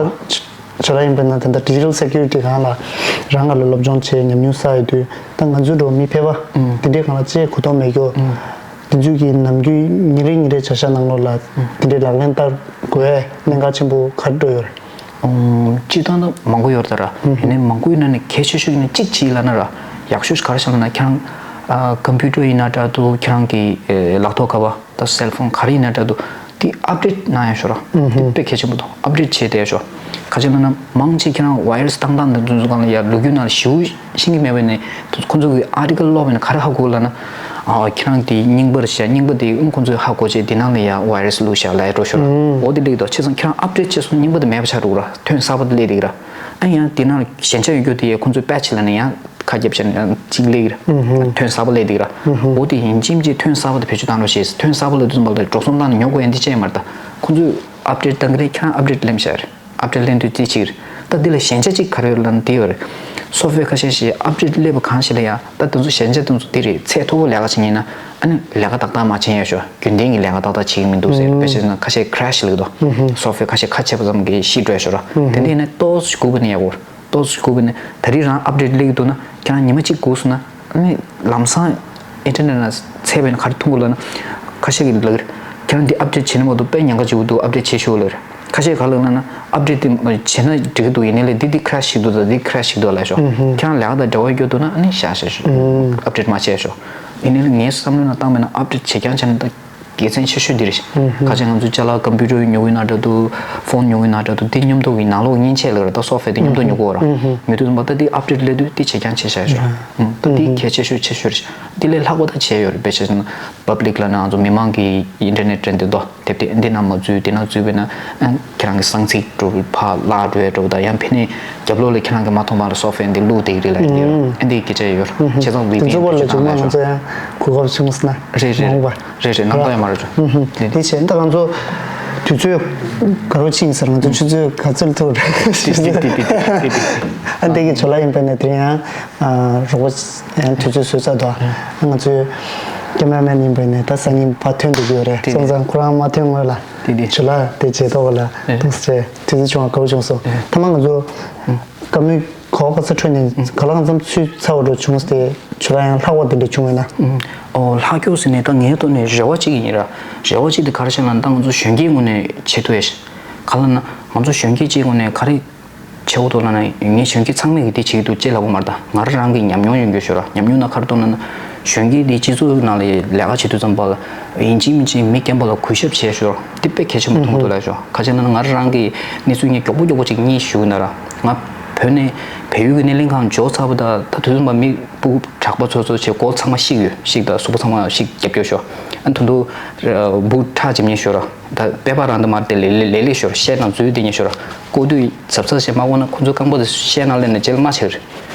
ཇོ་ལགས་ཡིན་པས་ན་དེ་འདྲ་ཌི་ཇི་ཊལ་སེ་ཀུ་རི་ཊི་སྒང་ལ་རང་སྒང་ལ་སློབ་སྦྱོང་བྱས་ཉམས་མྱོང་བསགས་ཡོད་དུས་ད་ང་ཚོའི་འགྲོ་མི་ཕལ་པ་དེ་འདྲའི་སྒང་ལ་ཅིག་གོ་རྟོགས་མེད་ཀྱོག་དེ་ཚོས་ཀྱི་ནམ་རྒྱུན་ཉིན་རེ་ཉིན་རེ་བྱ་བཞག་ནང་ལོགས་ལ་དེ་འདྲའི་ལག་ལེན་བསྟར་དགོས་གནད་འགག་ཆེན་པོ་ག་རེ་འགྲོ་ཡོད་རེད། སྤྱིར་བཏང་ན་མང་པོ་ཡོད་རེད་ད་ར། ཡིན་ནའི་མང་པོའི་ནང་ནས་གལ་ཆེ་ཤོས་ནི་གཅིག་ཅིག་ལབ་ན་ར། ཡག་ཤོས་ག་རེ་བྱས་ལབ་ན་ཁྱེད་རང་ཨ་ཀམ་པུ་ཊར་ཡིན་ན་འདྲ་འདུག་ཁྱེད་རང་གི་ཨེ་ལག་ཐོག་ཁ་པར་ད་སེལ་ཕོན་ག་རེ་ཡིན་ན་འདྲ་འདུག་དེ་ཨབ་ཌེཊ་གནང་ཡ་ཤོག་ར། དེ་དཔེ་གལ་ཆེན་པོ་འདུག་ཨབ་ཌེཊ་བྱས་བསྡད་ཤོག་ག་ཅི་ལབ་ན་མང་ཆེ་ཁྱེད་རང་ཝའི་ར་སི་བཏང་སྟངས་དང་དེ་ཚོ་སྒང་ལ་ཡ་ལོ་རྒྱུས་ནང་ལ་ཞེ་པོ་ཤེས་ཀྱི་མེད་པ་ནས་ཁོང་ཚོ་གི་ཨར་ཊི་ཀལ་ཀློག་པ་ཡིན་ན་ག་རེ་ཧ་གོ་ལབ་ན། ཨ་ཁྱེད་རང་དེ་རྙིང་པར་བཞག་རྙིང་པ་དེ་ཨང་ཁོང་ཚོས་ཧ་གོ་བྱས་དེ་ནང་ལ་ཡ་ཝའི་ར་སི་བླུགས་བཞག་ལབ་ཡ་འགྲོ་ཤོག་ར། འོ་དེ་ལེགས་འདུག་བྱས་ཙང་ཁྱེད་རང་ཨབ་ཌེཊ་བྱས་སོང་རྙིང་པ་དེ་མེད་པ་ཆགས་འགྲོ་གི་ར། ཐོན་གསར་པ་དེ་སླེབས་བསྡད་ཀྱི་ར། ཨ་ཡང་དེ་ནང་ལ་ཞན་ཆ་ཡོད་རྒྱུ་དེ་ཡ་ཁོང་ཚོས་པེ་ཆི་ལབ་ན་ཡང་ཁ་རྒྱབ་བྱས་ན་ཡང་གཅིག་སླེབས་ཀྱི་ར། ཐོན་གསར་པ་སླེབས་བསྡད་ཀྱི་ར། འོ་དེ་ཡིན་གཅིག་མིན་གཅིག་ཐོན་གསར་པ་དེ་བེད་སྤྱོད་བཏང་རོགས་བྱས། ཐོན་གསར་པ་ལ་དུས་ཙམ་པ་ལ་འགྲོ་སོང་བཏང་ནས་ཉོ་དགོས་ཡ་འདི་ཅི་ཡང་མ་རེད་ད། ཁོང་ཚོས་ཨབ་ཌེཊ་བཏང་གི་རེད། ཁྱེད་རང་ཨབ་ཌེཊ་ལེན་བྱ་རེད། ཨབ་ཌེཊ་ལེན་དུས་ཅི་བྱེད་ཀྱི་རེད། ད་འདི་ལ་ཞན་ཆ་གཅིག་ག་རེ་ཡོད་རེད་ལབ་ན་འདི་ཡོད་རེད། སོབ་ཝེར་ཁ་ཤས་ཤིག་ཨབ་ཌེཊ་སླེབས་པ་གང་ཞིག་ལ་ཡང་ད་དེ་ཚོ་ཞན་ཆ་དེ་ཚོ་འདི་རེད། ཚད་མཐོ་པོ་ལས་ཀ་བྱེད་མཁན་ན་ཨ་ནི་ལས་ཀ་ཏག་ཏག་མ་བྱེད་ཡ་ཤོག་རྒྱུན་ལྡན་གྱི་ལས་ཀ་ཏག་ཏག་བྱེད་ཀྱི་མི་འདུག་ཟེར། དཔེ་བྱས་ན་ཁ་ཤས་ཀྲེཤ་ལབ་ཀྱི་འདུག་སོབ་ཝེར་ཁ་ཤས་ཁ་ཕྱེ་བ་ཙམ་གྱིས་ཤི་འགྲོ་ཡ་ཤོག་ར། དེ་འདྲ་ཡིན་ན་ཏོག་ཙམ་སྒུག་པ་ནི་ཡག་པོ་རེད། ཏོག་ཙམ་སྒུག་པ་ནི་ད་རེས་རང་ཨབ་ཌེཊ་སླེབས་ཀྱི་འདུག་ན་ཁྱེད་རང་ཉི་མ་གཅིག་སྒུག་སོང་ན་ཨ་ནི་ལམ་སང་ཨིན་ཊར་ནེཊ་ནང་བཙལ་བ་ཡིན་ན་ག་རེ་མཐོང་གི་ལབ་ན། ཁ་ཤས་ཀྱིས་ལབ་ཀྱི་རེད། ཁྱེད་རང་འདི་ཨབ་ཌེཊ་བྱེད་ནི་མ་གཏོགས་དཔེ་ཉེན་ཁ་ཆེ་པོ་འདུག་ཨབ་ཌེཊ་བྱེད་ཤོག་ལབ་ཀྱི་རེད། ཁ་ཤས་ག་ལབ་ན་ཨབ་ཌེཊ་དེ་བྱས་ན་འགྲིག་གི་འདུག་ཡིན་ནའི་ལས་འདི་འདི་ཀྲེཤ་ཞིག་འདུག་ད་འདི་ཀྲེཤ་ཞིག་འདུག་ལབ་ཤོག་ཁྱེད་རང་ལས་ཀ་དང་འབྲེལ་བ་ཡོད་འདུག་ན་ཨ་ནི་བཞག་བཞག་ཤོག་ཨབ་ཌེཊ་མ་བྱས་ཤོག་ཡིན་ནའི་ངའི་བསམ་བློའི་ནང་བཏང་བ་ཡིན་ན་ཨབ་ཌེཊ་བྱེད་རྐྱང་བྱས་ན་ད་དགེ་མཚན་ཆེ་ཤོས་འདི་རེད། ཁ་ཅིག་ང་ཚོའི་ཅ་ལག་ཀམ་པུ་ཊར་ཉོ་གི་ཡིན་ན་འདྲ་འདུག་ཕོན་ཉོ་གི་ཡིན་ན་འདྲ་འདུག་འདི་མཉམ་དུ་གི་ནང་ལོགས་མཉེན་ཆས་ལ་ར་ད་སོབ་ཝེར་འདི་མཉམ་དུ་ཉོ་དགོས་ར། ཉོ་དུས་ཙམ་པ་ད་འདི་ཨབ་ཌེཊ་སླེབས་དུས་འདི་བྱེད་རྐྱང་བྱེད་བཞག་ཤོག་ད་འདི་གལ་ཆེ་ཤོས་ཆེ་ཤོས་རེད། འདི་ལས་ལྷག་པ་ད་བྱས་ཡོད་རེད། དཔེ་བྱས་ན་པབ་ལིག་ལབ་ན་ང་ཚོ་མི་མང་གི་ཨིན་ཊར་ནེཊ་རེད་འདི་དོ། དེབ་དེ་འདི་ནང་མ་འཛུལ། དེ་ནང་འཛུལ་བས་ན་ཨ་ཁྱེད་རང་གི་གསང་ཚིག་འགྲོ་ཕར་བརླག་འགྲོ་ཡ་འགྲོ་ད་ཡང་ཕན་ནས་རྒྱབ་ལོགས་ལ་ཁྱེད་རང་གི་མ་མཐོང་བ་ལ་སོབ་ཝེར་འདི་བླུགས་བསྡད་ཀྱི་རེད་ལབ་ཡིན་ཡོད། ཨ་འདི་སྐད་ཆ་ཡོད། བྱས་ཙང་ཝི་པི་ཨེན་དེ་ཚོ་བར་ལ་བེད་སྤྱོད་བཏང་ལ་ཤོག་ང་ཚོ་ཡང་གོ་སྐབས་བྱུང་སོང་ན་རེད་རེད་རེད། ནང་པ་རེད་རེད་རེད། ནང་པ་ཡང་མ་རེད་ཆོག་དེ་བྱས་ད་ང་ཚོ་ དུས་ཚོད་ག་རོ་ཕྱིན་ཟེར། ང་ཚོ་ཆུ་ཚོད་ག་ཚོད་ཐུག་རེད། ཏི་ཏི་ཏི་ཏི་ཏི་ཏི། ཨ་འདི་གི་ཇོ་ལགས་ཡིན་པ་ནས་དེ་ཡང་རོགས་པ་ཡང་དུས་ཚོད་བཟོས་ཚར་འདུག་ང་ཚོའི་ཀེ་མ་ར་མེན་ཡིན་པ་ནས་ད་སང་ཉིན་ཕར་ཐོན་འགྲོ་གི་ཡོད་རེད། ཏི་ཏི། སོང་ཙང་ཁོ་རང་མ་ཐོན་སྔོན་ལ་ཏི་ཏི། ཇོ་ལགས་དེ་བྱེད་ཐོག་ལ་ཏི་ཏི། ཏོག་ཙམ་དུས་ཚོད་བྱུང་བ་དགའ་པོ་བྱུང་སོང་། ཏི་ཏི། ད་མ་ང་ཚོ་བཀའ་མོལ་གོ་བ་ཚ་འཕྲོད་ནས་ག་ལ་གང་འཚམ་ཚུད་ཚར་བ་འགྲོ་བྱུང་སྟེ་ཇོ་ལགས་ཡང་ལྷག་པ་དེ་འདྲ་བྱུང་བས་ན། ཨོ་ལྷག་སྐྱོ་ཟེར་ནས་ད་ངའི་ཐོག་ནས་རེ་བ་གཅིག་ཡིན་ར། རེ་བ་གཅིག་དེ་ག་རེ་བྱས་ན་ད་ང་ཚོ་གཞོན་སྐྱེས་ངོས་ནས་བྱེད་ཐུབ་ཡས་ཤིག་ག་ལ་ན་ང་ཚོ་གཞོན་སྐྱེས་གཅིག་ངོས་ནས་ག་རེ་བྱེད་འོ་ཐུབ་ལ་ན་ངས་གཞོན་སྐྱེས་ཚང་མས་ཀྱི་དེ་བྱེད་ཀྱི་འདུག་ཅེས་ལབ་གོ་མ་རེད། ད་ང་རང་རང་གི་ཉམས་མྱོང་ཡོད་རྒྱུ་ཤོད་ར། ཉམས་མྱོང་ན་ག་རེ་གཏོང་ན་ན་གཞོན་སྐྱེས་དེ་སྤྱི་ཚོགས་ནང་ལ་ལས་ཀ་བྱེད་དུས་ཙམ་པ་ལ་ཡིན་གཅིག་མིན་གཅིག་མི་རྒན་པ་ལ་གུས་ཞབས་བྱས་ཤོག་དེ་དཔེ་གལ་ཆེན་པོ་མཐོང་འདུག་ལ་ཤོག་ག་ཅེ་ན་ང་རང་རང་གི་གནས་ཚུལ་ངས་མགྱོགས་པོ་མགྱོགས་པོ་ཅིག་གཉིས་ཞུ་ན་ར། ང་བོད་ནས་བལ་ཡུལ་གྱི་སྣེ་ལེན་ཁང་འབྱོར་ཚར་བ་ད་ད་དུས་ཙམ་པ་མི་སྤུ་གུ་གྲགས་པ་ཚོ་ཚོ་བྱས་མགོ་ཚང་མ་བཤིག་ཡོད་བཤིག་ད་གཟུགས་པོ་ཚང་མ་བཤིག་རྒྱབ་སྐྱོར་ཤོག་ཨ་ད་དུང་སྤུ་གུ་ཁྲག་འཇིབ་ཉེན་ཤོར་ར། ད་དཔེ་པ་རང་ད་མར་དེ་ལེ་ལེ་ལེ་ལེ་ཤོར་ཤད་ནང་འཛུལ་དེ་ཉེན་ཤོར་ར། ལྐོག་དུས་གཟབ་གཟབ་བྱས་མ་དགོས་ན་ཁོ་ཚོ་རྐང་པ་དེ་ཤད་ནང་སླེབས་ནས་རྗེས་ལ་མ་བྱེད་རེད།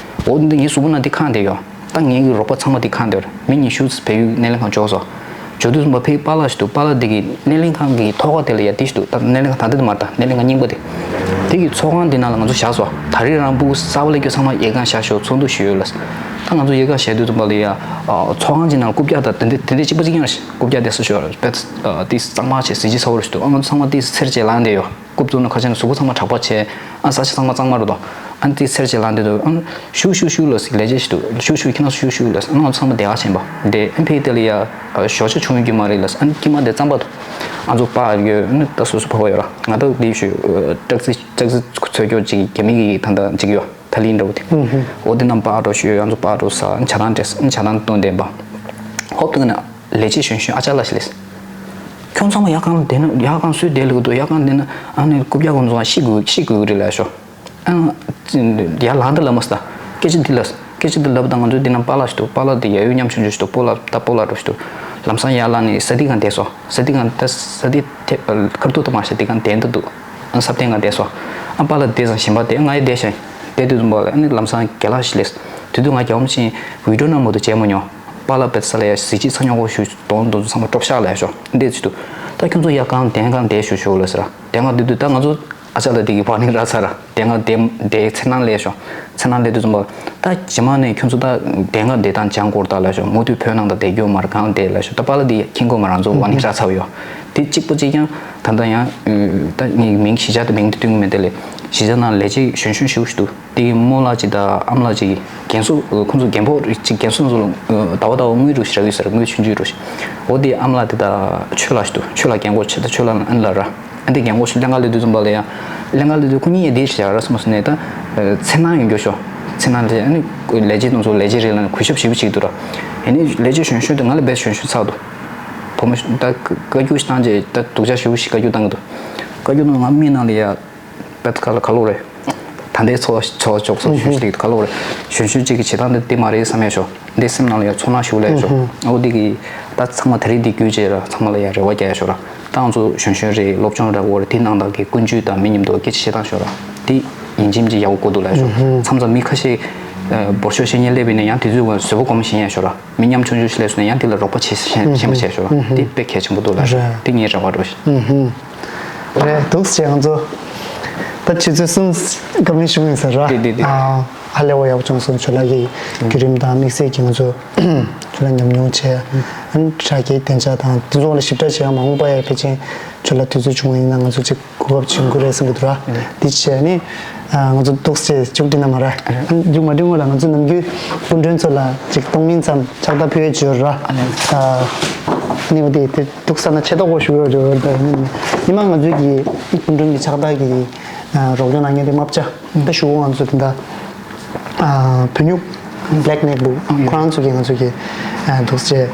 འོ་འདི་ངའི་གཟུགས་པོ་ནང་འདི་གང་བསྡད་ཡོད། ད་ངའི་གི་རོགས་པ་ཚང་མ་འདི་གང་བསྡད་ཡོད། མི་ཉི་ཤུ་བལ་ཡུལ་སྣེ་ལེན་ཁང་འབྱོར་སོང་། འབྱོར་དུས་ཙམ་པ་ཕའི་པཱ་ལགས་ཤིག་འདུག་པཱ་ལགས་འདི་གི་སྣེ་ལེན་ཁང་གི་ཐོག་ཁ་དེ་ལ་ཡ་འདི་ཞིག་འདུག་ད་སྣེ་ལེན་ཁང་ད་ལྟ་འདི་མ་རེད། ད་སྣེ་ལེན་ཁང་རྙིང་པ་དེ། དེ་གི་ཚོགས་ཁང་འདི་ནང་ལ་ང་ཚོ་བཞག་སོང་། ད་རེས་རང་སྤུ་གུ་གསར་པ་སླེབས་རྒྱུ་ཚང་མ་གཡས་གང་བཞག་ཤོག་ཚོགས་འདུ་ཞུས་ཡོད་ལ། ད་ང་ཚོ་གཡས་གང་བཞག་དུས་ཙམ་པ་ལ་ཡ། ཚོགས་ཁང་གི་ནང་ལ་རྐུབ་བཀྱག་དང་དེ་འདྲ་དེ་འདྲ་གཅིག་པ་གཅིག་རྐྱང་རེད། རྐུབ་བཀྱག་དེ་སུ་ཞོག་རེད་པས། དེ་གཙང་མ་བྱས་གཟི་བརྗིད་ཚ་བོ་རེད་འདུག་ང་ཚོ་ཚང་མ་དེ་ཚེར་བྱས་ལངས་བསྡད་ཡོད། རྐུབ་བཙུགས་ན་ཁ་ཆེ་ན་གཟུགས་པོ་ཚང་མ་གྲགས་པ་བྱས། ཨ་ས་ཆ་ཚང་མ་གཙང་མ་རེད་དོ། ཨ་ནི་དེ་ཚེར་བྱས་ལངས་བསྡད་འདུག་ཨ་ནི་ཤུ་ཤུ་ཤུ་ལ་ཟིག་ལས་བྱེད་ཞིག་འདུག་ཤུ་ཤུ་ཁྱེད་རང་ཤུ་ཤུ་ལ་ཟིག་ཨ་ནི་ང་ཚོ་ཚང་མ་བསྡད་ག་ཕྱིན་པ་བསྡད་ཨ་ནི་ཕ་གི་དེ་ལ་ཡ། ཞོགས་ཇ་བྱུང་ཡོད་ཀྱི་མ་རེད་ལ་ཨ་ནི་དཀྱིལ་མ་དེ་གཙང་པ་འདུག་ང་ཚོ་པཱ་ཡོད་ཨ་ནི་ད་སོ་སོ་ཕ་བ་ཡོད་ར། ང་ད་དེ་ཞུ་ཀྲག་ཙི་ཀྲག་ཙི་འཚོལ་སྐྱོར་ཅིག་རྒྱ་མི་གི་ད་ད་ཅིག་ཡོད། ཐ་ལི་འདྲ་བོ་དེ། འོ་དེ་རྣམས་པར་འགྲོ་ཞུས། ང་ཚོ་པར་འགྲོ་ས་ཇ་དང་འདྲེས་ཇ་དང་བཏུང་བསྡད་པ། ཧོབ་ཏེ་ན་ལས་བྱེད་གཞོན་གཞོན་ཨ་ཅག་ལགས་ཤིག་སླེབས། ཁྱོད་ཚང་མ་ཡར་གང་བསྡད་ན་ཡར་གང་སུས་བསྡད་ལུགས་འདུག་ཡར་གང་བསྡད་ན་ཨ་ནི་རྐུབ་བཀྱག་ཁོང་ཚོ་ཤི་དགོས་ཤི་དགོས་ཀྱི་རེད་ལབ་ཤོག་ཨ་ཡར་ལངས་དེ་ལབ་མ་སོང་། སྐད་ཆ་འདི་ལབ། སྐད་ཆ་འདི་ལབ་དང་ང་ཚོའི་འདི་ན་པཱ་ལགས་ཤིག་འདུག་པཱ་ལགས་དེ་ཡ་ཡོད་ཉམ་ཆུང་ཆུང་ཞིག་འདུག་སྤོ་ལགས་ད་སྤོ་ལགས་འདྲ་ཞིག་འདུག་ལམ་སང་ཡར་ལངས་ནས་ས་ཐིག་སྒང་བསྡད་སོང་། ས་ཐིག་སྒང་ད་ས་ཐིག་དེ་ཁ་ཐུག་ཏུ་མ་ཤེས་དེ་སྒང་བསྡད་འདུག་ཨ་ས་སྟེང་ང་བསྡད་སོང་། ཨ་པཱ་ལགས་བསྡད་ཙང་གཞན་པ་བསྡད། ང་ཡི་བསྡད་ཤག་བསྡད་དུས་ཙམ་པ་ལ་ཨ་ནི་ལམ་སང་རྒན་ལགས་ཤིག་སླེབས། དེ་དུས་ང་རྒྱལ་བ་ཅན་བི་ཌིའོ་ནང་མ་གཏོགས་མཇལ་མ་མྱོང་། པཱ་ལགས་བེད་ས་ལ་ཡ་གཟི་བརྗིད་ཚ་ཉོག་གོ་ཞུ་གདོང་དུ་ཚང་མ་དཀྲོག་ཤག་ལ་ཡ་ཤོག་འདས་ཚུལ་དུ། ད་ཁྱོད་ཚོ་ཡར་གང་བསྡད་གང་བསྡད་ཞུ་ཞུ་ལ་ཟེར། བསྡད་གང་བསྡད་དུས་ད་ང་ཚོ་ཨ་ཅག་ལ་དེ་གི་བར་ནི་ར་ཚ་ར་བསྡད་གང་བསྡད་བསྡད་འཚེར་སྣང་ལས་ཤོག་འཚེར་སྣང་ལས་དུས་ཙམ་པ་ད་རྗེས་མ་ནས་ཁྱོད་ཚོ་ད་བསྡད་གང་བསྡད་སྟངས་སྦྱང་དགོས་རེད་ད་ལ་ཤོག་མུ་མཐུད་བོད་ནང་ད་བསྡད་རྒྱུ་མ་རེད་གང་བསྡད་ལ་ཤོག་ད་པཱ་ལགས་དེ་ཁྱིམ་གོ་མ་རང་ཚོ་བར་ནི་ར་ཚ་བ་ཡོད། དེ་གཅིག་པོ་གཅིག་ཀྱང་ད་ལྟ་ཡང་ད་ངའི་མིང་གཞིས་ཆགས་དེ་མིང་དེ་བསྟུན་གི་མེད་དེ་ལས་གཞིས་ཆགས་ནང་ལས་བྱེད་གཞོན་གཞོན་ཞིག་འདུག་དེ་གི་རྨོ་ལགས་ཅིག་དང་ཨམ་ལགས་ཅིག་རྒན་གསོ་ཁོང་ཚོ་རྒན་པོ་ཅིག་རྒན་གསོ་ཚོ་ལ་ཟླ་བ་ཟླ་བ་དངུལ་རུ་ཞིག་རག་གི་ཟེར་དངུལ་ཆུང་ཆུང་རུ་ཞིག་འོ་དེ་ཨམ་ལགས་དེ་དང་ཆོས་ལགས་ཤིག་འདུག་ཆོས་ལགས་རྒན་གོག་ཆེ་ད་ཆོས་ལགས་ཨ་ནི་ལ་ར་ཨ་འདི་རྒན་གོག་ཞིག་ལྷན་ཁང་ལས་དུས་ཙམ་པ་ལ་ཡང་ལྷན་ཁང་ལས་དུས་ཁོ་གཉིས་ཡ་དེ་ཞིག་རག་ར་སོང་ཟེར་ནས་ད་འཚེར་སྣང་ཡོང་རྒྱུ་ཤོག་འཚེར་སྣང་ལས་ཨ་ནི་ལས་བྱེད་དང་ཚོ་ལས་བྱེད་རེད་ལ་ནི་གུས་ཞབས་ཞེ་པོ་བྱེད་ཀྱི་འདུག་ར། ཨ་ནི་ལས་བྱེད་གཞོན་གཞོན་དེ་ང་ལ་རྦད་གཞོན་གཞོན་ཚར་འདུག་བུ་མོ་ད་བཀའ་བཀྱོན་ཞིག་བཏང་རྗེས་ད་སྡུག་ཅག་ཞེ་པོ་ཞིག་བཀའ་བཀྱོན་བཏང་གི་འདུག་བཀའ་བཀྱོན་དང་ང་མིག་ནང་ལ་ཡ། པད་ཁ་ལ་ཁ་ལོ་རེད། ད་ལྟའི་འཚོ་བ་འཚོ་བ་ཅོག་ཙམ་ཞུ་ཞིག་ཁ་ལོ་རེད། གཞོན་གཞོན་གཅིག་གི་བྱེད་སྟངས་འདི་འདི་མ་རེད་བསམ་ཡ་ཤོག་འདི་སེམས་ནང་ལ་ཡ་ཚོར་སྣང་ཞུ་ལས་ཤོག་འོ་འདི་གི་ད་ཚང་མ་ད་རེས་འདི་བརྒྱུད་བྱས་ར་ཚང་མ་ལ་ཡ་རེ་བ་རྒྱག་ཡ་ཤོག་ར། ད་ང་ཚོ་གཞོན་གཞོན་རེད་སློབ་སྦྱོང་རག་གོ་རེད་དེ་ནང་ལྟར་གི་ཀུན་སྤྱོད་དང་མི་མཉམ་དུ་སྐད་ཆ་བཤད་སྟངས་ཤོག་ར། འདི་ཡིན་གཅིག་མིན་གཅིག་ཡག་པོ་གོ་འདུག་ལས་ཤོག་མཚམས་མཚམས་མི་ཁ་ཤས་འབོར་ཤོག་བཤད་མཁན་སླེབས་པ་ཡིན་ན་ཡང་དེ་ཚོའི་སྒང་བཟོད་པ་སྒོམ་ཤེས་ཡ་ཤོག་ར། མི་ཉམ་ཆུང་ཆུང་ཞིག་སླེབས་སོང་ན་ཡང་དེ་ལ་རོགས་པ་བྱེད་ཤེས་ཤེས་པ་བྱས་ཤོག་ར། འདི་དཔེ་གལ་ཆེན་པོ་འདུག་ལས་ཤོག་ར། འདི་ངའི་རེ་བ་རེད། རེད་འདུག་ཅེས་ང་ཚོ་ད་ཆུ་ཚོད་གསུམ་བཀའ་མོལ་ཞུ་ཡིན་ཟེར་ར། དེ་དེ་དེ། ཨ་ཧ་ལས་པ་ཡག་པོ་བྱུང་སོང་། ཇོ་ལགས་ཀྱི་བརྒྱུད་རིམ་དང་དམིགས་བསལ་གྱི་ང་ཚོ་ཇོ་ལགས་ཉམས་མྱོང་བྱས་ཨ་ནི་དྲ་རྒྱའི་བདེ་འཇགས་དང་དེ་ཚོ་ལ་ཞིབ་ཕྲ་བྱས་ཡང་མ་འོངས་པ་ཡ་ཕལ་ཆེར་ཇོ་ལགས་དུས་ཚོད་བྱུང་བ་ཡིན་ན་ང་ཚོ་གཅིག་གོ་སྐབས་བྱིན་དགོས་རེད་བསམ་གྱི་འདུག་ར། འདི་བྱས་ནི་ང་ཚོ་འདུག་ཅེས་མཇུག་སྒྲིལ་ན་མ་ར། མཇུག་མ་སྒྲིལ་སྔོན་ལ་ང་ཚོ་ནམ་རྒྱུན་སྐུ་མགྲོན་ཚོ་ལ་གཅིག་གཏོང་མིན་ཙམ་ཕྱག་རྟགས་ཕུལ་ཡས་བྱོས་ར། ནི་འོ་དེ་དེ་འདུག་ས་ན་ཆེ་ཏོག་པོ་ཞུ་ཡོད་རེད། ཉི་མ་ང་ཚོའི་གི་སྐུ་མགྲོན་གྱི་ཕྱག་རྟགས་ཀྱི་རོགས་སྐྱོར་གནང་མཁན་དེ་མ་བྱ། ད་ཞུ་བོ་ང་ཚོ་དེ་འདྲ་བོད་ཉུག་Black MacBook ཁོ་རང་ཚོ་གི་ང་ཚོ་གི་འདུག་ཅེས་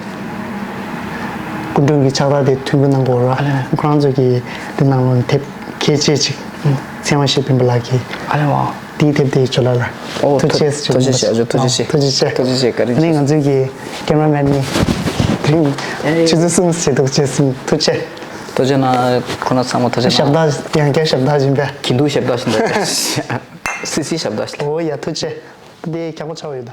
སྐུ་མགྲོན་གྱི་ཕྱག་རྟགས་དེ་ཐུགས་ཁུར་གནང་དགོས་ར། ཁོ་རང་ཚོ་གི་དེ་ནང་ལོགས་ནས་དེབ་གལ་ཆེ་ཅིག་ཚེ་དབང་ཤེས་སྤེན་པ་ལགས་ཀྱིས་ཨ་རེ་བ། དེའི་དེབ་དེ་ཇོ་ལགས་ལ་ཨོ་ཐུགས་རྗེ་ཆེ། ཐུགས་རྗེ་ཆེ། ཨ་ཇོ་ཐུགས་རྗེ་ཆེ། ཐུགས་རྗེ་ཆེ། ཐུགས་རྗེ་ཆེ། བཀའ་དྲིན་ཆེ། ཨ་ནི་ང་ཚོའི་གི་ཀེམ་ར་མེན་ནི་དེ་རིང་ཆུ་ཚོད་གསུམ་བྱེད་འདུག་ཅེས་གསུངས། ཐུགས་རྗེ་ཆེ། ཐུགས་རྗེ་གནང་། ཁོ་ན་ཚང་མ་ཐུགས་རྗེ་གནང་། ཞབས་བདག་ཡང་བསྐྱར་ཞབས་བདག་ཡིན་པས། གྱེན་ཐུག་ཞབས་བདག་ཞིག་འདུག་སི་སི་ཞབས་བདག་ཞིག་ཨོ་ཡ་ཐུགས་རྗེ་ཆེ། དེ་ཁྱག་པ་ཆགས་ཡོད་ད།